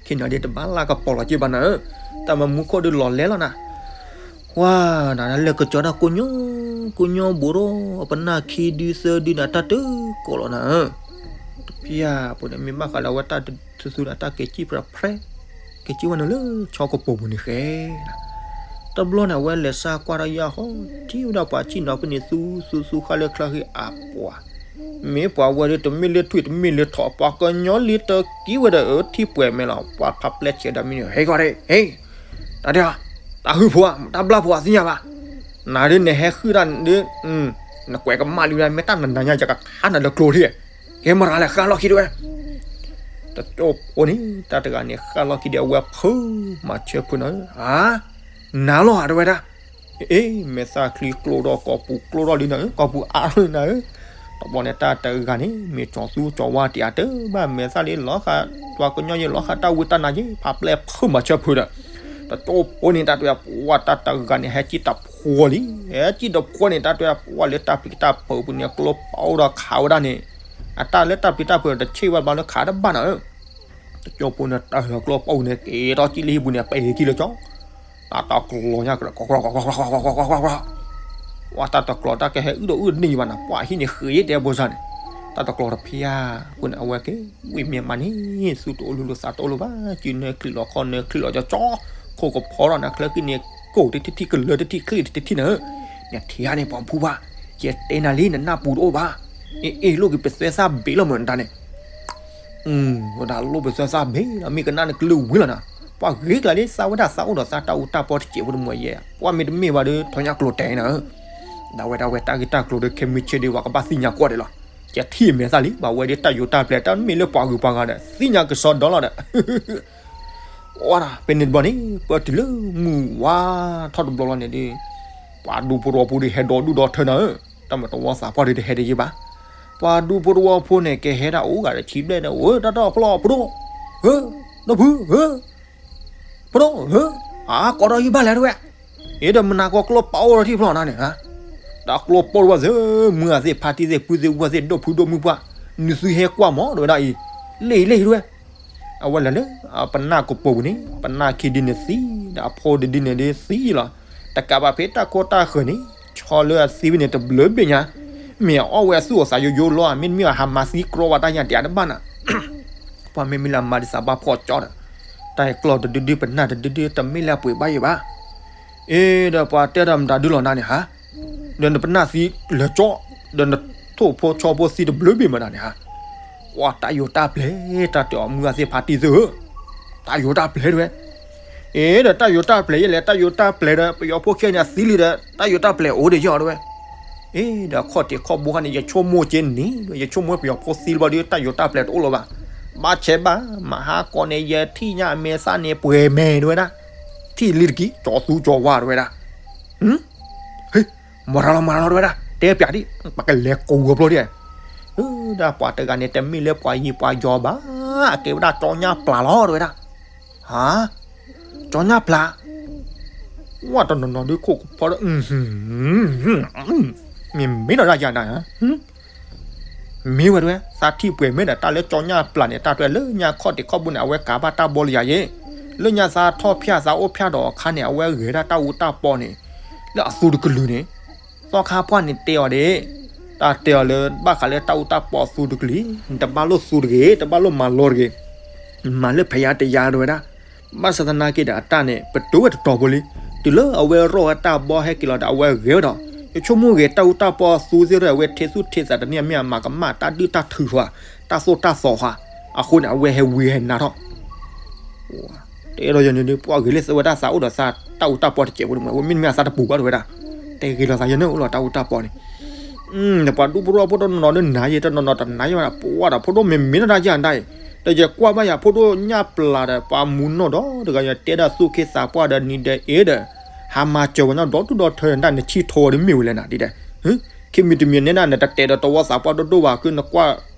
ခံနီၤဒ့တဘၣ်လၢကပီၤလီၤက့ဘၣ်နၤဧၢ, တၢ်မၤမူခိၣ်ဒုးလီၤလဲလီၤနၤ, ဝါ, နလဲၤကကၠီတၢ်ကိညိ, ကိညိဘူးဒီး ပနၢ်ခံဒုသၢဒုနၤ တၢ်တကိးလီၤနၤဧၢ, တဖျၢၣ်ပူၤန့ၣ် မ့ၢ်ဘၣ်ဃးဒီးဝဲတၢ်သုသုဒီးတၢ်ကဲကံၣ်ပြးဖြဲ, ကဲကံၣ်ဝဲနုာ်လၢဆီကပိာ်ပူၤန့ၣ်ဃဲ တဘျီန့ၣ် အဝဲလဲၤစၢ်ကွၢ်တၢ်ယၢ်ဟီ ထံၣ်ဝဲဒၣ်ပှၤဆ့ၣ်နီၤဖဲန့ၣ် သူသူသူဃါလၢချၢဃံအပှၤ, မ့ၢ်ပှၤဝဲဒၣ်တမ့ၢ်လၢထွံၣ်တမ့ၢ်လၢထိး ပှၤကညီလံတက့ၢ်ဝဲဒီး အထံၣ်ပှဲၤမဲာ်လီၤ ပှၤဖးဖျဲၣ်ဆဲးဒီးမံၤန့ၣ် ဟဲကီၢ်ဒ့ ဟ့, တၢ်ဒ့, တၢ်ဟုၣ်ဖိဧါ တၢ်ဘျၣ်ဖိဧါ သ့ၣ်ညါဘၣ်, နၤဒ်နဟဲဃုာ်တၢ်ဒ်, နကွဲးကမၣ်လံဝဲဒၣ် မ့ၢ်တၢ်နနၤညါ ယကခးနၤလၢကျိၤထံၣ်, ကဲမရၤလဲၣ် ဃၣ်လီၢ်ခံဒဝဲ တကၠိဖိန့ၣ် တၢ်တဂၤန့ၣ် ဃၣ်လီၢ်ခံဒီး အဝဲဖုးမၤဆၢဖုးနၤဧၢ, အါ, နၤလီၤဧါ တဝဲဒၣ်, အ့ မဲာ်သၣ်ချံကျိထီၣ် ကိာ်ပူၤကျိထီၣ်လံနၤဧၢ, ကိာ်ပူၤအါလံနၤဧၢ, တဘျီန့ၣ် တၢ်တဂၤန့ၣ် မ့ၢ်ကၠီၤသူကၠီၤဝါတံာ်အတဘၣ် မဲာ်သၣ်လံလီၤဃာ် ပှၤကညီယဲၢ်လီၤဃာ် တၢ်ဝံတၢ်နါယဲၢ် ဖးဖျဲၣ်ဖုးမၤဆၢဖုးဒီး, တကၠိဖိန့ၣ် တၢ်တဝဲ ပှၤတၢ်တဂၤန့ၣ် ဟဲကံၣ်တဖိလံ, ဟဲကံၣ်တဖိန့ၣ် တၢ်တဝဲ ပှၤလၢတၢ်ပျံၤတၢ်ဖုးပူၤန့ၣ် ကျိပအိၣ်ဒီးခးဝဲဒၣ်န့ၣ်, အတၢ်လၢတၢ်ပျံၤတၢ်ဖုးဒီး တဆ့ၣ်ဝဲဘျီလၢခးတဘၣ်နၤဧၢ တကၠိဖိန့ၣ် တၢ်လီၤကျိပအိၣ်န့ၣ် က့ၤထီၣ်ကံၣ်လၢဟံၣ်ပူၤန့ၣ် ပဲာ်ကံၣ်လၢကၠီ, တၢ်တကျီၤညါ က, ဝဲတၢ်တကျီၤတၢ်ကဟဲအုၣ်ဒီးအုၣ်တန့ၢ်ဘၣ်နၤ ပှၤဟံၣ်န့ၣ်ဃ့တဲဘိစၢ်န့ၣ်, တၢ်တကျီၤတဖျၢၣ်ဖိန့ၣ် အဝဲက့ၤဝံၤမ့ၢ်မးန့ၣ် သူၣ်တအိၣ်လိၤလိၤသးတအိၣ်လိၤဘၣ် စုနၢချံးလီၤခီနၢချံးလီၤကၠီကၠီ, ခိၣ်ကဖီထီၣ်နၢချၢကံၣ်န့ၣ် ကိၢ်တထံၣ်ထံၣ်ကလၢတထံၣ်ချ့တထံၣ်နၤဧၢ, နထံၣ်ဧါန့ၣ် ပိာ်မုၣ်ဖုဘၣ်, ယတဲနၤလံ နနၢ်ပူၤတအိၣ်ဘၣ်, အ့ၣ်အ့ၣ် လိၣ်က့ၤပသွဲသၣ်ဘ့းလီၤမၢ်နတၢ်န့ၣ် ဝဲဒၣ်လိၣ်ပသွဲသၣ်ဘ့းလီၤ မ့ၢ်ကနၣ်နကလုၢ်ဝံၤလီၤနၤ, ပှၤဂ့ၤကျါလံ သးဝဲဒၣ်သးအိၣ်ဒီးသးတၢ်အူတၢ်ပီတစဲးဖိတမူၤယဲ, ပှၤမ့ၢ်တမ့ၢ်ဘၣ်ဒီး ထီညါကျိၤတဲနၤဧၢ, ဒၣ်ဝဲဒၣ်ဝဲတၢ်ဂ့ၢ်တၢ်ကျိၤဒီး ခဲမုၢ်ဆ့ၣ်ဒီး ပှၤကဘၣ်သ့ၣ်ညါကွၢ်ဒံးလီၤ, ယထံၣ်မဲာ်သၣ်လံ ပှၤဝဲဒၣ်တၢ်ယိၤတၢ်ပျဲၤ တၢ်မ့ၢ်လၢပှၤဂုၤပှၤဂၤဒီး သ့ၣ်ညါကစီဒီလီၤဒီး ဝဲဒၣ် ဖဲန့ၣ်တဘျီန့ၣ် ပၢၢ်တုၤလၢမုၢ်ဝါထီၣ်တဘျီလီၤန့ၣ်ဒီး ပှၤဒူဖိတဝီဖိဒီးဟဲဒီဒူၣ်ဒီထၢနၤဧၢ, တၢ်မ့ၢ်တဝီသးပှၢ်ဒီးတဟဲတယံာ်ဘၣ်, ပှၤဒူဖိတဝီဖိန့ၣ် ကဟဲဒၣ်အိၣ်ဂၤဒီးဆံဘျဲၣ်ဒီး ဧၢ တၢ်တၢ်ဖျီၣ်ပဒိၣ်, ဧၢ ဒီဖု ဧၢ ပဒိၣ် ဧၢ အါ ကိးထီၣ်ယဘၣ်လဲၣ်တဝဲ, အ့ဒီးမနၤကီကျိပအိၣ်ဒီးထံၣ်ဖျီၣ်နၤန့ၣ်, တၢ်ကျိပအိၣ်တဝဲသ့ၣ် မုၢ်ဂၤသ့ၣ် ဖါတံၢ်သ့ၣ် ပုၢ်သ့ၣ်ဝဲၢ်သ့ၣ် ဒိၣ်ဖုဒိၣ်မုၢ်ပှၢ်, နသုဟဲကွၢ်မးတဝဲဒၣ်အံၤ, လ့ၣ်လ့ၣ်တဝဲ အဝဲလဲၤလၢ ပနၢ်ကပိာ်ပူၤန့ၣ် ပနၢ်ခံဒုန့ၣ်သံ ဒီးအဖိတဒုန့ၣ်ဒုးသံလီၤ, တကးဘၣ်ဖဲတၢ်ခိတၢ်ဃၢၤန့ၣ် ဆီလၢအသံဝဲန့ၣ်တဘျုးဘ့ၣ်ညါ, မ့ၢ်အအီၣ်ဝဲအသူၣ်အသးယိယိလီၤ မ့တမ့ၢ်ဟးမၤသံကြီဝဲတၢ်ညါတယၤတဘၣ်နၤ, ပှၤမ့မ့ၢ်လၢအမၤဒ်သးဘၣ်ဖှီၣ်ကၠီဒီး, တၢ်ကျီၢ်တဒုဒုပနၢ်တဒုဒု တမ့ၢ်လၢအပှ့ၤဘၣ်ယံၤဘၣ် အ့ဒီးပှၤတဲဒီးမတၤဒုလီၤနၤန့ၣ်ဟါ, ဒီးနပနၢ်သံလၢကၠီ, ဒီးနထိၣ်ဖိဆီဖိသံတဘျုးဘ့ၣ်မတၤန့ၣ်ဟါ, ပှၤတၢ်ယိၤတၢ်ပျဲၤ တၢ်တဲအီၤမုၢ်ဂၤသ့ၣ်ဖါတံၢ်သ့ၣ်ဧၢ, တၢ်ယိၤတၢ်ပျဲၤတဝဲ, အ့ဒီးတၢ်ယိၤတၢ်ပျဲၤယဲလဲၣ် တၢ်ယိၤတၢ်ပျဲၤဒီး ပယီၤဖိခံဂၤန့ၣ်သံလံဒီး တၢ်ယိၤတၢ်ပျဲၤအိၣ်ဒီးယီၤတဝဲ အ့ဒီးခီၣ်ထံးခီၣ်ဘိခါန့ၣ် ယဆိကမိၣ်က့ၤန့ၣ် ယဆိကမိၣ်ပယီၤဖိသံလၢဘၣ်ဒီး တၢ်ယိၤတၢ်ပျဲၤတအိၣ်လၢၤဘၣ်, ဘၣ်ဆဲးဘၣ် မဟါကီးန့ၣ် ယထံၣ်ညါအမဲာ်သၣ်န့ၣ် ပှဲၤမဲာ်တဝဲဒၣ်, ထံၣ်လံတက့ၢ် ကၠီသူကၠီဝါတဝဲဒၣ်, ဟ့ မၤရၤလီၤမၤရၤလီၤတဝဲဒၣ် တဲပျးဒံး ပကလဲၤကိးဝဲၤဖျိဒံး, ဒၣ်ပှၤတဂၤန့ၣ် တမ့ၢ်လၢပှၤယံၤပှၤယီၤဘၣ်, အကဲဝဲဒၣ်ကၠီညၣ်ပျၢ်လီၤတဝဲဒၣ်, ဟါ ကၠီညၣ်ပျၢ်, ဝဲတနီၤနီၤဒုးခိၣ်ကဖီဒီး, မ့ၢ်မ့ၢ်ဒီးဒၣ်ယၤဒၣ်, မ့ၢ်ဝဲတဝဲ သးထံၣ်ပှဲၤမ့ၢ်ဒီး တၢ်လၢကၠီညၣ်ပျၢ်န့ၣ် တၢ်တဝဲလၢညါခီၣ်ထံးခီၣ်ဘိန့ၣ် အဝဲကးဘၣ်တၢ်ဘီလၢယၤယဲၢ်, လၢညါသးထီၣ်ဖၠၣ်သးအိၣ်ဖၠၣ်ဒီးအခါန့ၣ် အဝဲဂဲၤဒၣ်တၢ်အူတၢ်ပီန့ၣ် လၢအသူတကလုာ်န့ၣ်, သီခါပှၢ်န့ၣ်တဲအီၤဒၣ်, တၢ်တဲအီၤလၢ ဘၣ်ဃးလၢတၢ်အူတၢ်ပီအသူတကလုာ်, နတဘၣ်လိၣ်သူတဂ့ၤ, တဘၣ်လိၣ်မၤလီၤတဂ့ၤ, မၤလၢဖယါတယါတဲဝဲဒၣ်. ဘၣ်ဆၣ်သနာ်က့ဒီးအတၢ်န့ၣ် ပတုာ်ဝဲတတီၤဖိလံ, တုၤလၢအဝဲရီၣ်ဝဲတၢ်ဘီဟဲက့ၤလီၤဒီး အဝဲဂဲၤဝဲဒီး ယဆိကမိၣ်ဂ့ၤ တၢ်အူတၢ်ပီအသူသ့ၣ်ဒီး အဝဲထဲသူၣ်ထဲသးတန့ၢ်အမ့ၢ်အမၤကမၣ်တၢ်ဒုၣ်တၢ်ထုးဃီ, တၢ်သိၣ်တၢ်သီဃီ, အဃိန့ၣ် အဝဲဟဲဝံဟဲနါထီၣ် တဲဒီးယန့ၣ်ဒုး ပှၤဂ့ၤလၢသဝဲဒၣ်သးအိၣ်ဒီးသးတၢ်အူတၢ်ပီတစဲးဖိန့ၣ် အဝဲမ့တမ့ၢ်အသးတပူၤဘၣ်တဲဝဲဒၣ်, တဲဂ့ၤလီၤသးယန့ၣ်အိၣ်လီၤတၢ်အူတၢ်ပီန့ၣ်, ဒီးပှၤဒူဖိထဝီဖိတနီၤနီၤဒုး နၤယဲတနီၤနီၤတနၤယဲဘၣ်ဒီး ပဝဲဒီးဖိဒိၣ်မ့ၢ်မ့ၢ်နီၢ်တၢ်ယၤဒၣ်အံၤ, ဒီးယကွၢ်ဘၣ်ယၤဖိဒိၣ်ညၣ်ပျၢ်ဒီး ပှၤမူနီၢ်ဒီးတဂၤ ယတဲဒၣ်သူၣ်က့သးပှၢ်ဒီးနံၤဒီးအ့ဒီး ဟးမၤစၢၤဝဲညီဒီဒူၣ်ဒီထၢ နတၢ်နဆံၣ်ထိဝဲဒၣ်မ့ၢ်ဝဲလဲၣ်နၤဒ်ဒီး, ခံမံၤတမံၤန့ၣ်ဒၣ် နတတဲဒီးတဝီသးပှၢ်ဒိၣ်ဒိၣ်ဘၣ် ကနကွၢ်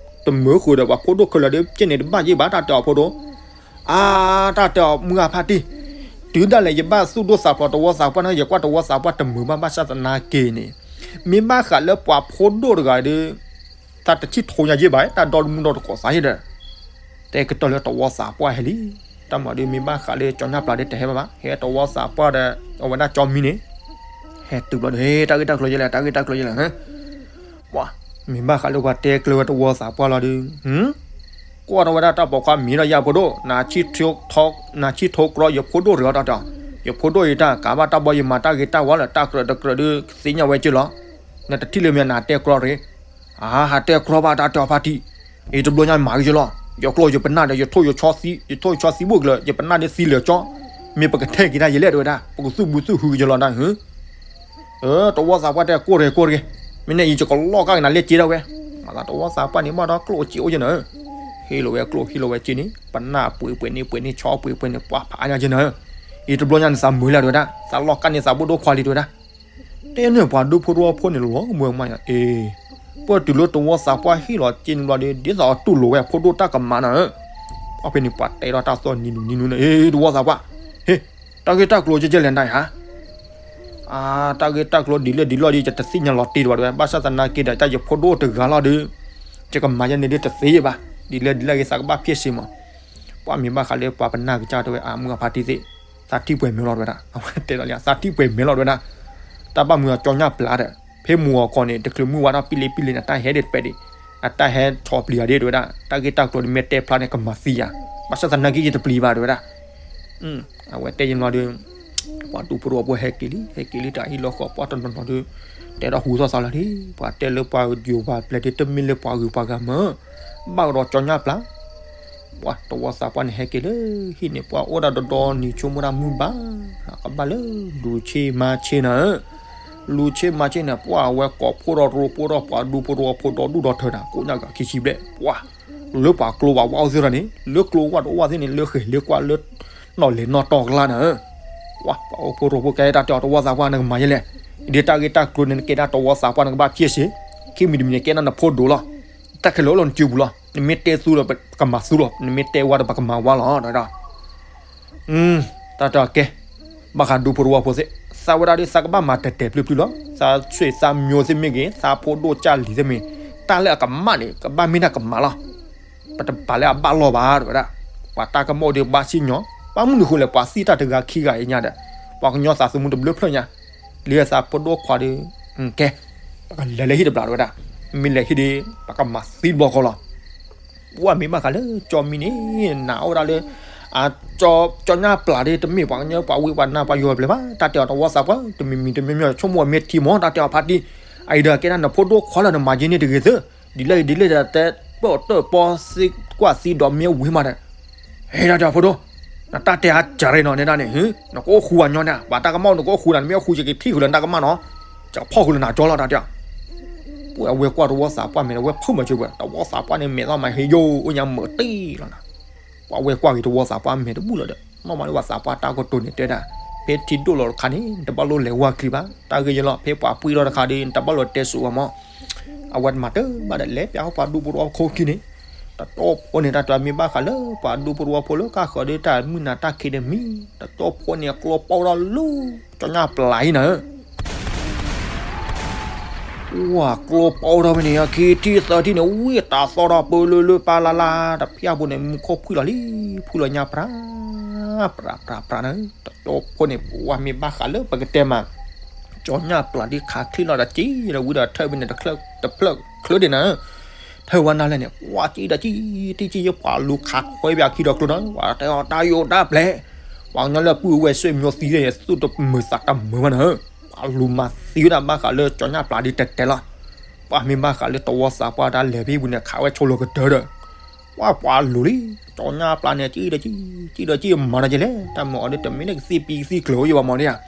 တမုာ်ဃုာ်ဒီး ပှၤဖိဒိၣ်ခဲလၢာ်ဒီး ကဲန့ၣ်တဘၣ်ယ့ၢ်ဘၣ် တၢ်တဲအီၤဖိဒိၣ် အါ, တၢ်တဲအီၤမုၢ်ဂၢ်ဖါတံၢ်, တုၤဒၣ်လဲာ်ယဘၣ်သူၣ်ဒိၣ်သးဖျိးတဝီသးပှၢ်န့ၣ် ယကွၢ်တဝီသးပှၢ်တမုာ်ဘၣ် ဘၣ်ဆၣ်သနာ်က့န့ၣ်, မ့ၢ်ဘၣ်ဃးလၢပှၤဖိဒိၣ်တဂၤဒီး တၢ်တဆံၣ်ထိညါယ့ၢ်ဘၣ် တၢ်ဒီတမူဒီတကိးသးယ့ၢ်ဒီး တဲကတၢၢ်လၢတဝီသးပှၢ်ဟဲလံ, တၢ်မၤဒုးမ့ၢ်ဘၣ်ဃးလၢကၠီညၣ်ပျၢ်ဒီးတဟဲဘၣ်ဘၣ် ဟဲတဝီသးပှၢ်ဒီး အဝဲဒၣ်ကၠီမံန့ၣ် ဟဲတုၤဘျီဒီး ဟဲတၢ်ဂ့ၢ်တၢ်ကျိၤယဲလဲၣ် တၢ်ဂ့ၢ်တၢ်ကျိၤယဲလဲၣ်, ပှၤ, မ့ၢ်ဘၣ်ဃးလၢပှၤတဲကျၢၤဝဲတဝီသးပှၢ်လီၤဒုး, ကွၢ်ထီၣ်ဝဲဒၣ်တၢ်ပိာ်ခွါမံၤဒီးယၤဖိဒိၣ်, နဆံၣ်ထိကြီ ယဖိဒိၣ်တဂၤတၢ်တဲအီၤ, ယဖိဒိၣ်အံၤတၢ်ကးဘၣ်တၢ်ဘီယမၤတၢ်ဂ့ၤတၢ်ဝါလၢတၢ်ကြၢးတကြၢးဒုးသ့ၣ်ညါဝဲက့ၤလီၤ, နတထံၣ်လၢမ့ၢ်နတဲကြီတဂ့ၤ အါ, ဟးတဲကြီဘၣ် တၢ်တဲအီၤဖါတံၢ်, အံၤတဘျီညါမၤက့ၤလီၤ, ယကျိယပနၢ်ဒီး ယထိၣ်ယဆီသံ, ယထိၣ်ယဆီသံဘိၣ်ကလၢာ် ယပနၢ်ဒီးသံလၢာ်ကၠီ, မ့ၢ်ပကထဲက့ၤတၢ်ယဲလဲၣ်တဲဝဲဒၣ် ပကသူၣ်ဘုသူၣ်ဟုက့ၤလီၤဒၣ်ဟု, တဝီသးပှၢ်တဲ ကိၢ်တဂ့ၤ ကိၢ်တဂ့ၤ, မ့ၢ်န့ၣ်အံၤ ယကလီၢ်ကါက့ၤနၤလၢက့ဒၣ်ဝဲ, မၤသးတဝီသးပှၢ်န့ၣ် ဘၣ်ဒီးကျိၣ်စ့အိၣ်က့ၤနၤ, ဟ့ၣ်လီၤဝဲကျိၣ် ဟ့ၣ်လီၤဝဲစ့န့ၣ် ပနၢ်ပှ့ၤပှ့ၤန့ၣ် ပှ့ၤန့ၣ် ဆီပှ့ၤပှ့ၤန့ၣ် ပှၤဖးအါညါက့ၤနၤ, အံၤတဘျီညါန့ၣ် သးမုာ်လၢတဲဝဲဒၣ် သးလီၢ်ကါန့ၣ် သးဘိၣ်ဒိၣ်ခွါလံတဲဝဲဒၣ် တဲန့ၣ်ပှၤဒူဖိတဝီဖိန့ၣ်လီၤ ကမၢမးယၤ အ့, ပှၤတုၤလၢတဝီသးပှၢ်ဟ့ၣ်လီၤက့န့ၣ်ဘျီဒီး ဒ်သိးအတူၢ်လိာ်ဝဲအဖိဒိၣ်တၢ်ကမၣ်နၤဧၢ, ပှၤဖဲန့ၣ်ပှၤတဲထီၣ်တၢ်သီၣ်နံၤနူနံၤနူန့ၣ် အ့ တဝီသးပှၢ်, ဟ့ၣ်, တၢ်ဂ့ၢ်တၢ်ကျိၤကဲကဲလဲၣ်နၤဧါ, အါ, တၢ်ဂ့ၢ်တၢ်ကျိၤဒ်လဲၣ်ဒ်လဲၣ်ဒီး ယတသ့ၣ်ညါလီၤတံၢ်တဘၣ်တဲဝဲ ဘၣ်ဆၣ်သနာ်က့ဒီး တၢ်ယဖိဒိၣ်တဂၤလီၤဒီး ယကမၤယဲန့ၣ်ဒ်တသ့ဘၣ်, ဒ်လဲၣ်ဒ်လဲၣ်ဂ့ၤသးကဘၣ်ဖျဲၣ်စ့မး, ပှၤမ့ၢ်ဘၣ်ဃးလၢပှၤပနၢ်ကစၢ်တဲဝဲ အါ မုၢ်အဖါတံၢ်သ့ၣ်, သးထံၣ်ပှဲၤမဲာ်လီၤတဲဝဲဒၣ်, အဝဲတဲလီၤလံ သးထံၣ်ပှဲၤမဲာ်လီၤတဲဝဲဒၣ်, တၢ်ဘၣ်မုာ်အကၠီညၣ်ပျၢ်ဒီး ဖဲမုာ်အီၤကီၢ်န့ၣ် တချုးမုၢ်ဝါထီၣ်ပံလ့ပံလ့န့ၣ် တၢ်ဟဲဒ်တပဲဒံး, အတၢ်ဟဲဆီၣ်ပျံၤယၤဒ်တဲဝဲဒၣ်, တၢ်ဂ့ၢ်တၢ်ကျိၤန့ၣ်မ့ၢ်တဲဖျါန့ၣ် ကမၤသံယၤ, ဘၣ်ဆၣ်သနာ်က့ယတပျံၤဘၣ်တဲဝဲဒၣ် အဝဲတဲယလီၤဒီး ပှၤဒူဖိတဝီဖိဟဲက့ၤလံ ဟဲက့ၤလံ တၢ်ဟံၣ်လီၢ်ဃီပှၢ်တနီၤနီၤဒီး တဲဒီးဟူသီၣ်သးလီၤလံ, ပှၤတဲလၢပှၤယိၤပှၤပျဲၢ်ဒ်တမ့ၢ်လၢပှၤဂုၤပှၤဂၤမၢ်, ဘၣ်ကဒီးကၠီညၣ်ပျၢ်, ပှၤတဝီသးပှၢ်န့ၣ်ဟဲက့ၤလၢဟံၣ်န့ၣ် ပှၤအိၣ်ဒၣ်ဒီဒီနံၤဆိကမိၣ်ဒၣ်မုၢ်ဘၣ်, ကဘၣ်လၢလူၤဆ့မၤဆ့နၤဧၢ လူၤဆ့မၤဆ့န့ၣ် ပှၤအဝဲကိးဖှိၣ်ဒီးရိဖှိၣ်ဒီးပှၤဒူဖိတဝီဖိဒီဒူၣ်ဒီထၢနၤ ကိးညါဂၤခံဆံဘျဲၣ် ပှၤ, လၢပှၤကျိပှၤဝါအိၣ်သ့ၣ်တဖၣ်န့ၣ် လၢကျိဝါတအိၣ်ဝဲသ့ၣ်န့ၣ် လၢဃဲၤလၢကွၢ်လၢ နီၣ်လဲၤနီၣ်တီၢ်ကျါနၤဧၢ, ပှၤ, ပှၤအိၣ်ဖှိၣ်ရိဖှိၣ်ကဲတၢ်တဲအီၤတဝီသးပှၢ်နကမၤယဲလဲၣ်, ဒ်တၢ်ဂ့ၢ်တၢ်ကျိၤန့ၣ် နကဲဒၣ်တဝီသးပှၢ်နကဘၣ်ဖျဲၣ်စ့, ခံမံၤတမံၤန့ၣ်ကဲဒၣ်နဖိဒိၣ်လီၤ, တၢ်ခဲလၢာ်အိၣ်လၢနစုပူၤလီၤ, နမ့ၢ်တဲသူဒီးပကမၤသူလီၤ, နမ့ၢ်တဲဝါဒီးပကမၤဝါလီၤ တၢ်တဲအီၤကဲ, ဘၣ်ဃးဒူဖိတဝီဖိသ့ၣ်, သးဝဲဒၣ်ဒ်သးကဘၣ်မၤတဲာ်တဲာ်ဖျုးဖျုးလီၤ, သးဆွေသးမျိုးသ့ၣ်မ့ၢ်ဂ့ၤ သးဖိဒိၣ်ကၢ်လံၤသ့ၣ်မ့ၢ်, တၢ်လၢအကမၣ်န့ၣ် ကဘၣ်မ့ၢ်တၢ်ကမၣ်လီၤ, ပတပာ်လၢအဘၣ်လီၢ်ဘၣ်တဲဝဲဒၣ်, ပှၤတၢ်ကမၣ်အိၣ်ဒီးဘၣ်စံၣ်ညီၣ်, ဘၣ်မနုၤဃိလဲၣ် ပှၤသံတၢ်တဂၤခံဂၤအံၤညါဒီး, ပှၤကညီသးသမူတဘျုးဖျၢၣ်ညါ, လၢသးဖိဒိၣ်ခွါဒီး, ကဲ, ပကလဲၤလၢဟံၣ်တဘျီတဲဝဲဒၣ်, မ့ၢ်လဲၤဟံၣ်ဒီး ပကမၤသံတဘျီဃီလီၤ ပှၤမ့ၢ်ဘၣ်ဃးလၢကၠီမံန့ၣ်, နၤအိၣ်ဒၣ်လၢ ကၠီညၣ်ပျၢ်ဒီး တမ့ၢ်ပှၤကညီပှၤဝံပှၤနါပှၤယိၤပျဲၢ်ဘၣ်, တၢ်တဲအီၤတဝီသးပှၢ် တမံၤမံၤတမံၤမံၤ ဆိကမိၣ်အမ့ၢ်ထံမီၤ တၢ်တဲအီၤဖါတံၢ်, အအံၤဒီးကဲဒၣ်နဖိဒိၣ်ခွါလၢနမၤယဲန့ၣ်တဂ့ၤသၢ, ဒ်လဲၣ်ဒ်လဲၣ်ဒီးတဲ ပၢၢ်တၢၣ်ပီသံကွၢ်သံဒီးမ့ၢ်ဝံၤမးဒီး ဟဲဒၣ်တဲအီၤဖိဒိၣ်, နတၢ်တဲအါစၢ်ရ့နီၤန့ၣ်ဒၣ်န့ၣ်, နကအိၣ်ဃူဝဲညီန့ၣ်, ပှၤတၢ်ကမၣ်အိၣ်နကအိၣ်ဃူနၤ နမ့ၢ်အိၣ်ဃူယကထံၣ်ဃုာ်လၢနတၢ်ကမၣ်နီၤ, ယကဖီၣ်ဃုာ်လၢနကၠီလီၤတၢ်တဲအီၤ, ပှၤအဝဲကွၢ်တဝီသးပှၢ်မဲာ်ဒီး အဝဲဖုၣ်မၤစၢၤပှဲၤ တဝီသးပှၢ်န့ၣ် မဲာ်သီမးဟ့ယိၣ်အိၣ်ညါမုာ်တ့ၢ်လီၤနၤ, ပှၤဝဲကွၢ်က့ၤတဝီသးပှၢ်မဲာ်တဘူၣ်လီၤဒီး နီၢ်မးလၢပှၤသးပှၢ်တၢ်ကတိၤန့ၣ်တဲဒၣ်, ဖဲထံဒိၣ်လီၤတခါန့ၣ် နတဘၣ်လိၣ်လဲၤဝါချံဘၣ်, တၢ်ဂ့ၢ်ယလီၤ ဖဲပှၤပှ့ၤထီၣ်တခါဒီး နတဘၣ်လိၣ်တဲစိးဝဲမး, အဝဲမၤတၢ်ဘၣ်ဒီးလဲၤပျးဟီၣ်ပှၤဒူဖိတဝီဖိခံန့ၣ်, တတီၢ်ဖိန့ၣ် တၢ်တဲမ့ၢ်ဘၣ်ဃးလၢပှၤဒူဖိတဝီဖိလၢကါဃၢၤဒီးတၢ်မုၢ်နၤတၢ်ခံးဒီးမံၤ, တတီၢ်ဖိန့ၣ် ကျိပီၣ်ထီၣ်လၢ ကၠီညၣ်ပျၢ်အံၤနၤဧၢ ဝဲကျိပီၣ်ထီၣ်ဖဲန့ၣ် ခံထံၣ်သၢထံၣ်န့ၣ် ဝံတၢ်သီၣ်ထီၣ်ပၢလၢလၢပၢ်လၢ်လၢ် တဖျၢၣ်ဖိန့ၣ် မူခိၣ်ဖှံလီၤလံ ဖှံလီၤညါပြၢ် ပြးပြးပြးနၤ တကၠိဖိန့ၣ် ပှၤမ့ၢ်ဘၣ်ဃးလၢပကတဲမး ကၠီညၣ်ပျၢ်ဒ်ခးချံလီၤဒီးကံဒီးဝံဒီးထၢၣ်ဘ့ၣ်န့ၣ် တဖျၢၣ်ချၢဒံးနၤ ထၢၣ်ဝဲနၤလဲၣ်န့ၣ် ပှၤကံဒီးကံ တံၢ်ကံယဲ ပှၤလူၤခးထွဲပၠးခံဒီးကျိနီၤ ပှၤတဲအီၤတၢ်ယိးတၢ်ပျဲၢ် ပှၤကညီလၢပုၢ်ဝဲၢ်ဆွေမျိုးသံးန့ၣ် သူၣ်တမုာ်သးတမုာ်ဘၣ်နၤ ပှၤလူၤမၤသံဝဲဒၣ်ဘၣ်ဃးလၢကၠီညၣ်ပျၢ်ဒ်တဲတဲလီၤ ပှၤမ့ၢ်ဘၣ်ဃးလၢတဝီသးပှၢ်တၢ်လဲၤဖဲပူၤန့ၣ် ခးဝဲဆိလီၤကတၢၢ်ဒီး ပှၤပှၤလူၤလံ ကၠီညၣ်ပျၢ်န့ၣ် ကံဒီးကံ ကံဒီးကံမၤနီၤက့လဲၣ် တၢ်မၤအီၤဒ်တမ့ၢ်လၢကသံၣ်ပံကသံၣ်ကျၢၤအိၣ်ယဘၣ်မၤဒ်ဧါ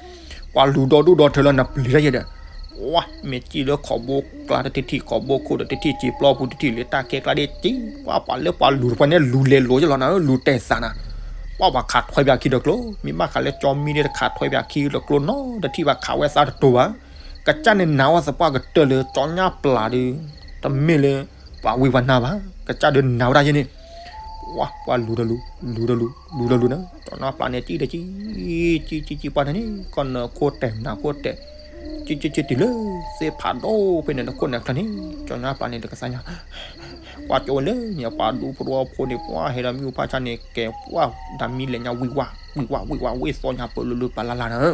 ပှၤလူၤဒီဒူၣ်ဒီထၢလၢနပျံၤတၢ်ယဲဒီး ပှၤမ့ၢ်ကံလၢခီဘိကျါတထံၣ်ထံၣ် ခီဘိခိၣ်ဒီးတထံၣ်ထံၣ် ပျီပူၤတထံၣ်လၢတၢ်ကဲကျါဒ်ကံ ပှၤပှၤလၢပှၤလူၤတပှၤန့ၣ် လူၤလဲၤလိာ်ယလီၤနၤ လူၤတဲာ်သးနၤ ပှၤပှၤခးထွဲပၠးခံဒီးကျိ မ့ၢ်ဘၣ်ဃးလၢကၠီမံဒ်တခးထွဲပၠးခံဒီးကျိနီတထံၣ်ဘၣ် ခးဝဲသးတတိၤဘၣ် ကစၢ်န့ၣ်နာ်ဝဲသပှၢ်ကတၢၢ်လၢကၠီညၣ်ပျၢ်ဒီး တမ့ၢ်လၢ ပှၤဝံပှၤနါဘၣ် ကစၢ်ဒုးနာ်ဝဲဒၣ်ယဲန့ၣ် ပှၤလူၤဒီးလူၤ လူၤဒီးလူၤ လူၤဒီးလူၤနၤ ကၠီညၣ်ပျၢ်န့ၣ် ကံဒီးကံ ကံကံကံပှၤန့ၣ်န့ၣ် ကီၢ်နၢၤခိၣ်တဲာ်နၢၤခိၣ်တဲာ် ကံကံကံတုၤလၢ သ့ၣ်ဖးဒိၣ်ဖဲန့ၣ် နခိၣ်နၢၤချၢန့ၣ် ကၠီညၣ်ပျၢ်န့ၣ် တကစၢ်ညါ ကွၢ်ကၠိဝဲလၢန့ၣ် ပှၤဒူဖိတဝီဖိန့ၣ် ပှၤဟဲဒီးမံၣ်အူဖးဆါန့ၣ် ကဲပှၤဒၣ်မံလဲၤညါဝံၣ်ဝါ ဝံၣ်ဝါ ဝံၣ်ဝါ ဝံၣ်သီညါပၢၢ်လၢလၢပှၤလၢ်လၢ်နၤ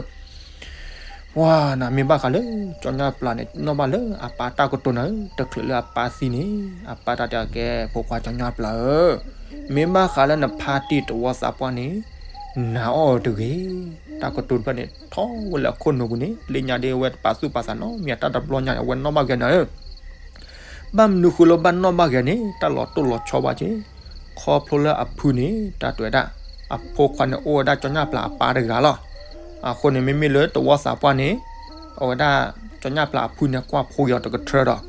ပှၤနၤမ့ၢ်ဘၣ်ဃးလၢ ကၠီညၣ်ပျၢ်န့ၣ် နီၣ်ဘၣ်လၢအပၢ်တၢ်ကတိၤနၤဧၢ တချုးလၢအပၢ်သံန့ၣ် အပၢ်တၢ်တဲအကဲ ဖိခွါကၠီညၣ်ပျၢ်ဧၢ မ့ၢ်ဘၣ်ဃးလၢနဖါတံၢ်တဝီသးပှၢ်န့ၣ် နာ်အီၤတဂ့ၤ တၢ်ကတိၤတဖျၢၣ်န့ၣ် ထီၣ်ဝဲလၢအခိၣ်နူာ်ပူၤန့ၣ် လၢညါဒ်အဝဲတပာ်သူၣ်ပာ်သးနီတမံၤ အတၢ်တဘျီညါန့ၣ် အဝဲနီၣ်ဘၣ်ဂ့ၤနၤဧၢ ဘၣ်မနုၤဃိလၢဘၣ်နီၣ်ဘၣ်ဂ့ၤန့ၣ် တၢ်လီၤတိၢ်လီၤဆီဘၣ်က့ၤ ခီဖျိလၢအဖုန့ၣ် တၢ်တဲဝဲဒၣ် အဖိခွါန့ၣ်အိၣ်ဝဲဒၣ်ကၠီညၣ်ပျၢ်အပၢ်တဂၤလီၤ. အဃိန့ၣ် မ့မ့ၢ်လၢတဝီသးပှၢ်န့ၣ် အဝဲဒၣ်ကၠီညၣ်ပျၢ်အဖုန့ၣ် ကွၢ်ဖိက့ၤအီၤတကထၢဒီး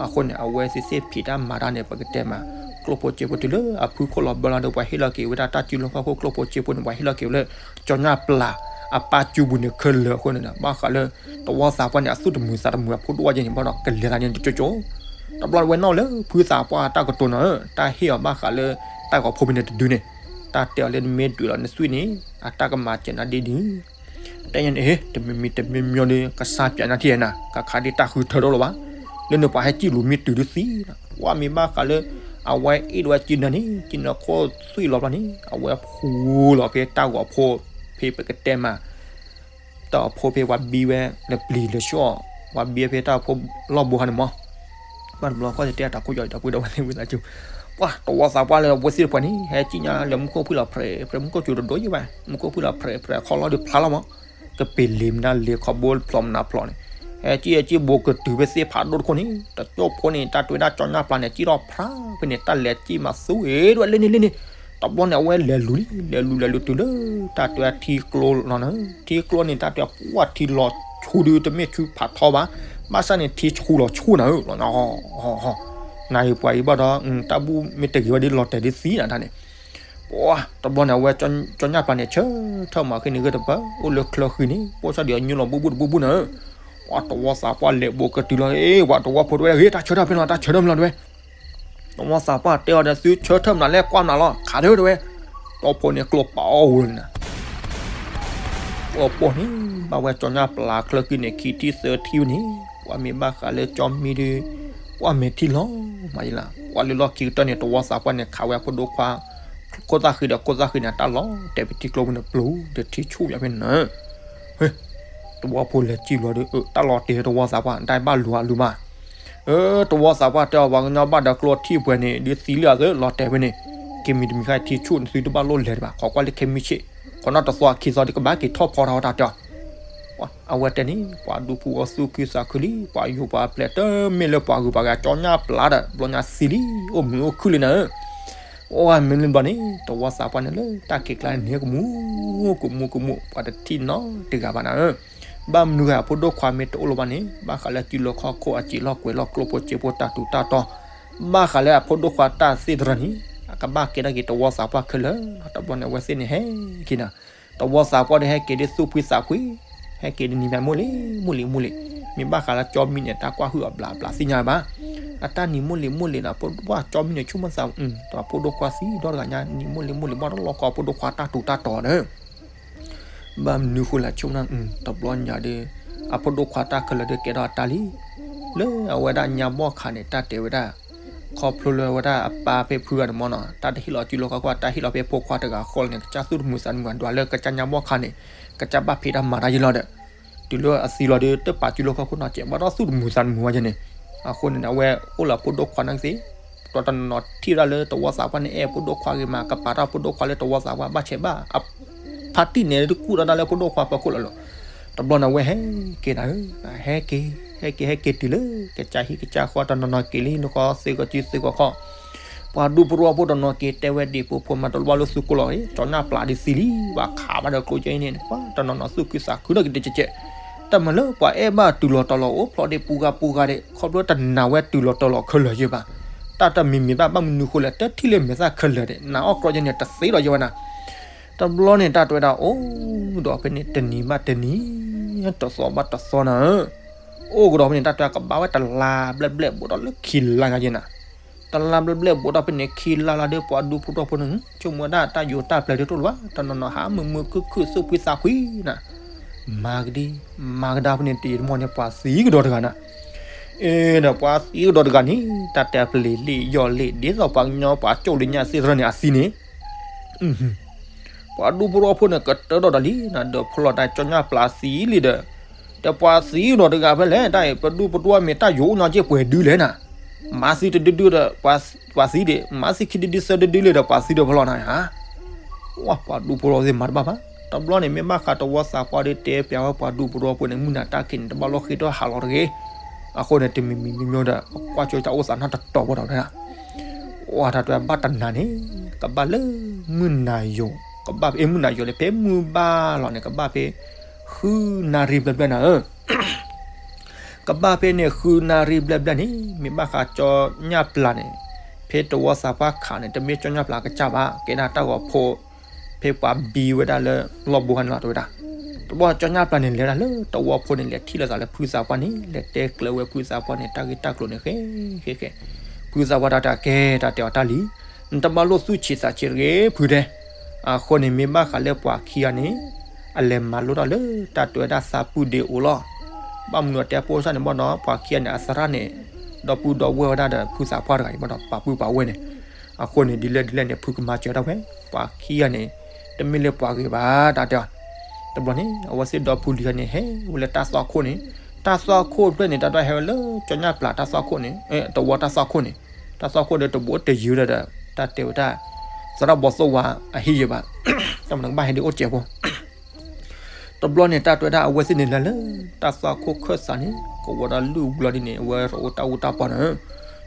အဃိန့ၣ် အဝဲသ့ၣ်သ့ၣ်ဖံးတၢ်မၤတၢ်န့ၣ် ပကတဲမး ကျိၣ်ဖိစ့ဖိတုၤလၢအဖုခိၣ်လီၤဘၢလီၤဒီး ပှၤဟ့ၣ်လီၤက့ၤဝဲဒၣ်တၢ်စုလီၢ်ခီၣ်ခိၣ် ကျိၣ်ဖိစ့ဖိန့ၣ် ပှၤဟ့ၣ်လီၤက့ၤဝဲဒၣ်တၢ်စုလီၢ်ခီၣ်ခိၣ် ကၠီညၣ်ပျၢ်အပၢ်စုပူၤန့ၣ်ခဲလၢာ်အဃိန့ၣ် ဘၣ်ဃးလၢ တဝီသးပှၢ်န့ၣ် အသူၣ်တမုာ်သးတမုာ်အဖိဒိၣ်ဝဲက့ၤန့ၣ် ဘၣ်ဒီးကလဲၤသးန့ၣ်တကၠိကၠိ တဘျီဝဲနီၣ်လၢဖုသးပှၢ်အတၢ်ကတိၤနီၤဧၢ တၢ်ဟ့ၣ်အီၤဘၣ်ဃးလၢ တၢ်ဂီၤဖိဖဲန့ၣ်တဒုန့ၣ် တၢ်တဲအီၤလၢနမ့ၢ်ဒုးလီၤနသွံၣ်န့ၣ် အတၢ်ကမၤစၢၤနၤဒ်ဒ် တဲညါန့ၣ် တမံၤမံၤတမံၤမံၤဒီး ကစၢ်ပၠးညါထံၣ်နၤ ကခါဒ်တၢ်ဃုထၢထီၣ်လီၤဘၣ် လၢန့ၣ်ပှၤဟဲစံၣ်လူၤမ့ၢ်တုၤဒုးသံ ပှၤမ့ၢ်ဘၣ်ဃးလၢ အဝဲအ့ၣ်ဒိးဝဲကၠံနၤန့ၣ် ကၠံနၤခိၣ်သွံၣ်လီၤဘျီန့ၣ် အဝဲဖှူလီၤဖဲတၢ်ဂီၤဖိ ဖဲပကတဲမး တၢ်ဂီၤဖိဖဲပှၤဘံဝဲ လၢပျံၤလၢဆှီၣ် ပှၤဘံဝဲဖဲတၢ်ဂီၤဖိလီၢ်ဘိဟါန့ၣ်မး ဘၣ်တဘျီခီၣ်တဲတၢ်ကိၣ်ယီၤ တၢ်ပှ့ၤဒီးဝဲသ့ၣ်ဝံသးစူၤ ပှၤတဝီသးပှၢ်လၢအဝဲသ့ၣ်တပှၤန့ၣ် ဟဲကၠံၣ်ညါလၢမူခိၣ်ဖှံၣ်လီၤဖြဲးဖြဲး မူခိၣ်စူၤတဒိယံၤဘၣ် မူခိၣ်ဖှံၣ်လီၤဖြဲးဖြဲး ခီလီၤဒုးဖျါလီၤမး ကပ့ၤလ့ၤမနုၤလ့ၤခီဘိဖျိမနုၤဖျိန့ၣ် ဟဲကၠံၣ်ဟဲကၠံၣ်ဘိးကတုၤဖဲသ့ၣ်ဖးဒိၣ်တခိၣ်န့ၣ် တကၠိဖိန့ၣ် တၢ်တဲဝဲဒၣ်ကၠီညၣ်ပျၢ်န့ၣ် ကၠံၣ်ထီၣ်ဖြါဖဲန့ၣ် တၢ်လဲၤကၠံၣ်မၤသူဝဲဒၣ်လၢန့ၣ်လၢန့ၣ် တဘျီန့ၣ် အဝဲလဲၤလူၤလံ လဲၤလူၤလဲၤလူၤတုၤလၢ တၢ်တဲဝဲဒၣ်ထံကျိလီၤနၤ ထံကျိန့ၣ် တၢ်တဲဝဲပှၢ်ထံလီၤဆူၣ်ဒုး တမ့ၢ်ဆူၣ်ဖးထီဘၣ် ဘၣ်ဆၣ်န့ၣ် ထံဆူၣ်လီၤဆူၣ်နၤဧၢ လီၤ နၤအံၤပှၤအံၤဘၣ်ဒီး တၢ်ဘူၣ်မ့ၢ်တဂ့ၤဝဲဒ်လီၤတဲာ်ဒ်သံနၤတၢ်န့ၣ် ပှၤတဘျီန့ၣ် အဝဲကၠီညၣ်ပျၢ်န့ၣ် ဆၢထၢၣ်မၤဃ့န့ၣ်ဂ့ၢ်တပၢၢ် အိၣ်လၢချၢဃံန့ၣ် ပိၢ်ဆၣ်ဒံးအညိလီၤဘူၣ်ဘူၣ်တဘူၣ်ဘူၣ်နၤဧၢ ပှၤတဝီသးပှၢ်လဲၤဘိးကတုၤလီၤ အ့ ပှၤတဝီဖိတဝဲ ဂ့ၤ တၢ်ဆၢထၢၣ်ဖဲလီၤ တၢ်ဆၢထၢၣ်မးလီၤတဝဲ တဝီသးပှၢ်တဲအီၤဒီး သုဆၢထၢၣ်မနုၤလဲၣ် ကွၢ်မနုၤလီၤ ခးဒၢတဝဲ တီဖိန့ၣ်ကျိပာ်အီၣ်ဝဲလီၤနၤ ပှၤပိာ်န့ၣ် ဘၣ်ဝဲကၠီညၣ်ပျၢ်ချၢဃံန့ၣ် ခံထံၣ်သၢထံၣ်ဝဲန့ၣ် ပှၤမ့ၢ်ဘၣ်ဃးလၢကၠီမံဒီး ပှၤမဲာ်ထံလီၤမးယလၢ ပှၤလၢလီၢ်ခံကတၢၢ်န့ၣ် တဝီသးပှၢ်န့ၣ် ခးဝဲအဖိဒိၣ်ခွါ ခိၣ်သၣ်ဃံဒီးခိၣ်သၣ်ဃံန့ၣ် တၢ်လီၤတဲာ်ဖဲထံကျိပူၤန့ၣ် ပျိၤဒီးထံဆူၣ်ယၤဖဲန့ၣ်နၤ တဝီဖိလဲၤကံၣ်ဘျီဒီး တၢ်လီၤတဲာ်တဝီသးပှၢ် တၢ်ဘၣ်လူၤအလူၤမး တဝီသးပှၢ်တဲအီၤ ပှၤကညီဘၣ်ဒီးကျိထံၣ်ပှဲၤန့ၣ် ဒုးသံလံအသး လီၤတဲာ်ဖဲန့ၣ် က့ၤမံၤတမံၤဃါထံဆူၣ်န့ၣ် သုတဘၣ်လိၣ်လဲၤတဘၣ် ခိးကွၢ်လၢခဲမုၢ်ဆ့ၣ် ခိးနီၣ်တသီခံသီဒီး ကဘၣ်က့ၤထီၣ်ဖီထီၣ်တၢ်တဲအီၤ အဝဲတဲန့ၣ် ပှၤဒူဖိအီၤသူၣ်ခုသးခုလံ ပှၤယိၤပှၤပျဲၢ်တမ့ၢ်လၢပှၤဂုၤပှၤဂၤ ကၠီညၣ်ပျၢ်ဒီး ဘျီညါသံလံ အိၣ်မုာ်အိၣ်ခုၣ်လံနၤဧၢ အိၣ်မ့ၢ်လၢဘျီန့ၣ် တဝီသးပှၢ်န့ၣ်လၢတၢ်ခံးကျါန့ၣ် ကမူကမူကမူ ပှၤတထံၣ်နီတဂၤဘၣ်နၤဧၢ ဘၣ်မနုၤဂၤ အဖိဒိၣ်ခွါမ့ၢ်တအိၣ်လၢၤဘၣ်န့ၣ် ဘၣ်ဃးလၢစုလီၢ်ခီၣ်ခိၣ်အစံာ်လီၢ်ကွဲၤလီၢ်ကျိဖိစ့ဖိတၢ်ထူးတၢ်တီၤ ဘၣ်ဃးလၢအဖိဒိၣ်ခွါတၢ်သ့တရၢန့ၣ် အကဘၣ်ကဲထီၣ်က့ၤတဝီသးပှၢ်ခဲလၢာ် တဘျီန့ၣ်အဝဲသ့ၣ်န့ၣ်ဟဲက့ၤနၤ တဝီသးပှၢ်ဒီးဟဲက့ၤဒ်သူၣ်ဖှံသးဖှံ ဟဲက့ၤဒ်နံၤမးမိၢ်လံမိၢ်လံမိၢ်လံ မ့ၢ်ဘၣ်ဃးလၢကၠီမံန့ၣ် တၢ်ကွၢ်ဟုၣ်အဘျးအဘျးသ့ၣ်ညါဘၣ် အတၢ်နံၤမိၢ်လံမိၢ်လံန့ၣ် ပှၤကၠီမံန့ၣ် ဆိကမိၣ်သး တဖိဒိၣ်ခွါသံဒီတဂၤညါ နံၤမိၢ်လံမိၢ်လံ ဘၣ်တလီၢ်ကီးဖိဒိၣ်ခွါတၢ်ထူးတၢ်တီၤဒီး ဘၣ်မနုၤဃိလၢဆိကမိၣ်နၤ တဘျီညါဒီး အဖိဒိၣ်ခွါတၢ်ခဲလၢာ်ဒီးကဲထီၣ်အတၢ်လံ လၢအဝဲဒၣ်ညါဘီၣ်ခါန့ၣ် တၢ်တဲဝဲဒၣ် ခီဖျိလၢဝဲဒၣ်အပၢ်ဖဲဖုဂၤန့ၣ်မ့ၢ်နီၤ တၢ်တဟ့ၣ်လီၤစုလီၢ်ခီၣ်ခွါ တၢ်ဟ့ၣ်လီၤဖဲဖိခွါတဂၤဃီလီၤန့ၣ် ကစၢ်သူၣ်တမုာ်သးတမုာ် ဒွးလၢကစၢ်ညါဘီၣ်ခါန့ၣ် ကစၢ်ဘၣ်ဖံးတၢ်မၤတၢ်ယ့လီၤဒီး တုၤလၢအသံလီၤဒီး တပာ်စုလီၢ်ခီၣ်ခိၣ်နီတစဲး ဘၣ်ဒီးသူၣ်တမုာ်သးတမုာ်ဝဲယဲန့ၣ် အဃိန့ၣ် အဝဲအိၣ်လၢဖိဒိၣ်ခွါနာ်က့သ့ၣ် ဒီးတနီၤထံၣ်ဝဲဒၣ်လၢတဝီသးပှၢ်န့ၣ် အဲၣ်ဖိဒိၣ်ခွါဂ့ၤမး ကပာ်တၢ်ဖိဒိၣ်ခွါလၢတဝီသးပှၢ်ဘၣ်ဆဲးဘၣ် အဖါတံၢ်န့ၣ်တကူၣ်ဒီးတၢ်လၢဖိဒိၣ်ခွါဖီခိၣ်လီၤလီၤ. တဘျီန့ၣ် အဝဲဟဲက့ၤနၤဧၢ, ဟဲက့ၤ ဟဲက့ၤ ဟဲက့ၤတုၤလၢ ကစၢ်ဟံၣ်ကစၢ်ဃီ တနီၤနီၤက့ၤလံ နဃီသ့ကီၤစုသ့ကီၤခီ ပှၤဒူဖိတဝီဖိတနီၤက့ၤတဲဝဲဒၣ် ဖိဖိမၤတလီၤဘၣ်လၢသုကိးလီၤ ကၠီညၣ်ပျၢ်ဒ်သံလံ ဘၣ်ခးဘၣ်ဒီးကျိကဲအံၤန့ၣ် ပှၤတနီၤနီၤသူၣ်ခုသးခုနီၣ်က့ၤတကဲးကဲး တၢ်မၤလၢပှၤအဲၣ်ဘၣ်တုၤလီၤတီၤလီၤ အိၣ်ဖျိးဒံးပူၤဂၤပူၤဂၤဒံး ခီဖျိတနာ်ဝဲတုၤလီၤတီၤလီၤခဲလၢာ်ယဲဘၣ်. တၢ်တမံၤမံၤဘၣ် ဘၣ်မနုၤဃိလဲၣ် တထံၣ်လၢမဲာ်သၣ်ခဲလၢာ်ဒံး နာ်အီၣ်ကြီယဲန့ၣ် တသ့ဒီးယဲဝဲနၤ တဘျီန့ၣ် တၢ်တဲဝဲဒၣ် အိၣ်ကဒီးဖဲန့ၣ် တနံၤဘၣ်တနံၤ တသီဘၣ်တသီနၤဧၢ, အိၣ်ကဒီးဖဲန့ၣ် တၢ်တဲဝဲ ကဘၣ်ဝဲတလါဘျဲၣ်ဘျဲၣ် ဘူးထီၣ်လၢခံလါညါယဲနၤ, တလါဘျဲၣ်ဘျဲၣ် ဘူးထီၣ်ဖဲန့ၣ် ခံလါလီၤဒီး ပှၤဒူဖိတဝီဖိန့ၣ် ဆိကမိၣ်ဝဲဒၣ် တၢ်ယိၤတၢ်ပျဲၤဒ်သိးလီၤဘၣ်, တနီၤနီၤဟးမုာ်မုာ်ခုၣ်ခုၣ် သူၣ်ဖှံသးဖှံနၤ, မၤကဒံ မၤကဒါဖဲန့ၣ် တယံာ်တမီၢ်န့ၣ် ပှၤသံကဒီးတဂၤနၤ, အ့ဒီးပှၤသံကဒီးတဂၤန့ၣ် တၢ်တဲပျ့ၤလံယီၢ်လံ ဒ်သိးပှၤကညီပှၤကၠိၣ်လံညါသ့ၣ်တဖၣ်န့ၣ် အသံန့ၣ် ပှၤဒူဖိတဝီဖိန့ၣ် ကတၢၢ်ဒီးတၢ်လံနၤ, ဒီးဖီလီၤတၢ်ကၠီညၣ်ပျၢ်သံလံဒီး, ဒီးပှၤသံကဒီးတဂၤဖဲလဲၣ်, တၢ်အံၤ ပဒူပတဝီမ့ၢ်တၢ်ယိၤအိၣ်ညီက့ၤပှဲၤဒုလဲၣ်နၤ, မၤသံတဒုဒုဒီး ပှၤသံဒံး, မၤသံခံဒုဒုသၢဒုဒုလဲၣ်ဒီး ပှၤသံဒီးဖီလီၤနၤဧါ. ပှၤဒူဖိတဝီဖိသ့ၣ်မၤတဘၣ်ဘၣ်, တဘျီန့ၣ် မ့ၢ်ဘၣ်ဃးတဝီသးပှၢ်ဒီး တဲပျးဝဲပှၤဒူဖိတဝီဖိန့ၣ် မုၢ်နၤတၢ်ခံးန့ၣ် တဘၣ်လိာ်ဃ့ထီၣ်ဟးလီၤတဂ့ၤ, အဃိန့ၣ် တမံၤမံၤမံၤမံၤဒီး ကွၢ်ကၠိတၢ်အိၣ်သးနီတတီၤဘၣ်ဒီး ဝဲဒၣ်တၢ်တဲဘၣ်တနၤန့ၣ် ကဘၣ်လၢမုၢ်နၤယိၤ, ကဘၣ်ဖဲမုၢ်နၤယိၤလၢ ဖဲမုၢ်ဘၣ်လီၤန့ၣ် ကဘၣ်ဖဲ ဃုနၣ်ရံၣ်ဘျဲၣ်ဘျဲၣ်နၤဧၢ, ကဘၣ်ဖဲန့ၣ် ဃုနၣ်ရံၣ်ဘျဲၣ်ဘျဲၣ်န့ၣ် မ့ၢ်ဘၣ်ဃးကၠီညၣ်ပျၢ်န့ၣ် ဖဲတဝီသးပှၢ်ခးန့ၣ် တမ့ၢ်ကၠီညၣ်ပျၢ်အကစၢ်ဘၣ်, ကဲဒၣ်တၢ်ဂီၤဖိ ဖဲပှၤဘံဝဲဒၣ်လၢလီၢ်ဘိခါန့ၣ်လီၤ တဲဝဲဒၣ်, တဘျီကၠီညၣ်ပျၢ်န့ၣ် လဲၤဒၣ်လၢတဝီဖိန့ၣ် လဲၤထံၣ်လိာ်သးလၢဖုသးပှၢ်န့ၣ် လဲၤတဲကျၢၤဝဲဖုသးပှၢ်န့ၣ် တၢ်ဂ့ၢ်တၢ်ကျိၤန့ၣ် ဃဲဃဲဃဲ, ဖုသးပှၢ်တၢ်တဲကဲ တၢ်တဲအီၤတၢ်လံ, နတဘၣ်လိာ်သူၣ်ဆံးသးဆံးတဂ့ၤဖုတဲ, အဃိန့ၣ် မ့ၢ်ဘၣ်ဃးလၢပှၤခံဂၤန့ၣ် အလဲၤမၤလိတၢ်လၢတၢ်တဲဝဲဒၣ်သးပုၢ်ဒ့အိၣ်လီၤ, ဘၣ်မနုၤအတဲဖိသၣ်န့ၣ်ဘၣ်နီၤ ပှၤခံဂၤန့ၣ် အသရၣ်န့ၣ် ဒီပုၢ်ဒီဝဲၢ်ဝဲဒၣ်ဒီးဖုသးပှၢ်တဂၤအံၤဘၣ်ဒီး ပာ်ပုၢ်ပာ်ဝဲၢ်န့ၣ်, အဃိန့ၣ် ဒ်လဲၣ်ဒ်လဲၣ်န့ၣ် ဖုကမၤစၢၤတၢ်ဝဲ, ပှၤခံဂၤန့ၣ် တမ့ၢ်လၢပှၤဂ့ၤဘၣ် တၢ်တဲအီၤ, တဘျီန့ၣ် အဝဲသ့ၣ်ဒီပုၢ်လံၤဟဲန့ၣ် ဟဲဝဲလၢတၢ်သွၣ်ခိၣ်န့ၣ်, တၢ်သွၣ်ခိၣ်တဖျၢၣ်န့ၣ် တၢ်တဲဟဲဝဲလၢကၠီညၣ်ပျၢ်တၢ်သွၣ်ခိၣ်န့ၣ်, တဝီတၢ်သွၣ်ခိၣ်န့ၣ်, တၢ်သွၣ်ခိၣ်ဒီးတဘူးတယုၢ်ဒီး တၢ်တဲဝဲဒၣ် သရၣ်ဘီသိၣ်ဝါအဟံၣ်ယဲဘၣ်, တၢ်မနုၤကဘၣ်ဟဲဒ်အိၣ်စဲးဖိ တဘျီန့ၣ် တၢ်တဲဝဲဒၣ်အဝဲသ့ၣ်န့ၣ်လဲၤလၢ တၢ်သွၣ်ခိၣ်ခၢၣ်သးန့ၣ် ကဝီၤဒီးလုၢ်ဘျီဒ်န့ၣ် အဝဲရိၣ်အိၣ်တၢ်အူတၢ်ပီန့ၣ်,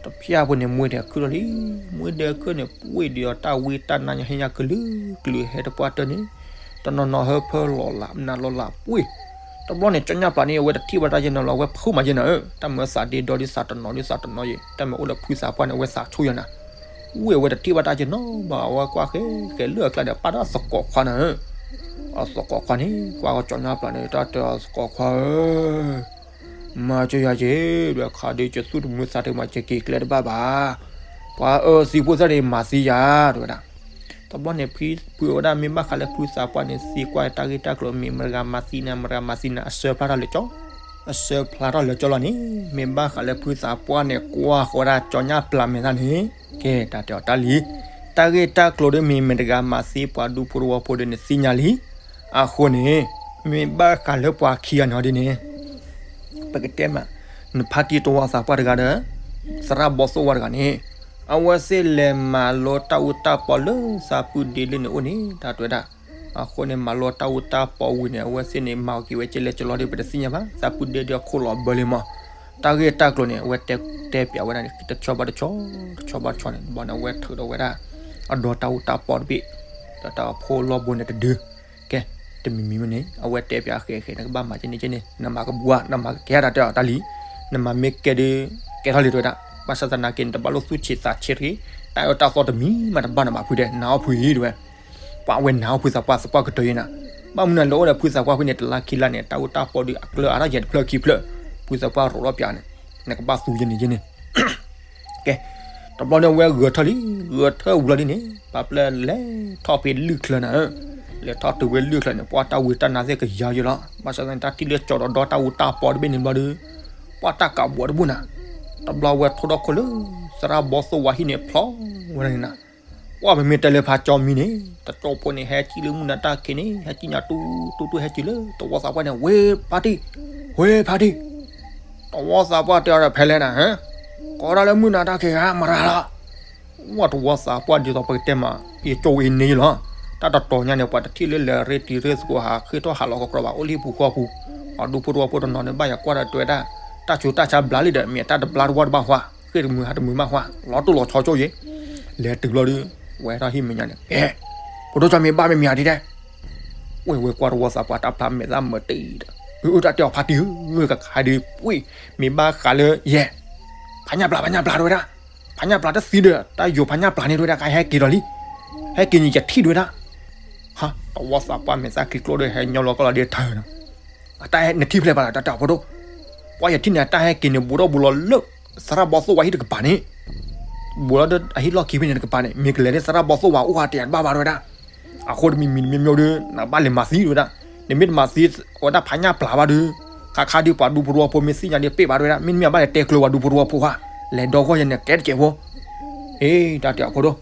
တဖျၢၣ်ဖိန့ၣ် မှ့ဒဲးခုၣ်ထီၣ်လံ, မှ့ဒဲးခုၣ်န့ၣ် ပှ့ၢ်ဒီးတၢ်ဝံတၢ်နါညါဟ့ၣ်ညါကလုာ်ကလုာ်ဟဲတပှၢ်တၢၢ်န့ၣ်, တနီၤနီၤဟၢဖၢလီၤလး မနုၤလီၤလးပှ့ၢ်, တဘျီန့ၣ် ကၠီညၣ်ပျၢ်န့ၣ် အဝဲတထံၣ်ဘၣ်တၢ်ယဲၢ်နီၤလီၤ အဝဲဖုးမးယဲၢ်နီၤဧၢ, တၢ်မၤသးဒ့ဒီဒ်သးတနီၤဒ်သးတနီၤယဲၢ်, တၢ်မၤအိၣ်လၢဖုသးပှၢ်န့ၣ် အဝဲသးဆိယဲၢ်နီၤ ဝဲအဝဲတထံၣ်ဘၣ်တၢ်က့နီၤဘၣ် အဝဲကွၢ်ဃဲဃဲလၢအကျါဒီး ပာ်ဒီးသကိးခွါနၤဧၢ, အသကိးခွါန့ၣ် ကွၢ်ကီကၠီညါပျၢ်န့ၣ် တၢ်တဲအီၤသကိးခွါဧၢ, မၤစၢၤယၤက့ၤ ဒီးခးဒုးကသူၣ်တမုာ်သးတမုာ် က့ၤကျဲတဘၣ်ဘၣ်, ပှၤအၢသံဖိသၣ်န့ၣ် မၤသံယၤ တဲဝဲဒၣ်, တဘျီန့ၣ် ဖုဖုဝဲဒၣ်မ့ၢ်ဘၣ်ဃးလၢဖုသးပှၢ်န့ၣ် သံကွၢ်တၢ်ဂ့ၢ်တၢ်ကျိၤမ့ၢ်မတၤတဂၤမၤသံနၤ မတၤတဂၤမၤသံနၤ အဆၢဖျါထီၣ်လၢကၠီ အဆၢဖျါထီၣ်လၢကၠီလီၤန့ၣ် မ့ၢ်ဘၣ်ဃးလၢဖုသးပှၢ်န့ၣ် ကွၢ်ဃီဒၣ်ကၠီညါပျၢ်မဲာ်သၣ်န့ၣ်, ကဲ တၢ်တဲအီၤတၢ်လံ, တၢ်ဂ့ၢ်တၢ်ကျိၤဒီးမ့ၢ်မတၤတဂၤမၤသံပှၤဒူဖိတဝီဖိဒီးန့ၣ်သ့ၣ်ညါလံ, အဃိန့ၣ် မ့ၢ်ဘၣ်ဃးလၢပှၤခံဂၤန့ၣ်ဒ်န့ၣ် ပကတဲမး နဖါတံၢ်တဝီသးပှၢ်တဂၤဒီး သရၣ်ဘီသိၣ်ဝါတဂၤန့ၣ်, အဝဲသ့ၣ်လဲၤမၤလိတၢ်အူတၢ်ပီလၢသးပုၢ်ဒ့လၢန့ၣ်အိၣ်န့ၣ် တၢ်တဲဝဲဒၣ်, အဃိန့ၣ် မၤလိတၢ်အူတၢ်ပီဝံၤန့ၣ် အဝဲသ့ၣ်န့ၣ် မၤအီၤက့ၤဝဲကဲလဲၣ်ကၠီလီၤဒီး ပတသ့ၣ်ညါဘၣ် သးပုၢ်ဒ့ဒီးခိၣ်လီၤဘၢလံမး, တၢ်ဂ့ၢ်တၢ်ကျိၤန့ၣ် အဝဲတဲတဲပၠးဝဲဒၣ်န့ၣ် တဆီဘၣ်တဆီ တဆီဘၣ်တဆီန့ၣ် ဘၣ်န့ၣ် အဝဲထုးဒီးဝဲဒၣ် အဒိတၢ်အူတၢ်ပီတဘ့ၣ် ဒီးတၢ်ဖိလီၢ်ဘိန့ၣ်တဒု ကဲ, တမံၤမံၤမ့ၢ်န့ၣ် အဝဲတဲပၠးဃဲးဃဲး နကဘၣ်မၤကဲန့ၣ်ကဲန့ၣ် နမၤကဘှါ နမၤကကဲဒၣ်တၢ်တၢ်လံ, နမၤမ့ၢ်ကဲဒုး ကဲထီၣ်လံတဲဝဲဒၣ်, ဘၣ်ဆၣ်သနာ်က့န့ၣ် တဘၣ်လိာ်သူၣ်ဆံးသးဆံးတဂ့ၤ, တၢ်အၢတၢ်သီတမံၤမးတဘၣ်နဘၣ်ဖုတဲ နၤအီၣ်ဖုအံၤတဲဝဲ, ပှၤဝဲနၤအီၣ်ဖုသးပှၢ်သပှၢ်ကတၢၢ်အံၤနၤ, ဘၣ်မနုၤလၢအိၣ်ဒီးဖုသးပှၢ်ဖဲန့ၣ် တလါခံလါန့ၣ် တၢ်အူတၢ်ပီဒုးအကျၢအါထီၣ်ယဲၢ်တဖျၢၣ်ခံဖျၢၣ်, ဖုသးပှၢ်ရိးထီၣ်ပၠးန့ၣ်, နကဘၣ်သူယဲန့ၣ်ယဲန့ၣ် ကဲ, တဘျီန့ၣ် အဝဲဂဲၤထၢၣ်လံ, ဂဲၤထၢၣ်ဝံၤလီၤဒ်န့ၣ် ပှၤပျဲလဲၤထီၣ်ဖဲလုၢ်ချၢနၤဧၢ, လဲၤထီၣ်တုၤဝဲလုၢ်ချၢန့ၣ် ပှၤတၢ်ဝံတၢ်နါသ့ၣ်ကယၤယဲလီၤ, ဘၣ်ဆၣ်သနာ်က့ တၢ်ထံၣ်လၢကၠီဒီးဒီတၢ်အူတၢ်ပီတဘ့ၣ်န့ၣ်ဘျီဒီး ပှၤတၢ်ကးဘှီတဘိၣ်နၤ, တဘျီဝဲထိၣ်ထီၣ်ခိၣ်လၢသ သရၣ်ဘီသိၣ်ဝါဟံၣ်န့ၣ်ဖျီဝဲဒၣ်န့ၣ်နၤ. ပှၢ်ပမ့ၢ်တဲလၢဖါကၠီမံန့ၣ် တကၠီဖိန့ၣ် ဟဲကံၣ်လၢမုၢ်နၤတၢ်ခံးန့ၣ် ဟဲကံၣ်ညါတူတူတူ ဟဲကံၣ်လၢသဝီသးပှၢ်န့ၣ် ဝ့ၢ်ဖါတံၢ်, ဝ့ၢ်ဖါတံၢ်. သဝီသးပှၢ်တဲအီၤဒီး ဖဲလဲၣ်နၤ, ကိးဒၣ်လၢမုၢ်နၤတၢ်ခံးဂၤမရၤလီၤ. ဝဲသဝီသးပှၢ်ဒ်သိးပကတဲမး ယကၠိဝဲအံၤန့ၣ်လီၤ. တၢ်တတီၤညါန့ၣ် ပှၤတထံၣ်လၢလဲၤရ့တံၤရ့သကိး ဟးဃ့ၢ်ထီၣ်ဟးလီၤကကြီဘၣ် အိၣ်လၢဟံၣ်ပူၤဃီပူၤ, ပှၤဒူဖိသဝီဖိတနီၤန့ၣ် ဘၣ်ယၤကွၢ်ဒီးတဲဝဲဒၣ် တၢ်ဆူးတၢ်ဆါဘျါလံဒီး မ့ၢ်တၢ်တဘျါတဝီတဘၣ်ဟါ, ဃ့ၢ်တမုာ်ဟါတမုာ်မးဟါ, လီၤတိၢ်လီၤဆီဆိယ့ၣ်. လဲၤတုၤလီၤဒီး ဝဲထီၣ်ဟံၣ်မဲာ်ညါန့ၣ် ကဲ, ဖိဒိၣ်ကၠီမံဘၣ်မ့ၢ်မ့ၢ်ဧါဒ်တဲ ဝ့ၢ်ဝဲကွၢ်သဝီသးပှၢ်တၢ်ဖျါမဲာ်သၣ်မုာ်တံၢ်ဒီး အတၢ်တဲအီၤဖါတံၢ်ဧၢ, ကခါဒုး ဝ့ၢ် မ့ၢ်ဘၣ်ဃးလၢယဲၢ်, ဖးညၣ်ပျၢ် ဖးညၣ်ပျၢ်တဲဝဲဒၣ်, ဖးညၣ်ပျၢ်တသံဒီး တၢ်ယိာ်ဖးညၣ်ပျၢ်န့ၣ်တဲဝဲဒၣ် ကဟဲက့ၤဒီးလံ, ဟဲက့ၤန့ၣ်ယထံၣ်တဲဝဲဒၣ်. ဟါ, သဝီသးပှၢ်မဲာ်သၣ်ချံကျိဒီး ဟဲညီလီၤကီၢ်လီၤဒ်ထၢနီၤ အတၢ်ဟဲနထံၣ်ဖျဲၣ်ဘၣ်လီၤ တၢ်တဲအီၤဖိဒိၣ်, ပှၤယထံၣ်န့ၣ် အတၢ်ဟဲက့ၤန့ၣ် ဘူးထီၣ်ဘူးလီၤလၢ သရၣ်ဘီသိၣ်ဝါဟံၣ်တကပၤန့ၣ်, ဘူးလီၤဒီးအဟံၣ်လီၢ်ခံဖဲန့ၣ်တကပၤန့ၣ် မ့ၢ်ကလဲၤလၢသရၣ်ဘီသိၣ်ဝါအိၣ်ဟးတဲတဘၣ်ဘၣ်တဲဝဲဒၣ်. အဃိတမံၤမံၤတမံၤမံၤဒီး နဘၣ်လဲၤမၤသံတဲဝဲဒၣ်, နမ့ၢ်တမၤသံ ဝဲဒၣ်ဖးညၣ်ပျၢ်ဘၣ်ဒီး ခါခါဒုးပှၤဒူဖိသဝီဖိမ့ၢ်သ့ၣ်ညါဒီးပ့ၢ်ဘၣ်တဲဝဲဒၣ်, မ့တမ့ၢ်ဘၣ်လဲၤတဲကျိၤပှၤဒူဖိသဝီဖိဧါ, လဲၤဒီဂီၢ်ယဲန့ၣ်ကဲတစဲးဖိ အ့ တၢ်တဲအီၤဖိဒိၣ်,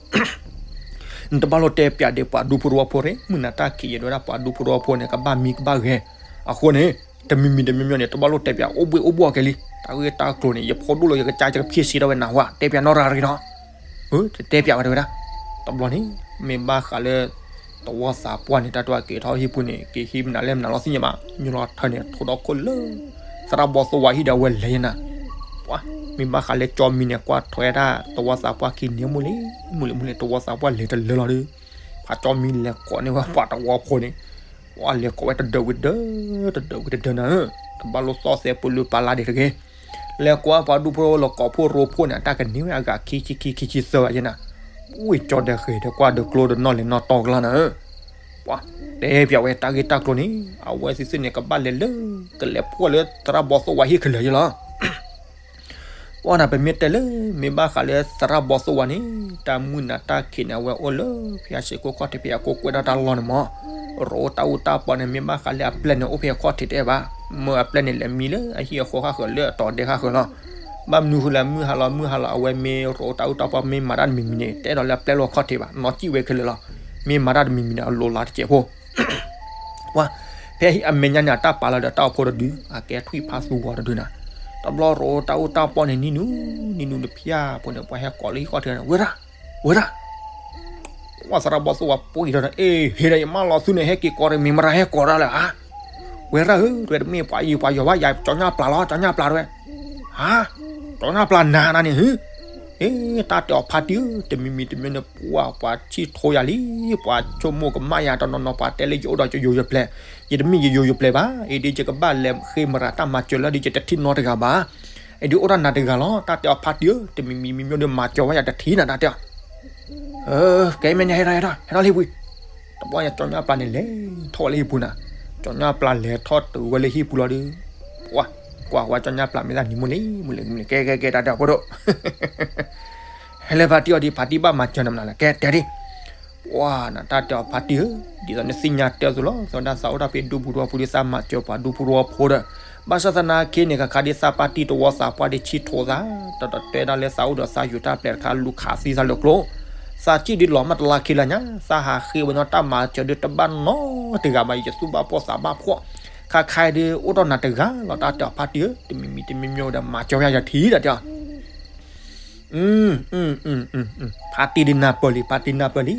နတဘၣ်လိၣ်တဲပျးဒီးပှၤဒူဖိသဝီဖိန့ၣ် မုၢ်နၤတၢ်ခံးယဲဒၣ် ပှၤဒူဖိသဝီဖိန့ၣ် ကဘၣ်မံကဘၣ်ဂဲၤ, အဃိန့ၣ် တမံၤမံၤတမံၤမံၤန့ၣ် တဘၣ်လိၣ်တဲပျး အိၣ်ဘှ့ၣ်အိၣ်ဘှီၣ်ကဲလံ, တၢ်ဂ့ၢ်တၢ်ကျိၤန့ၣ် ယဖိဒိၣ်လီၤ ယကစၢ်ယကဖံးစ့ထီၣ်ဝဲနၢ်ဟူဧါ, တဲပျးနီၢ်ရၤရံနီၤ တတဲပျးဝဲတဲဝဲဒၣ်, တဘျီန့ၣ် မ့ၢ်ဘၣ်ဃးလၢ သဝီသးပှၢ်န့ၣ် တၢ်တဝဲက့ၤထီၣ်ဟံၣ်ပူၤန့ၣ် က့ၤဟံးမနုၤလဲၣ်မနုၤလီၤသ့ၣ်ညါဘၣ်, ညီလီၤထၢန့ၣ် ထိၣ်ဒီခိၣ်လၢ သရၣ်ဘီသိၣ်ဝါဟံၣ်ဒီးအဝဲလဲၤယဲနၤ, ပှၤ မ့ၢ်ဘၣ်ဃးလၢကၠီမံန့ၣ် ကွၢ်ထွဲဒၣ်သဝီသးပှၢ်ခံန့ၣ် မုၢ်လံ မုၢ်လံ မုၢ်လံ သဝီသးပှၢ်လဲၤတလၢလီၤဒီး ဖးကၠီမံလဲၤကိးန့ၢ်ဝဲပှၤသဝီဖိန့ၣ်, ပှၤလဲၤကိးဝဲတဒၢးဝံၤတဒၢး တဒၢးဝံၤတဒၢးနၤ, တဘၣ်လိၣ်သီၣ်သဲးပလူပာ်လၢ်ဒံးတဂ့ၤ လဲၤကွၢ်ပှၤဒူဖိသဝီဖိလီၤကိးဖိရိဖိန့ၣ် အတၢ်ကန့ၢ်ဝဲအဂၤခံဆံခံ ခံဆံသၢဂၤယဲနၤ, ဝ့ၢ်ကၠီဒီးဃဲၤဒီးကွၢ်ဒီးကျိဒီးနီၢ်လဲၤနီၢ်တီကလါနၤ, ပှၤ တဲပျးဝဲတၢ်ဂ့ၢ်တၢ်ကျိၤန့ၣ် အဝဲသ့ၣ်သ့ၣ်န့ၣ် ကဘၣ်လဲၤလၢ ကလဲၤဖှီၣ်လၢသရၣ်ဘီသိၣ်ဝါဟံၣ်ခဲလၢာ်ယဲလီၤ. ပှၤန့ၣ် ပမ့ၢ်တဲလၢ မ့ၢ်ဘၣ်ဃးလၢသရၣ်ဘီသိၣ်ဝါန့ၣ် တၢ်မုၢ်နၤတၢ်ခံးန့ၣ် အဝဲအိၣ်လၢ ဖဲအစ့ၢ်ကီးခီၣ်ထံး ဖဲအကိးကွဲးဒၣ်တၢ်လီၢ်န့ၣ်မး, ရိတၢ်အူတၢ်ပီန့ၣ် မ့ၢ်ဘၣ်ဃးလၢအပျဲၢ်န့ၣ် အိၣ်ဖဲအခီၣ်ထံးတအဲၣ်ဘၣ်, မ့ၢ်အပျဲၢ်န့ၣ် လဲၤမံလၢအဟံၣ်အဃီဃၣ်ဃၢၤလၢအတီၤဒဲဃၣ်ဃၢၤလီၤ. ဘၣ်မနုၤဃိလဲၣ် မုၢ်ဟါလီၤ မုၢ်ဟါလီၤ အဝဲမ့ၢ်ရိတၢ်အူတၢ်ပီ မ့ၢ်မၤတၢ်တမံၤမံၤန့ၣ် တအဲၣ်ဒိးလၢအပျဲၢ်လၢအခီၣ်ထံးဘၣ်, နီၢ်စံၣ်ဝဲခဲလၢာ်လီၤ. မ့ၢ်မၤတၢ်တမံၤမံၤန့ၣ် အလိၤလးတစဲးဖိ ပှၤ ဖဲအမဲာ်ညါန့ၣ် အတၢ်ပာ်လီၤဒီးတၢ်အိၣ်ဖှိၣ်တဒု, အကဲထွံၣ်ဖးသူဝီတဒုနၤ, တဘျီရိတၢ်အူတၢ်ပီန့ၣ် နံၤနူၤ နံၤနူၤတဖျၢၣ်ဖိန့ၣ် ပှၤဟဲကိးလၢဟံၣ်ဃီၣ်ထံးန့ၣ် ဝဲဒၣ် ဝဲဒၣ် ပှၤသရၣ်ဘီသိၣ်ဝါပှ့ၤဒီး အ့ ဟ့ၣ်ဒီးယမၢလီၤသူန့ၣ် ဟဲက့ၤကိးဒီးမ့ၢ်မရၤဟဲကိးဒၣ်လၢၤဧါ, ဝဲဒၣ်ဧၢ တဝဲတမ့ၢ်ပှၤအံၤပှၤယီၤဘၣ် ယၤကၠီညါပျၢ်လီၤ ကၠီညါပျၢ်တဝဲ, ဟါ ကၠီညါပျၢ်နၤနၤန့ၣ် အ့ တၢ်တဲအီၤဖါတံၢ်ဧၢ တမံၤမံၤတမံၤန့ၣ် ပှၤ ပှၤဆံၣ်ထိယၤလံ, ပှၤဆိကမိၣ်ကမၣ်ယၤတနီၤနီၤ ပှၤတဲလၢယအိၣ်ဒီးယယိယပျဲၢ်, ယတမ့ၢ်ယယိယပျဲၢ်ဘၣ်, အ့ဒ်ယကဘၣ်လဲၤဃ့မရၤတၢ်မၤစၢၤလၢဒ်ယတထံၣ်နီတဂၤဘၣ်, အ့ဒ်အိၣ်ဒၣ်နၤတဂၤလီၤ, တၢ်တဲအီၤဖါတံၢ်ဧၢ တမံၤမံၤမံၤမံၤဒီးမၤစၢၤဝဲယၤတထံၣ်နၤတၢ်တဲအီၤ ကဲမဲာ်ညါ ဟဲထီၣ် ဟဲထီၣ် ဟဲထီၣ်လၢဟံၣ်ပူၤ, တဘျီညါကၠီညါပျၢ်န့ၣ်လဲၤထီၣ်ဝဲလၢဟံၣ်ပူၤနၤ, ကၠီညါပျၢ်လဲၤထီၣ်တုၤဝဲလၢဟံၣ်ပူၤလီၤဒီး, ပှၤ ကွၢ်ဝဲကၠီညါပျၢ်မ့ၢ်သးနံၤမိၢ်လံ မုၢ်လံ မုၢ်လံ ကဲ ကဲ ကဲ တၢ်တဲအီၤဖိဒိၣ် ဟဲလၢဖါတံၢ်အီၤဒ် ဖါတံၢ်ဘၣ်မၤစၢၤနၤမနုၤလဲၣ် ကဲတဲဒ် ပှၤနတၢ်တဲအီၤဖါတံၢ်ဧၢ, ဒ်သိးနသ့ၣ်ညါတဲအသိးလီၤ, သီဒၣ်သးအိၣ်တၢ်ဖဲဒူပူၤဒူပူၤဒ်သးမၤစၢၤပှၤဒူဖိသဝီဖိဒီး, ဘၣ်ဆၣ်သနာ်က့န့ၣ် ကခါဒ်သးဖါတံၢ်တဝီသးပှၢ်ဒ်ဆံၣ်ထိသး, တတဲဒၣ်လၢသးအိၣ်ဒီးသးယူၤတၢ်ပျဲၢ်တခါလူၤခးသံသးလၢကျိ, သးစံၣ်ဒ်လီၤမးတလါခံလါညါ, သးဟးဃ့ဝဲညီတၢ်မၤစၢၤဒ်တဘၣ်နီတဂၤဘၣ်, ယသူၣ်ဘၣ်ဖှီၣ်သးဘၣ်ဖှီၣ်, ခါခါဒ်အိၣ်ဒီးနၤတဂၤလီၤ, တၢ်တဲအီၤဖါတံၢ်ဧၢ, တမံၤမံၤတမံၤမံၤဒီးမၤစၢၤဝဲယၤယထံၣ်တၢ်တဲအီၤ ဖါတံၢ်ဒ်နၢ်ပၢၢ်လံ, ဖါတံၢ်နၢ်ပၢၢ်လံ,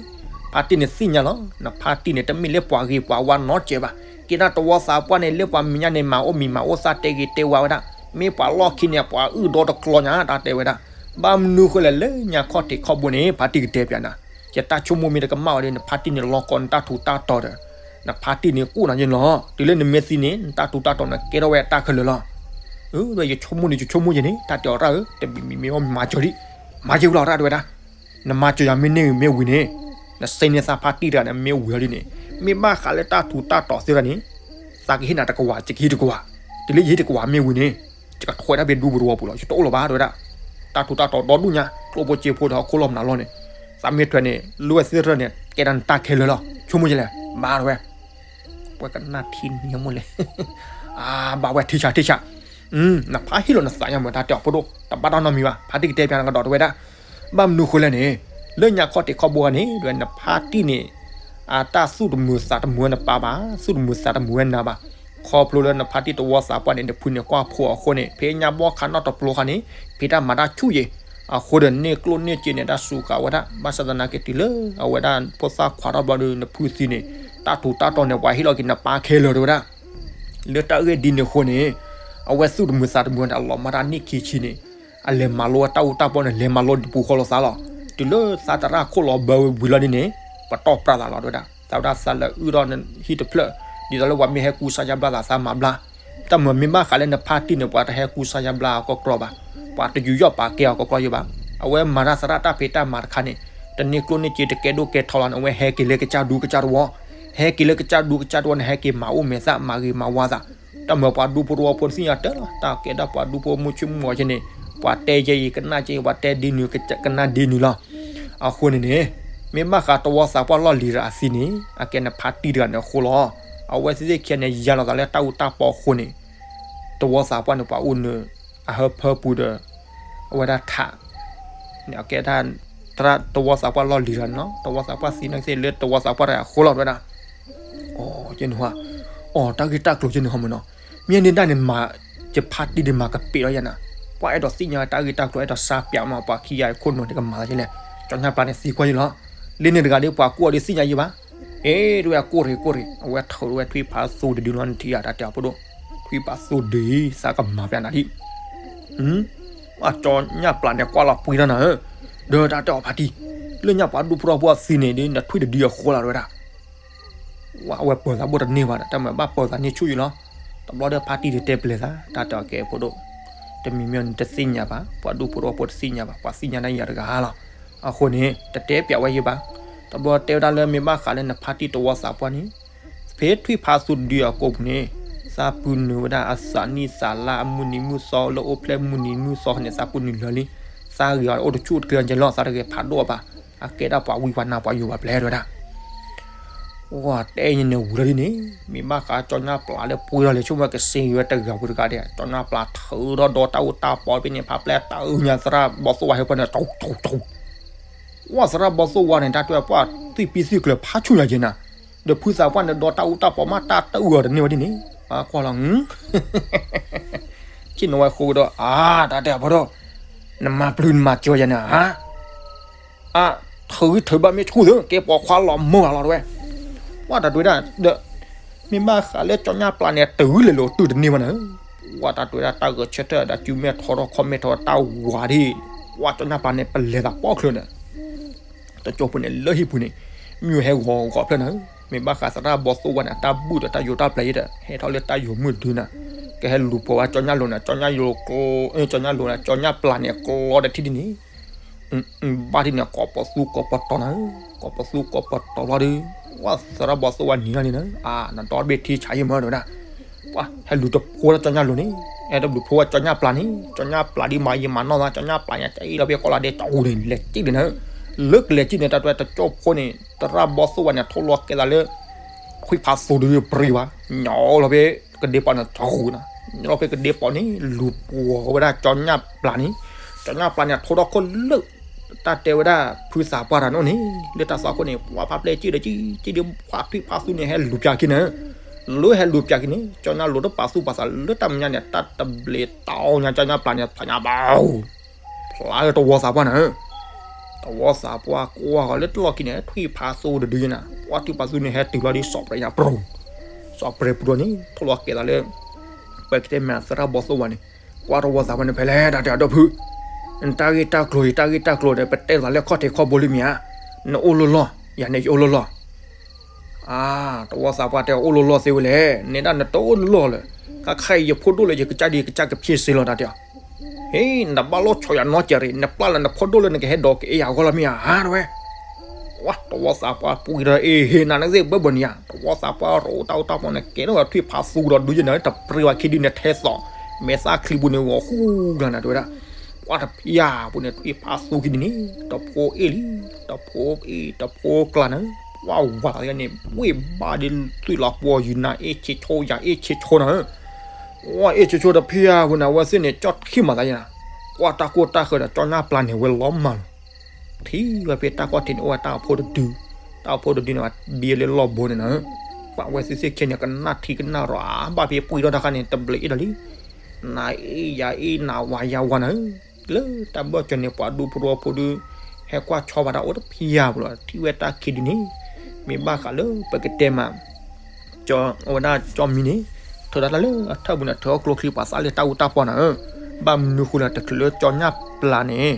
ဖါတံၢ်န့ၣ်သ့ၣ်ညါလီၤ, နဖါတံၢ်န့ၣ်တမ့ၢ်လၢပှၤဂ့ၤပှၤဝါနီတစဲးဘၣ်, က့ၤဒၣ်တဝီသးပှၢ်န့ၣ် လၢပှၤမဲာ်ညါန့ၣ် မၤအိၣ်မံၤမၤအိၣ်သးတဲဂ့ၤတဲဝါဝဲဒၣ်, မ့ၢ်ပှၤလီၢ်ခံန့ၣ် ပှၤအုၣ်ဒီတကျီညါ တၢ်တဲဝဲဒၣ်, ဘၣ်မနုၤဃိလဲၣ်လၢညါခီၣ်ထံးခီၣ်ဘိန့ၣ် ဖါတံၢ်ကတဲပျးနၤ, ယတၢ်ဆိကမိၣ်မ့ၢ်တကမၣ်ဝဲဒီး နဖါတံၢ်န့ၣ် လီၤကီနတၢ်ထူးတၢ်တီၤဒီး နဖါတံၢ်န့ၣ်ကူၣ်နၤယဲလီၤ, တုၤလၢနမ့ၢ်သံန့ၣ် နတၢ်ထူးတၢ်တီၤန့ၣ် ကဲထီၣ်ဝဲအတၢ်ခဲလၢာ်လီၤ. ယဆိကမိၣ်န့ၣ် ယဆိကမိၣ်ယဲန့ၣ် တၢ်တဲအီၤရၣ်ဧၢ, တမံၤမံၤမံၤမၤစၢၤဒံး, မၤစၢၤဝံၤလီၤရၣ်တဲဝဲဒၣ်, နမၤစၢၤယၤမ့ၢ်န့ၢ်မ့ၢ်ဝံၤန့ၣ်, နစ့န့ၢ်သးဖါတံၢ်တဂၤန့ၣ်မ့ၢ်ဝံၤလီၤဒ်န့ၣ်, မ့ၢ်ဘၣ်ဃးလၢတၢ်ထူးတၢ်တီၤသ့ၣ်တဖၣ်န့ၣ်, သးကဟ့ၣ်နၤတကဝၤ ယကဟ့ၣ်တကဝၤ, တုၤလၢယဟ့ၣ်တကဝၤမ့ၢ်ဝံၤန့ၣ်, ယကထွဲဒၣ်ဖဲဒူပူၤတဝီပူၤလီၤ, ယတအိၣ်လၢၤဘၣ်တဲဝဲဒၣ်, တၢ်ထူးတၢ်တီၤဒီဒူၣ်ညါ ကျိၣ်ဖိစ့ဖိဒီးဟီၣ်ခိၣ်လီၤမနုၤလီၤန့ၣ်, သးမ့ၢ်ထွဲန့ၣ် လိၣ်ဝဲသ့ၣ်ရၢၢ်န့ၣ် ကဲဒၣ်နတၢ်ခဲလၢာ်လီၤ, ဆိကမိၣ်ယဲလဲၣ်, ဘၣ်တဲဝဲ ပှၤကနၣ်ထံန့ၣ်မိၢ်လဲၣ်, အါ ဘၣ်ဝဲထံဆးထံဆး, နဖါဟ့ၣ်လီၤနသးညါမ့ၢ်တၢ်တဲအီၤဖိဒိၣ်, တဘၣ်တၢ်နီတမံၤဘၣ်, ဖါတံၢ်ကတဲပျးနၤကဒီးတဲဝဲဒၣ် ဘၣ်မနုၤဃိလဲၣ်န့ၣ်, လၢညါခီၣ်ထံးခီၣ်ဘိဂၤန့ၣ် ဒ်ဝဲနဖါတံၢ်န့ၣ် အတၢ်သူၣ်တမုာ်သးတမုာ်ဝဲနပၢ်ဘၣ်, သူၣ်တမုာ်သးတမုာ်ဝဲနၤဘၣ်. ခီဖျိလၢနဖါတံၢ်တဝီသးပှၢ်န့ၣ် နဖုန့ၣ်ကွၢ်ဖိအဃိန့ၣ် ဖဲညါဘီခးနီၣ်တပျိခါန့ၣ် ဖံးတၢ်မၤတၢ်ဆူၣ်ယံၤ, အဃိဒီးန့ၢ်ကျိၣ်န့ၢ်စ့န့ၣ် တၢ်စူးဃာ်ဝဲဒၣ် ဘၣ်ဆၣ်သနာ်က့တုၤလၢအဝဲဒၣ်ဖိသၣ်ခွါထီၣ်ဘျီဒီး နဖုသံန့ၣ် တၢ်ထူးတၢ်တီၤန့ၣ် ပှၤဟ့ၣ်လီၤက့ၤနပၢ်ခဲလၢာ်တဲဝဲဒၣ်. လၢတၢ်ဂ့ၢ်ဒ်န့ၣ်အဃိန့ၣ် အဝဲသူၣ်တမုာ်သးတမုာ်ဝဲန့ၣ် အလီၤမၢ်တၢ်နံၣ်ခံဆံန့ၣ် အလဲၤမၤလိဝဲတၢ်အူတၢ်ပီန့ၣ် လဲၤမၤလိဒ်ပူၤဃီလိာ်သးလီၤ. တုၤလၢသးသရၣ်ခိၣ်လီၤဘၢဝံၤလီၤဒ်န့ၣ် ပတီၢ်ပြးသးလီၤတဲဝဲဒၣ်. သးဝဲဒၣ်သးလဲၤအုၣ်ထီၣ်ဟံၣ်တဖျၢၣ် ဒ်သိးလၢပှၤမ့ၢ်ဟဲကူစါယါဘျါသး သးမၤဘျါ. တၢ်မၤမ့ၢ်ဘၣ်ဃးလၢနဖါတံၢ်န့ၣ် ပှၤတဟဲကူစါယါဘျါအီၤကီကီဘၣ်, ပှၤတယူးယီၣ်ပာ်ကဲအီၤကီကီယံၤဘၣ်. အဝဲမၤတၢ်သရၣ်တၢ်ဖံးတၢ်မၤတခါန့ၣ် တန့ၢ်ကျိၣ်န့ၢ်စ့ တကဲဒိၣ်ကဲထီလီၤန့ၣ် အဝဲဟဲက့ၤလၢကစၢ်ဒူကစၢ်တဝီ, ဟဲက့ၤလၢကစၢ်ဒူကစၢ်တဝီန့ၣ် ဟဲက့ၤမၤအိၣ်မဲာ်သၣ် မၤဂ့ၤမၤဝါသး. တၢ်မၤပှၤဒူဖိတဝီဖိတသ့ၣ်ညါတၢ်လီၤ. တၢ်ကဲဒၣ်ပှၤဒူဖိမုၢ်ဆ့ၣ်မုၢ်ဂီၤက့န့ၣ် ပှၤတဲယဲအံၤကနၣ်က့, ပှၤတဲဒ်န့ၣ် ကနၣ်ဒ်န့ၣ်လီၤ. အဃိန့ၣ်န့ၣ် မ့ၢ်ဘၣ်ဃးတဝီသးပှၢ်လီၢ်လံၤတဂၤအသံန့ၣ် အကဲနဖါတံၢ်တဂၤန့ၣ်အဃိလီၤ. အဝဲသ့ၣ်သ့ၣ်ခံဂၤန့ၣ် ယါလီၤသးလၢတၢ်အူတၢ်ပီအဃိန့ၣ် တဝီသးပှၢ်န့ၣ် ပှၤအိၣ်နုာ်အဟၢဖၢပူၤဒီး အဝဲဒၣ်ထး န့ၣ် အကဲဒၣ် တဝီသးပှၢ်လီၢ်လံၤတဂၤန့ၣ်လီၤ. တဝီသးပှၢ်သံနာ်က့သ့ၣ် လၢတဝီသးပှၢ်တဂၤအဃိလီၤတဲဝဲဒၣ်. အိ ကန့ၣ်ဟါ, အိ တၢ်ဂ့ၢ်တၢ်ကျိၤကန့ၣ်ဟါမ့ၢ်နီၤ, မ့ၢ်န့ၣ်ဒၣ်န့ၣ်မၤ ယဖါတံၢ်ဒ်မၤကပ့းလီၤယၤနၤ, ပှၤအဲၣ်ဒိးသ့ၣ်ညါတၢ်ဂ့ၢ်တၢ်ကျိၤ အဲၣ်ဒိးစါပၠးမး ပှၤခံဂၤအံၤခိၣ်နူာ်န့ၣ်ကမၤသးယဲလဲၣ်, ကၠီညၣ်ပျၢ်န့ၣ်သံကွၢ်ယဲလီၤ. လၢန့ၣ်တဂၤဒီးပှၤကိးအီၤဒ်သ့ၣ်ညါယဲဘၣ်. အ့ တဝဲကိၢ်ရ့ၣ်ကိၢ်ရ့ၣ် အဝဲထုးဝဲထွံၣ်ဖးသိတဒုလီၤ နထံၣ်ဧါ တၢ်တဲအီၤဖိဒိၣ်, ထွံၣ်ဖးသိဒု သးကမၤပျၢ်နၤဒ် ကၠီညၣ်ပျၢ်န့ၣ်ကွၢ်လီၤပှံၤထီၣ်နၤဧၢ, ဒီးတၢ်တဲအီၤဖါတံၢ်, လၢညါပှၤဒူဖိထီၣ်ဖိအသံန့ၣ်ဒီး နထွံၣ်တဒုအဃိလီၤတဲဝဲဒၣ်. ဝဲပၢၤသးဘိၣ်တန့ၢ်ဘၣ်ဒီး တၢ်မၤဘၣ်ပၢၤသးန့ၢ်ဆူၣ်ယံၤလီၤ. တဘျီဒီးဖါတံၢ်ဒုးတဲပျဲသး တၢ်တဲအီၤကဲဖိဒိၣ်, တမံၤမံၤန့ၣ်တသ့ၣ်ညါဘၣ်, ပှၤဒူဖိထီၣ်ဖိတသ့ၣ်ညါဘၣ်, ပှၤသ့ၣ်ညါန့ၣ်ယၤတဂၤလီၤ. အဃိန့ၣ် တတဲပျးဝဲယဲဘၣ်. တဘျီတဲဝဲဒၣ်လၢမ့ၢ်ဘၣ်ဃးလၢနဖါတံၢ်တဝီသးပှၢ်န့ၣ် ဖဲထွံၣ်ဖးသိတဒုအကိာ်ပူၤန့ၣ် သးပုၢ်နုာ်ဝဲဒၣ်အသးနံၣ်သးလါအမုၢ်နံၤမုၢ်သီလၢအိၣ်ဖျဲၣ်မုၢ်နံၤမုၢ်သီန့ၣ် သးပုၢ်နုာ်လၢာ်လံ. သးဂ့ၤအီၤအိၣ်တဆူၣ်တကျၢၤကဲလီၤ သးတဂဲၤဖးဒိၣ်အီၤဘၣ်. အကဲဒၣ်ပှၤဝံပှၤနါပှၤယိၤပှၤပျဲၢ်တဲဝဲဒၣ်. ဝဲတဲယဲန့ၣ်ဝံၤလီၤဒ်န့ၣ် မ့ၢ်ဘၣ်ဃးကၠီညၣ်ပျၢ်လၢပှ့ၤထီၣ်လဲၤဆိကမိၣ်ကစ့ဝဲတဂၤပူၤတဂၤဒီး ကၠီညၣ်ပျၢ်ထုးထီၣ်ဒီးတၢ်အူတၢ်ပီဖဲန့ၣ် ဖးပျဲတၢ်အုၣ်ညါသရၣ်ဘီသိၣ်ဝါဟဲဖၢန့ၣ် ဝဲသရၣ်ဘီသိၣ်ဝါန့ၣ် တၢ်တဲပှၢ်သွံၣ်ပံသွံၣ်ကျၢၤဖးဆူၣ်ညါက့ၤနၤ, ဒီးဖုသးပှၢ်န့ၣ်ဒီးတၢ်အူတၢ်ပီမးတၢ်တအုၣ်အီၤတန့ၢ်ဝဲဒ်န့ၣ်, ပှၤကွၢ်လီၤ ဆ့ၣ်နီၤဝဲဃိဒီး အါ တၢ်တဲအဖီဒီး နမၤပျုၤနမၤကၠီယၤန့ၣ်ဧါ, အါ ထုးဂံၢ်ထုးဘါမ့ၢ်ဆူၣ်သု ကဲပိာ်ခွါလီၤမၢ်လီၤတဲဝဲ, ပှၤတၢ်တဲဝဲဒၣ်ဒီး မ့ၢ်ဘၣ်ဃးလၢကၠီညၣ်ပျၢ်န့ၣ် တုၤလဲၤလိာ်တုၤတန့ၢ်ဘၣ်န့ၣ်, ပှၤတၢ်တဲဝဲဒၣ်တၢ်ဂဲၤဆၢထၢၣ်ဒီးစုမဲာ်ထီထီၣ်ခီၣ်မဲာ်ထီတၢ်ဝၤဒ်, ပှၤကၠီညၣ်ပျၢ်န့ၣ် ပလဲၤသးပိာ်ချၢန့ၣ် တကၠိဖိန့ၣ် လၢဟံၣ်ပူၤန့ၣ် မ့ၢ်ဟဲဂီၤဂီၤဖျၢၣ်နၤ, မ့ၢ်ဘၣ်ဃးသရၣ်ဘီသိၣ်ဝါန့ၣ် အတၢ်ဘူၣ်ဒီးတၢ်ယိးတၢ်ပျဲၤယဲဒီး ဟဲထီၣ်လၢတၢ်ယိးမုၢ်ဒုနၤ, ကဟဲလူၤပိာ်ဝဲကၠီညၣ်လိၤန့ၣ် ကၠီညၣ်လိၤကျိ ကၠီညၣ်လိၤန့ၣ် ကၠီညၣ်ပျၢ်န့ၣ်ကျီဒီးထံၣ်ဒ်န့ၣ်, ဘၣ်ဒ်န့ၣ် ကိးပသူကိးပတီၤနၤ, ကိးပသူကိးပတီၤလီၤဒီး ဝဲသရၣ်ဘီသိၣ်ဝါနံၤလီၤန့ၣ်နၤ, အါ နဒီတဘ့ၣ်ထံဆးယံာ်မးတဲဝဲဒၣ် ပှၤဟဲလူၤတဖိလၢကၠီညၣ်လိၤန့ၣ်, အဲၣ်ဒိးလူၤဖိဝဲကၠီညၣ်ပျၢ်န့ၣ်, ကၠီညၣ်ပျၢ်ဒ်မၤယံာ်မၤနီၢ်သး, ကၠီညၣ်ပျၢ်န့ၣ် ကအ့ၣ်လီၤဖဲကိးလီၤဒဲးတအူန့ၣ် လဲၤစံၣ်ဒ်န့ၣ်, လၢကလဲၤစံၣ်န့ၣ် တၢ်တဲတကၠိဖိန့ၣ် သရၣ်ဘီသိၣ်ဝါန့ၣ် ထိၣ်လီၤကဲသးလၢ ထွံၣ်ဖးသိတဒုပြံဝဲ, ညီလီၤဖဲကဒ့ပီန့ၣ် တဂူၤနၤ, ညီလီၤဖဲကဒ့ပီန့ၣ် လူၤပိာ်ဝဲဒၣ်ကၠီညၣ်ပျၢ်န့ၣ်, ကၠီညၣ်ပျၢ်န့ၣ် ထိၣ်ထီၣ်ခိၣ်လၢ တၢ်တဲဝဲဒၣ်ဖုသးပှၢ်တဂၤန့ၣ်အိၣ်န့ၣ် လၢတၢ်သွၣ်ခိၣ်န့ၣ် ပှၤဖးပျဲၢ်စံၣ်ဒီးစံၣ် စံၣ်ဒ်ပှၤထွံၣ်ဖးသူန့ၣ် ဟဲလူၤပျၢ်က့ၤန့ၣ်, လၢဟဲလူၤပျၢ်က့ၤန့ၣ် ကၠီညၣ်လိၤတပာ်သူၣ်ပာ်သးလၢတၢ်မဲာ်ညါန့ၣ် တၢ်တဘျီတၢ်အီၣ်ညါ ကၠီညၣ်ပျၢ်န့ၣ် ဖးညါဘၣ် ဖျါလၢတဝီသးပှၢ်န့ၣ်, တဝီသးပှၢ်ကွၢ်ဃီၤလၢတလီၢ်ခံန့ၣ် ထွံၣ်ဖးသူတဒုယဲနၤ, ပှၤထွံၣ်ဖးသူန့ၣ် ဟဲတုၤလီၤဒ်စီၤပြဲးညါပရိ, စီၤပြဲးပရိန့ၣ် ထိၣ်လီၤကဲသးလၢ ပကတဲမ့ၢ်သရၣ်ဘီသိၣ်ဝါန့ၣ်, ကွၢ်တဝီသးပှၢ်န့ၣ်ဖဲလဲၣ် တၢ်တဲအဒီပုၢ်, နတၢ်ဂ့ၢ်တၢ်ကျိၤအံၤ တၢ်ဂ့ၢ်တၢ်ကျိၤဒီး ပတဲသးလၢခီၣ်ထံးခီၣ်ဘိလံမ့ၢ်ဧါ, နအိၣ်လီၢ်လီၢ်, ယၤန့ၣ်ယအိၣ်လီၢ်လီၢ် အါ, တဝီသးပှၢ်တဲအီၤအိၣ်လီၢ်လီၢ်သ့ဝဲလဲၣ်, နဲဒၣ်နတအိၣ်လီၢ်လၢၤ, ခါခါအံၤယဖိဒိၣ်လၢယကစၢ်ဒ်ယကစၢ်ကဖျ့စ့လီၤတၢ်တဲအီၤ, ဟ့ နတဘၣ်လိၣ်ဆီၣ်ယၤနီတစဲးရံၣ်, နပျၢ်လၢနဖိဒိၣ်လၢနကဟဲဒိးကအ့ၣ်ယၤအဂီၢ်လီၤမ့ၢ်ဧါ တဲဝဲ, ဝဲ တဝီသးပှၢ်ပှ့ၤဒီးအ့ၣ်ဟ့ၣ်နၤန့ၣ်သ့ၣ်ဘၢဘၢန့ၣ်ဧါ, တဝီသးပှၢ်ရိးတၢ်အိၣ်တၢ်ပီန့ၣ် ကဲထီၣ်ထွံၣ်ဖးသူဒီးဒုးယဲနၤ တပြံဝဲခံဒုန့ၣ်ထဲသိး, မဲာ်သၣ်ချံပူၤန့ၣ်ဂီၤဃူကျါနၤတဲဝဲဒၣ် ပှၤတဖၣ်ပူၤန့ၣ် ထွံၣ်ဖးသူခံဒုန့ၣ် တဖိအ့ၣ်လံ, တဖိအ့ၣ် တဖိကျါန့ၣ် ပှၤဝၤသးန့ၣ် ဝ့ၢ်ဘါဒ်သွံၣ်လီၤပှီၤယုာ်နၤ အ့ၣ်ဆ့ဆိယၤ အ့ၣ်ဆ့ဆိနၤ, ဝဲအ့ၣ်ဆ့ဆိတဖၣ်ပူၤန့ၣ် အဝဲသ့ၣ်န့ၣ် ကၠီၣ်ထံၣ်မၤသးယဲနၤ, ကွၢ်တၢ်ကိၢ်တၢ်ဃၢၤဒီး ကၠီညၣ်ပျၢ်န့ၣ် ဝဲလီၤမၢ်လီၤ ထံၣ်ဝဲဖဲတၢ်ခီၣ်ထံးန့ၣ် အိၣ်ဝဲတၢ်အိၣ်ဖှိၣ်တဒု, တၢ်အိၣ်ဖှိၣ်တဒုန့ၣ် ဘံလၢလီၢ်ဘိန့ၣ်နီၤ, ပှၤဝဲသ့ၣ်သ့ၣ်ခဲန့ၣ် ကနၣ်ထံကနၣ်ရီၤ ဘၣ်ဖဲပှံၢ်ထီၣ်တၢ်ခါန့ၣ် တဘျီအ့ၣ်ဒီးလံ, နၤအ့ၣ်ယၤအ့ၣ် နၤဝၤယၤဝၤနၤဧၢ, လၢတၢ်ဘၢၣ်စၢၤန့ၣ် ပှၤဒူဖိတဝီဖိဒီး ဟဲကွၢ်ဆီဘၣ်တၢ်အိၣ်တဖၠၢ်ဘၣ်လီၤ, ထံၣ်ဝဲတၢ်ခံဒုန့ၣ်, မ့ၢ်ဘၣ်ဃးလၢပကတဲမး ကၠီ အဝဲဒၣ်ကၠီမံန့ၣ် ထုးဒၣ်တၢ်လၢအထၢၣ်ပူၤန့ၣ် ထုးအီၣ်ကျိချံ ပှၤသးလၢတၢ်အူတၢ်ပီၢ်နၤဧၢ, ဘၣ်မနုၤဃိလဲၣ် တချုးလၢကၠီညၣ်ပျၢ်န့ၣ်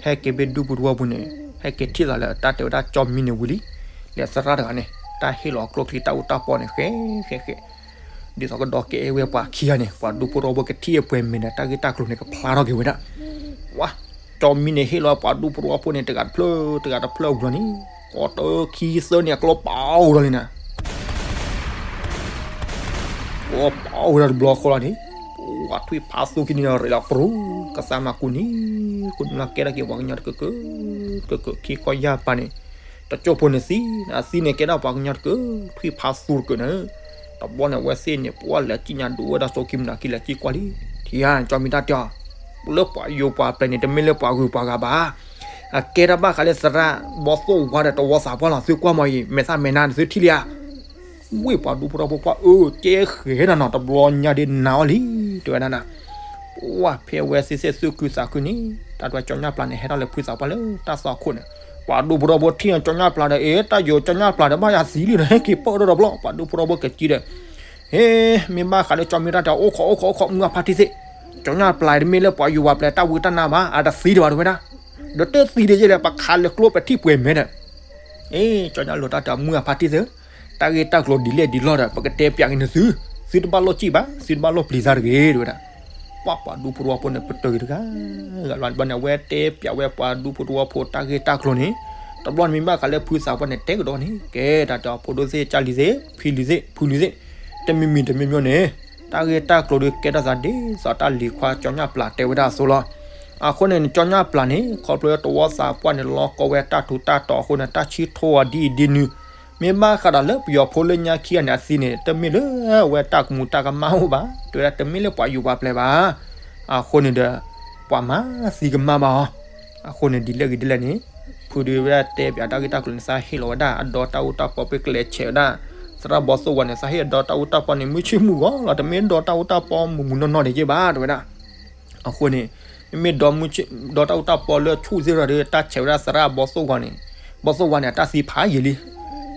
ဟဲက့ၤဖဲဒူပူၤတဝီပူၤန့ၣ် ဟဲက့ၤထံၣ်သးလၢတၢ်တဲဝဲဒၣ်ကၠီမံန့ၣ်ဝံၤလံ, လဲၤသရၣ်တဂၤန့ၣ် တၢ်ဟ့ၣ်လီၤအကျိချံတၢ်အူတၢ်ပီၢ်န့ၣ် ဃဲဃဲဃဲ ဒ်သိးကဒီးကဲအဲၣ်ဝဲပှၤခံဂၤန့ၣ် ပှၤဒူဖိတဝီဖိကထံၣ်အပှဲၤမဲာ်ဒီး တၢ်ဂ့ၢ်တၢ်ကျိၤန့ၣ် ကဖျါထီၣ်က့ၤဝဲဒၣ်, ဝါ, ကၠီမံန့ၣ်ဟ့ၣ်လီၤပှၤဒူဖိတဝီဖိန့ၣ် တဂၤတဖျၢၣ် တဂၤတဖျၢၣ်ဝံၤလီၤန့ၣ်, ဃီတခံသၢန့ၣ် အကျိပာ်အိၣ်ဒီးလံနၤ ပှၤပာ်အိၣ်ဝဲဒၣ်တဘျီဃီလီၤန့ၣ်, ပှၤထွံၣ်ဖးသူခံန့ၣ်ဒီး ရ့းလီၤပြူၤ, ကသးမၤကူနံၤ, ကူနံၤလီၤကဲထီၣ်က့ၤပှၤကညီတကၢၢ်ကၢၢ်, ကၢၢ်ကၢၢ်ခံခီယၢ်ပၤန့ၣ်, တကၠိၢ်ဖိန့ၣ်သံ, အသံန့ၣ်ကဲထီၣ်ပှၤကညီတကၢၢ်, ထွံၣ်ဖးသူတကၢၢ်န့ၣ်, တဘျီန့ၣ် အဝဲသ့ၣ်န့ၣ် ပှၤလဲၤကံၣ်ညါဒိၣ်ဝဲဒၣ် စိခံမုၢ်နၤခံ လဲၤကံၣ်ကွၢ်လံ, ထံၣ်ဧါ ကၠီမံတၢ်တဲအီၤ, လၢပှၤယိၤပှၤပျဲၢ်န့ၣ် တမ့ၢ်လၢပှၤဂုၤပှၤဂၤဘၣ် အကဲထီၣ်ဘၣ်ဃးလၢသရၣ်ဘီသိၣ်ဝါဒီးတဝီသးပှၢ်လီၤ, သုကွၢ်မီၤအံၤ မဲာ်သၣ်မဲာ်နါန့ၣ် သုထံၣ်လံဧါ, ဝ့ၢ်ပှၤဒူဖိထီၣ်ဖိကွၢ်အၢ ကဲဃဲၤနၤနီၤ တဘျီညါဒ်နၤအီၤလံ, တဲဝဲဒၣ်နၤ, ပှၤဖဲအဝဲသ့ၣ်သ့ၣ်သူၣ်ခုသးခုန့ၣ် တၢ်တဲဝဲကၠီညၣ်ပျၢ်န့ၣ် ဟဲထီၣ်လၢဖုသးပှၢ်လၢတၢ်သွၣ်ခိၣ်န့ၣ်, ပှၤဒူဖိထီၣ်ဖိထံၣ်ကၠီညၣ်ပျၢ်ဒီး အ့ တၢ်ယိၤကၠီညၣ်ပျၢ်ဒီး ဘၣ်ယၤသံလံဒီး ဟဲက့ၤပၢၢ်ထီၣ်တဘျီ ပှၤဒူဖိထီၣ်ဖိကစံဒီး ဟ့, မ့ၢ်ဘၣ်ဃးလၢကၠီမံတၢ်တဲ အိၣ်ခိး အိၣ်ခိး အိၣ်ခိး မုၢ်အဖါတံၢ်သ့ၣ်, ကၠီညၣ်ပျၢ်တမ့ၢ်လၢပှၤယိၤပှၤပျဲၢ်တၢ်ဝံတၢ်နါဘၣ်, အတသံဒံးဘၣ်တဲဝဲဒၣ်, ဒီးတသံဒံးယဲလဲၣ် ပခးလၢကျိပထံၣ်ပှဲၤမဲာ်ဒီး, အ့ ကၠီညၣ်လိၤတၢ်တဲ မုၢ်အဖါတံၢ်သ့ၣ်, တၢ်ဂ့ၢ်တၢ်ကျိၤဒ်လဲၣ်ဒ်လဲၣ်ဒီး ပကတဲပၠးက့ၤနသု, သုတဘၣ်လိၣ်စံၣ်ဘၣ်, သုတဘၣ်လိၣ်ပျံၤသးတဂ့ၤ တဲဝဲဒၣ်, ပှၤပှၤဒူဖိတဝီဖိန့ၣ် ပတုာ်က့ၤတဂၤ, ဂၤလီၤန့ၣ် အဝဲတဲပၠးဝဲပှၤဒူဖိတဝီဖိတၢ်ဂ့ၢ်တၢ်ကျိၤန့ၣ်, တဘျီန့ၣ်မ့ၢ်ဘၣ်ဃးလၢဖုသးပှၢ်န့ၣ် တဲကဒီးန့ၣ် ကဲတၢ်တဲအီၤ ဖိဒိၣ်သ့ၣ် ကၢ်လံၤသ့ၣ် ဖံလံၤသ့ၣ် ဖုလံၤသ့ၣ်, တမံၤမံၤတမံၤမံၤန့ၣ်, တၢ်ဂ့ၢ်တၢ်ကျိၤဒုးကဲထီၣ်သးဒ်သိးတၢ်လံၤခွါကၠီညၣ်ပျၢ်တဲဝဲဒၣ်အသိးလီၤ. အဃိန့ၣ် ကၠီညၣ်ပျၢ်န့ၣ် ခီဖျိတဝီသးပှၢ်န့ၣ် လီၤကီဝဲတၢ်ထူးတၢ်တီၤအဃိန့ၣ် တၢ်ဆံးထိအီၤဒ်အံၤဒ်နုၤ, မ့ၢ်ဘၣ်ဃးဒီးလၢပယီၤဖိလၢညါခံဂၤန့ၣ် အသံန့ၣ် တမ့ၢ်လၢအဝဲတၢ်ကမူၤတၢ်ကမၣ်အိၣ်ဘၣ်, တဲဝဲဒၣ်တမ့ၢ်လၢပှၤယိၤပှၤပျဲၢ်ဘၣ်. အဃိန့ၣ်ဒီး ပှၤမၤသံကမၣ်ဘၣ်အီၤ. အဃိန့ၣ် ဒ်လဲၣ်ဂ့ၤဒ်လဲၣ်န့ၣ်, ဖုဒုးဝဲဒၣ်တဲပၠးတၢ်ဂ့ၢ်တၢ်ကျိၤန့ၣ် သးဟ့ၣ်လီၤဝဲဒၣ် အဒီတၢ်အူတၢ်ပီ ပကျဲးဆဲးဝဲဒၣ် သရၣ်ဘီသိၣ်ဝါန့ၣ် သးဟ့ၣ်အဒီတၢ်အူတၢ်ပီန့ၣ် မုၢ်ဆ့ၣ်မုၢ်ဂီၤလီၤ, တမ့ၢ်ဒီတၢ်အူတၢ်ပီမုၢ်မုၢ်နီၢ်နီၢ်န့ၣ်က့ဘၣ် တဲဝဲဒၣ်. အဃိန့ၣ် မ့မ့ၢ်ဒီတၢ်အူတၢ်ပီလၢဆူၣ်သ့ၣ်ဒီး တၢ်ဆဲးဝဲဒၣ်သရၣ်ဘီသိၣ်ဝါန့ၣ်, ဘီသိၣ်ဝါန့ၣ် အတၢ်သံဖးယံာ်လံ.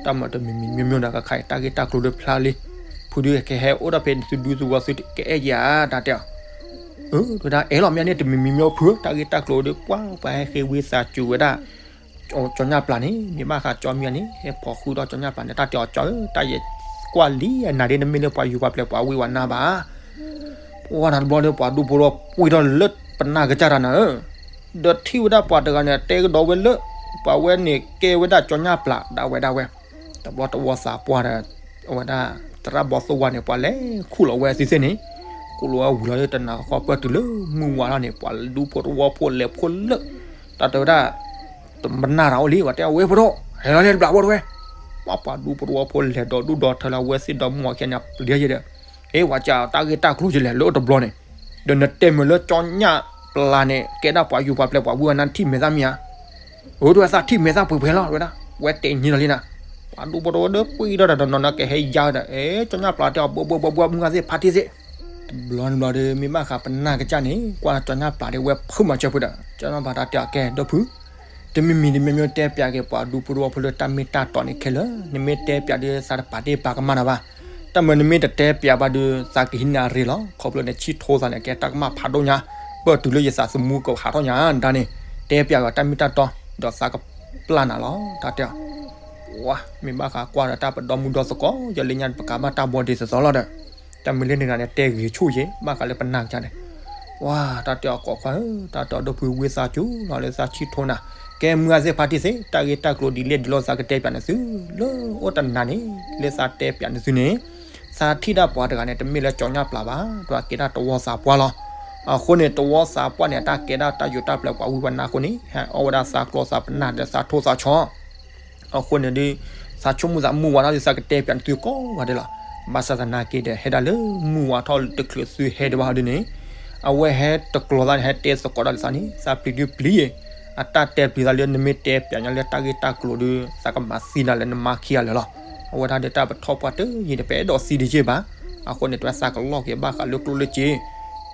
တၢ်မၤတမံၤမံၤမံၤမံၤဒီး ကခါအံၤ တၢ်ဂ့ၢ်တၢ်ကျိၤဒုးဖျါလံ. ဖုဒုးကဟဲအိၣ်ဒီးဖဲသုဒူသုဝီသုကအဲၣ်ယၤ တၢ်တဲအီၤ. အၢ တဲဝဲဒၣ် အဲၣ်လီၤမ့ၢ်န့ၣ် တမံၤမံၤမံၤဖု တၢ်ဂ့ၢ်တၢ်ကျိၤဒုး ပှၤ ပှၤဟဲဃ့ဝံသးစူၤဝဲဒၣ် ကၠီညၣ်ပျၢ်န့ၣ် မ့ၢ်ဘၣ်ဃးကၠီမံန့ၣ် ဟဲဖီၣ်ဃုာ်ဒီးကၠီညၣ်ပျၢ်န့ၣ် တၢ်တဲအီၤ ကၠီဧၢ တၢ်ယဲၢ်ကွၢ်လံ နၤဒ်နမ့ၢ်လၢပှၤယူၤပှၤပျဲၢ်ပှၤဝံပှၤနါဘၣ်. ပှၤနၤတဘျီဒီး ပှၤဒူဖိဒီး ပှ့ၤထီၣ်လၢပနၢ်ကစၢ်တၢ်နၤဧၢ, ဒီးထံၣ်ဝဲဒၣ်ပှၤတဂၤန့ၣ် တဲကဒီးဝဲလၢ ပှၤဝဲန့ၣ်ကဲဝဲဒၣ်ကၠီညၣ်ပျၢ်ဒၣ်ဝဲဒၣ်ဝဲ. တဘျီတဝီသးပှၢ်ဒီး အဝဲဒၣ် သရၣ်ဘီသိၣ်ဝါန့ၣ် ပှၤလဲၤခူၣ်လီၤဝဲသ့ၣ်သ့ၣ်န့ၣ်, ခူၣ်လီၤဝဲဝံၤလီၤလၢတနၤဃီပၢၢ်တုၤလၢမုၢ်ဝါထီၣ်န့ၣ် ပှၤဒူဖိတဝီဖိလဲၤဖိလၢ တၢ်တဲဝဲဒၣ် တပနၢ်တၢ်အိၣ်လံ ပှၤတဲဝဲဖိဒိၣ် ဟဲလီၤလၢတဘျီဖိတဝဲ. ပှၤဒူဖိတဝီဖိလဲၤဒီးဒူၣ်ဒီးထၢလၢအဝဲသ့ၣ်ဒီမါဝၤခံဂၤန့ၣ် ပျံၤယဲဒီး အ့ ဝၤကၢ်တၢ်ဂ့ၢ်တၢ်ကျိၤယလဲၤလၢအိၣ်တဘျီန့ၣ်, ဒီးနတဲမုာ်လၢကၠီညၣ်ပျၢ်န့ၣ် ကဲဒၣ်ပှၤယူၤပှၤပျဲၢ်ပှၤဝံပှၤနါထံၣ်မဲာ်သၣ်မ့ၢ်ဧါ. အၢ တဲဝဲသးထံၣ်မဲာ်သၣ်ပှဲၤပှဲၤလီၤ တဲဝဲဒၣ်, ဝဲတဲညံလီၤလံနၤ, ပှၤဒူဖိတဝီဒီးပှ့ၤထီၣ်ဒီးနီၤနီၤကဟဲယါဒီး အ့ ကၠီညၣ်ပျၢ်တဲအီၤ ဘှီဘှီဘှီဘှီ မုၢ်ဂၤသ့ၣ်ဖါတံၢ်သ့ၣ် တဘျီတဘျီဒီး မ့ၢ်ဘၣ်ဃးပနၢ်ကစၢ်န့ၣ် ကွၢ်ကၠီညၣ်ပျၢ်ဒီးဝဲဖုမၤစၢၤဖုဒီး ကၠီညၣ်ပျၢ်တၢ်တဲအီၤ ကဲ ဒီဖု, တမံၤမံၤတမံၤမံၤတဲပၠးက့ၤပှၤဒူဖိတဝီဖိလၢတၢ်မ့ၢ်တၢ်တီန့ၣ်ခဲလၢာ်, နမ့ၢ်တဲပၠးဒီးသးတပာ်တ့ၢ်ပာ်ကမၣ်နၤဘၣ်. တၢ်မၤနမ့ၢ်တတဲပၠးဘၣ်ဒီး သးကဟံးန့ၢ်အရ့လီၤ. ခီဖျိနဆံၣ်ထိသးန့ၣ် ကဲတၢ်ကမၣ်ဖးဒိၣ်ညါ, ပၢၢ်တုၤလၢယသးသမူကဟးထီၣ်ညါဒၣ်န့ၣ်, တဲပၠးက့ၤတၢ်မ့ၢ်တၢ်တီ ဒီးသးကပျၢ်နၤလီၤ တၢ်တဲအီၤ. ဝါ မ့ၢ်ဘၣ်ဃးကွၢ်ဒီးတၢ်ပဒီမုၢ်ဒီသကိး ယလၢညါပကးဘၣ်တၢ်ဘီဒ့သသိးလီၤဒီး တၢ်မုၢ်လၢနဂၤန့ၣ် တဲဂ့ၤဆူၣ်ယဲ ဘၣ်ဃးလၢပနၢ်ကစၢ်န့ၣ်, ဝါ တၢ်တဲအီၤကိးခွါဧၢ, တၢ်တဲအီၤဒီပုၢ်ဝံသးစူၤလီၤလၢသးဆံၣ်ထိနၤ, ကဲမုၢ်ဂၤသ့ၣ်ဖါတံၢ်သ့ၣ် တၢ်ဂ့ၢ်တၢ်ကျိၤဒ်လဲၣ်ဒ်လဲၣ်သးကတဲပၠးနသု, လၢအိၣ်တနၤန့ၣ် လၢသးတဲပၠးနသုန့ၣ်, သးထံၣ်ဒၣ်ပှၤတဂၤန့ၣ် တမ့ၢ်လၢကၠီညၣ်ပျၢ်ဘၣ်, ဒီးကဲဒၣ်တဝီသးပှၢ်လီၤ. အဃိန့ၣ် တဝီသးပှၢ်န့ၣ် အတၢ်ကဲဒၣ်တၢ်ယူၤတၢ်ပျဲၢ်ပှၤဝံပှၤနါအဃိန့ၣ် ဟဲအီၣ်ဝဲဒၣ်သးကျီသးပနၢ်ဒီးသးထိၣ်သးဆီ အဃိန့ၣ်ဒီး သးဆိကမိၣ်သးမုၢ်ဝါထီၣ်ဒီး သးကတဲပၠးနသုကိးဂၤဒဲးလီၤ. ဘၣ်ဆၣ်သနာ်က့ဒီး ဟဲဒၣ်လၢမုၢ်ဝါထီၣ်တချုးသုဟဲဒံးဘၣ်ဟီဒ်န့ၣ်, အဝဲဟဲတကျိၤသးန့ၣ် ဟဲတဲသကိးတၢ်လၢသးန့ၣ် သးပျံၤဒုပျံၤယဲၢ် အတၢ်တဲပျံၤသးလၢ နမ့ၢ်တဲပျးညီလၢတၢ်ဂ့ၢ်တၢ်ကျိၤဒီး သးကမၤသံနၤလၢနမါခံဂၤလၢာ်လီၤ. အဝဲဒၣ်ဒီးတၢ်ပထီၣ်ပှၢ်တယံာ်ဒီး ပအဲၣ်ဒိးသံတယံာ်ဘၣ်. အဃိန့ၣ် တဝဲသးကလီၢ်က့ၤဘၣ်ဃးလၢကျိၣ်လၢစ့,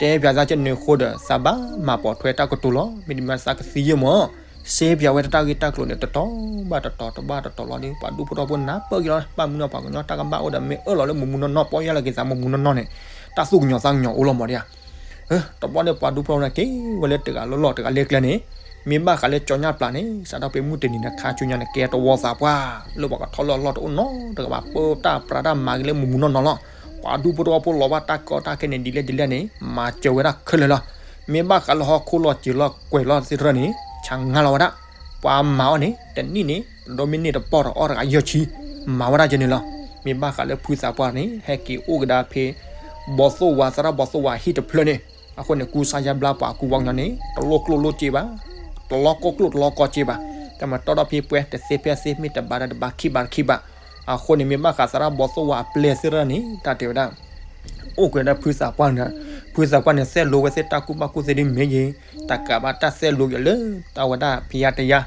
တဲပျးသးကန့ၣ်အဃိဒီး သးဘၣ်မၤပိာ်ထွဲတၢ်ကတိၤလီၤ. မ့တမ့ၢ်သးကသံယဲၢ်မး ရှဲပျးဝဲတၢ်ဂ့ၢ်တၢ်ကျိၤန့ၣ် တတီၤဘၣ်တတီၤ တဘၣ်တတီၤလီၤဒီး ပှၤဒူဖိထီဖိနၢ်ပၢၢ်က့ၤလီၤ. ဘၣ်မနုၤပှၤကညီတၢ်ကဘၣ်အိၣ်ဒီး မ့ၢ်အၢၣ်လီၤလၢမူမူနီၢ်နီၢ် ပီၢ်ယၢ်လီၤက့ၤသးမူမူနီၢ်နီၢ်န့ၣ် တၢ်သူၣ်ကညီၤသးကညီၤအိၣ်လီၤမးဒ်ဧါ. တဘျီန့ၣ် ပှၤဒူဖိထီဖိန့ၣ် က့ၤဝဲလၢတဂၤလီၢ်လီၢ်တဂၤလၢကျဲန့ၣ် မ့ၢ်ဘၣ်ဃးလၢကၠီညၣ်ပျၢ်န့ၣ် စးထီၣ်ဖဲမုၢ်တနံၤန့ၣ် ခါဆူညါန့ၣ် ကဲတဝီသးပှၢ် လၢပှၤကထီၣ်လၢအလီၢ်တအိၣ်နီတဂၤဘၣ် ပၢတၢ်ပြးတၢ်မၤက့ၤလၢမူမူနီၢ်နီၢ်လီၤ. ပှၤဒူဖိထီဖိလီၤဘၣ်တၢ်ကီတၢ်ခဲန့ၣ် ဒ်လဲၣ်ဒ်လဲၣ်န့ၣ် မၤစၢၤဝဲဒၣ်ခဲလၢာ်လီၤ. မ့ၢ်ဘၣ်ဃးလၢဟီၣ်ခိၣ်လီၤစၢၤလီၤကွဲၤလီၤသ့ၣ်တဖၣ်န့ၣ် ဆါငါလီၤဝဲဒၣ်. ပှၤမၤအီၤန့ၣ် တနံၣ်န့ၣ် ဒိမ့ၢ်န့ၢ်တပီၢ်ဒီးအီၣ်တဂၤယဲၢ်ဆံ မၤဝဲဒၣ်ယဲန့ၣ်လီၤ. မ့ၢ်ဘၣ်ဃးလၢဖုသးပှၢ်န့ၣ် ဟဲက့ၤအိၣ်ကဒါဖဲ ဘီသိၣ်ဝါ သရၣ်ဘီသိၣ်ဝါဟံၣ်တဖျၢၣ်န့ၣ် အဃိန့ၣ် ကူစါယါဘျါပှၤကူပှၤကညီန့ၣ် တလိၣ်ကျိၣ်လိၣ်စ့ဘၣ်, တလီၢ်ကိၢ်ကျိၣ်တလီၢ်ကီစ့ဘၣ်. တၢ်မၤတီထီၣ်ဖဲပှဲၤတသ့ဖဲသ့ မ့ၢ်တဘးဒီးတဘး ခံဘးတခံဘး. အဃိန့ၣ် မ့ၢ်ဘၣ်ဃးသရၣ်ဘီသိၣ်ဝါအပျဲၢ်သ့ၣ်တဖၣ်န့ၣ် တၢ်တဲဝဲဒၣ် အိၣ်ကွဲးဒီးဖုသးပှၢ်န့ၣ်, ဖုသးပှၢ်န့ၣ် သဲလိဝဲသ့ၣ်တၢ်ကူၣ်ဘၣ်ကူၣ်သ့ဒ်မ့ၢ်ဂ့ၤ, တၢ်ကးဘၣ်တၢ်သဲလိက့ၤလၢ တၢ်ဝဲဒၣ်ဖံးယါတယါ,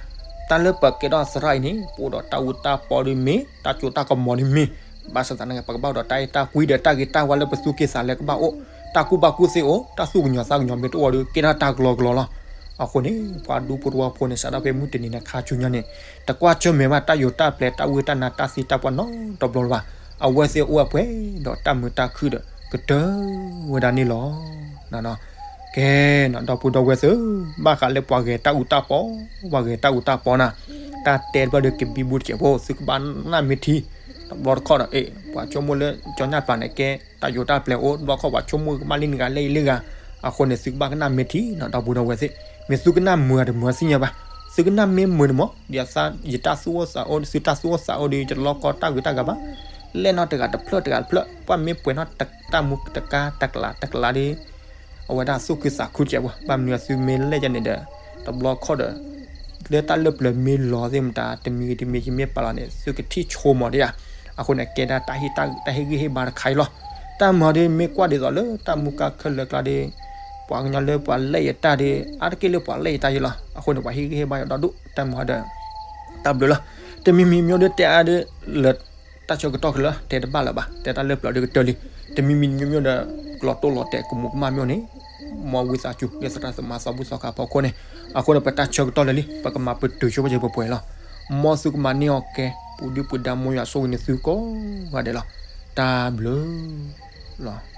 တၢ်လၢပကဲထီၣ်သရၣ်အံၤန့ၣ် ပအိၣ်ဒီးတၢ်အူတၢ်ပီဒ်မ့ၢ် တၢ်စိတၢ်ကမီၤဒ်မ့ၢ်, ဘၣ်ဆၣ်သနာ်က့ ပကဘၣ်အိၣ်ဒီးတၢ်အဲၣ်တၢ်ကွံဒီးတၢ်ဂ့ၤတၢ်ဝါလၢပသူၣ်က့သးလဲကဘၣ်အိၣ်, တၢ်ကူၣ်ဘၣ်ကူၣ်သ့အိၣ်, တၢ်သူၣ်ကညီၤသးကညီၤမ့ၢ်တအိၣ်ဒီး ကဲထီၣ်တၢ်ကလီကလီလီၤ. အဃိန့ၣ် ပှၤဒူဖိတဝီဖိန့ၣ် စးထီၣ်ဖဲမုၢ်တနံၤန့ၣ် ခါဆူညါန့ၣ် တကွၢ်ဆၢၣ်မဲာ်ဘၣ်တၢ်ယိးတၢ်ပျဲၤ တၢ်ဝ့ၢ်တၢ်နါ တၢ်သံတၢ်ပှၢ်နီတဘျီလၢၤဘၣ်. အဝဲသ့ၣ်အိၣ်ဝဲပှဲၤဒီးတၢ်မုာ်တၢ်ခုၣ်ဒီး ကတၢၢ်ဝဲဒၣ်န့ၣ်လီၤ. ကဲနီၤ ဒီပုၢ်ဒီဝဲၢ်သ့ၣ်, ဘၣ်ဃးလၢပှၤဂဲၤတၢ်အူတၢ်ပီ, ပှၤဂဲၤတၢ်အူတၢ်ပီနၤ, တၢ်တဲတဖျၢၣ်ဒီးကဘံဘူတစဲးဖိ သုကဘၣ်နၢ်မ့ၢ်ထံ, တဘျီတခီၣ်ဒီး အ့ၣ် ပှၤဆိကမိၣ်လၢကၠီညၣ်ပျၢ်န့ၣ် ကဲတၢ်ယိးတၢ်ပျဲၤအိၣ်, တဘျီတခီၣ်ပှၤဆိကမိၣ်ကဘၣ်လံနဂၤလၢအံၤလၢဂၤ, အဃိန့ၣ် သုကဘၣ်ကနၣ်မ့ၢ်ထံနီၤ ဒီပုၢ်ဒီဝဲၢ်သ့ၣ်, မ့ၢ်သုကနၣ်မုာ်တမုာ်သ့ၣ်ညါဘၣ်, သုကနၣ်မ့ၢ်မုာ်န့ၣ်မး ဒ်သိးယတၢ်သူၣ်အိၣ်သးအိၣ် သုတၢ်သူၣ်အိၣ်သးအိၣ်ဒီး ယတလီၢ်ကီတၢ်ဂ့ၤတၢ်ဂၤဘၣ်, လဲၣ်နီတဂၤတဖျၢၣ်တဂၤတဖျၢၣ် ပှၤမ့ၢ်ပှဲၤနီၣ်တၢ်မူတကါ တကလးတကလးဒီး အဝဲဒၣ်သူၣ်ခုသးခုတစဲးဖိ, ဘၣ်မနုၤသုမ့ၢ်လဲၣ်ယၤန့ၣ်ဒီး တဘျီခီၣ်ဒီး လၢတၢ်လၢပျၢၤမ့ၢ်လီၤသ့ၣ်မတၤ တမံၤဂ့ၤတမံၤဂ့ၤမ့ၢ်ပာ်လီၤန့ၣ် သုကထံၣ်ဆိမးဒ်ဧါ. အဃိန့ၣ် ကဲဒၣ်တၢ်ဟ့ၣ်ဂံၢ်ဟ့ၣ်ဘါတခါအံၤလီၤ. တၢ်မၤဒီးမ့ၢ်ကွၢ်ဒ်သိးလၢတၢ်မူကါခဲလၢာ်ကျါဒီး ပှၤကညီလၢပှၤလဲၣ်ယတၢ်ဒီး အါတက့ၢ်လၢပှၤလဲၣ်ယတၢ်ယဲလီၤ. အဃိန့ၣ် ပှၤဟ့ၣ်ဂံၢ်ဟ့ၣ်ဘါယဒီဒူၣ် တၢ်မၤဒီး တၢ်ဘျုးလီၤ. တမံၤမံၤမ့ၢ်ဒီးတဲအါဒီး လၢ တၢ်ဆၢကတီၢ်ခဲလၢာ် တဲတဘၣ်လၢၤဘၣ်, တဲတၢ်လၢပျၢၤဒီးကတၢၢ်လံ. တမံၤမံၤမ့ၢ်ဒီး ကျီတိၢ်လီၤတဲာ်ကမူးကမၣ်မ့ၢ်န့ၣ် မ်ဝံသးစူၤ လၢသရၣ်သမါသးဘူၣ်သီခါဖီခိၣ်န့ၣ်, အဃိန့ၣ် ပတၢ်ဆၢကတီၢ်လၢာ်လံ ပကမၤပတုာ်ဆိပာ်စၢၤပှဲၤပှဲၤလီၤ. မ်သုကမၤန့ၢ်အီၤကဲ ပူၤဒုပူၤဒါမ်ယွၤဆိၣ်ဂ့ၤန့ၢ်သုကိးဂၤဒဲးလီၤ. တၢ်ဘျုးလီၤ.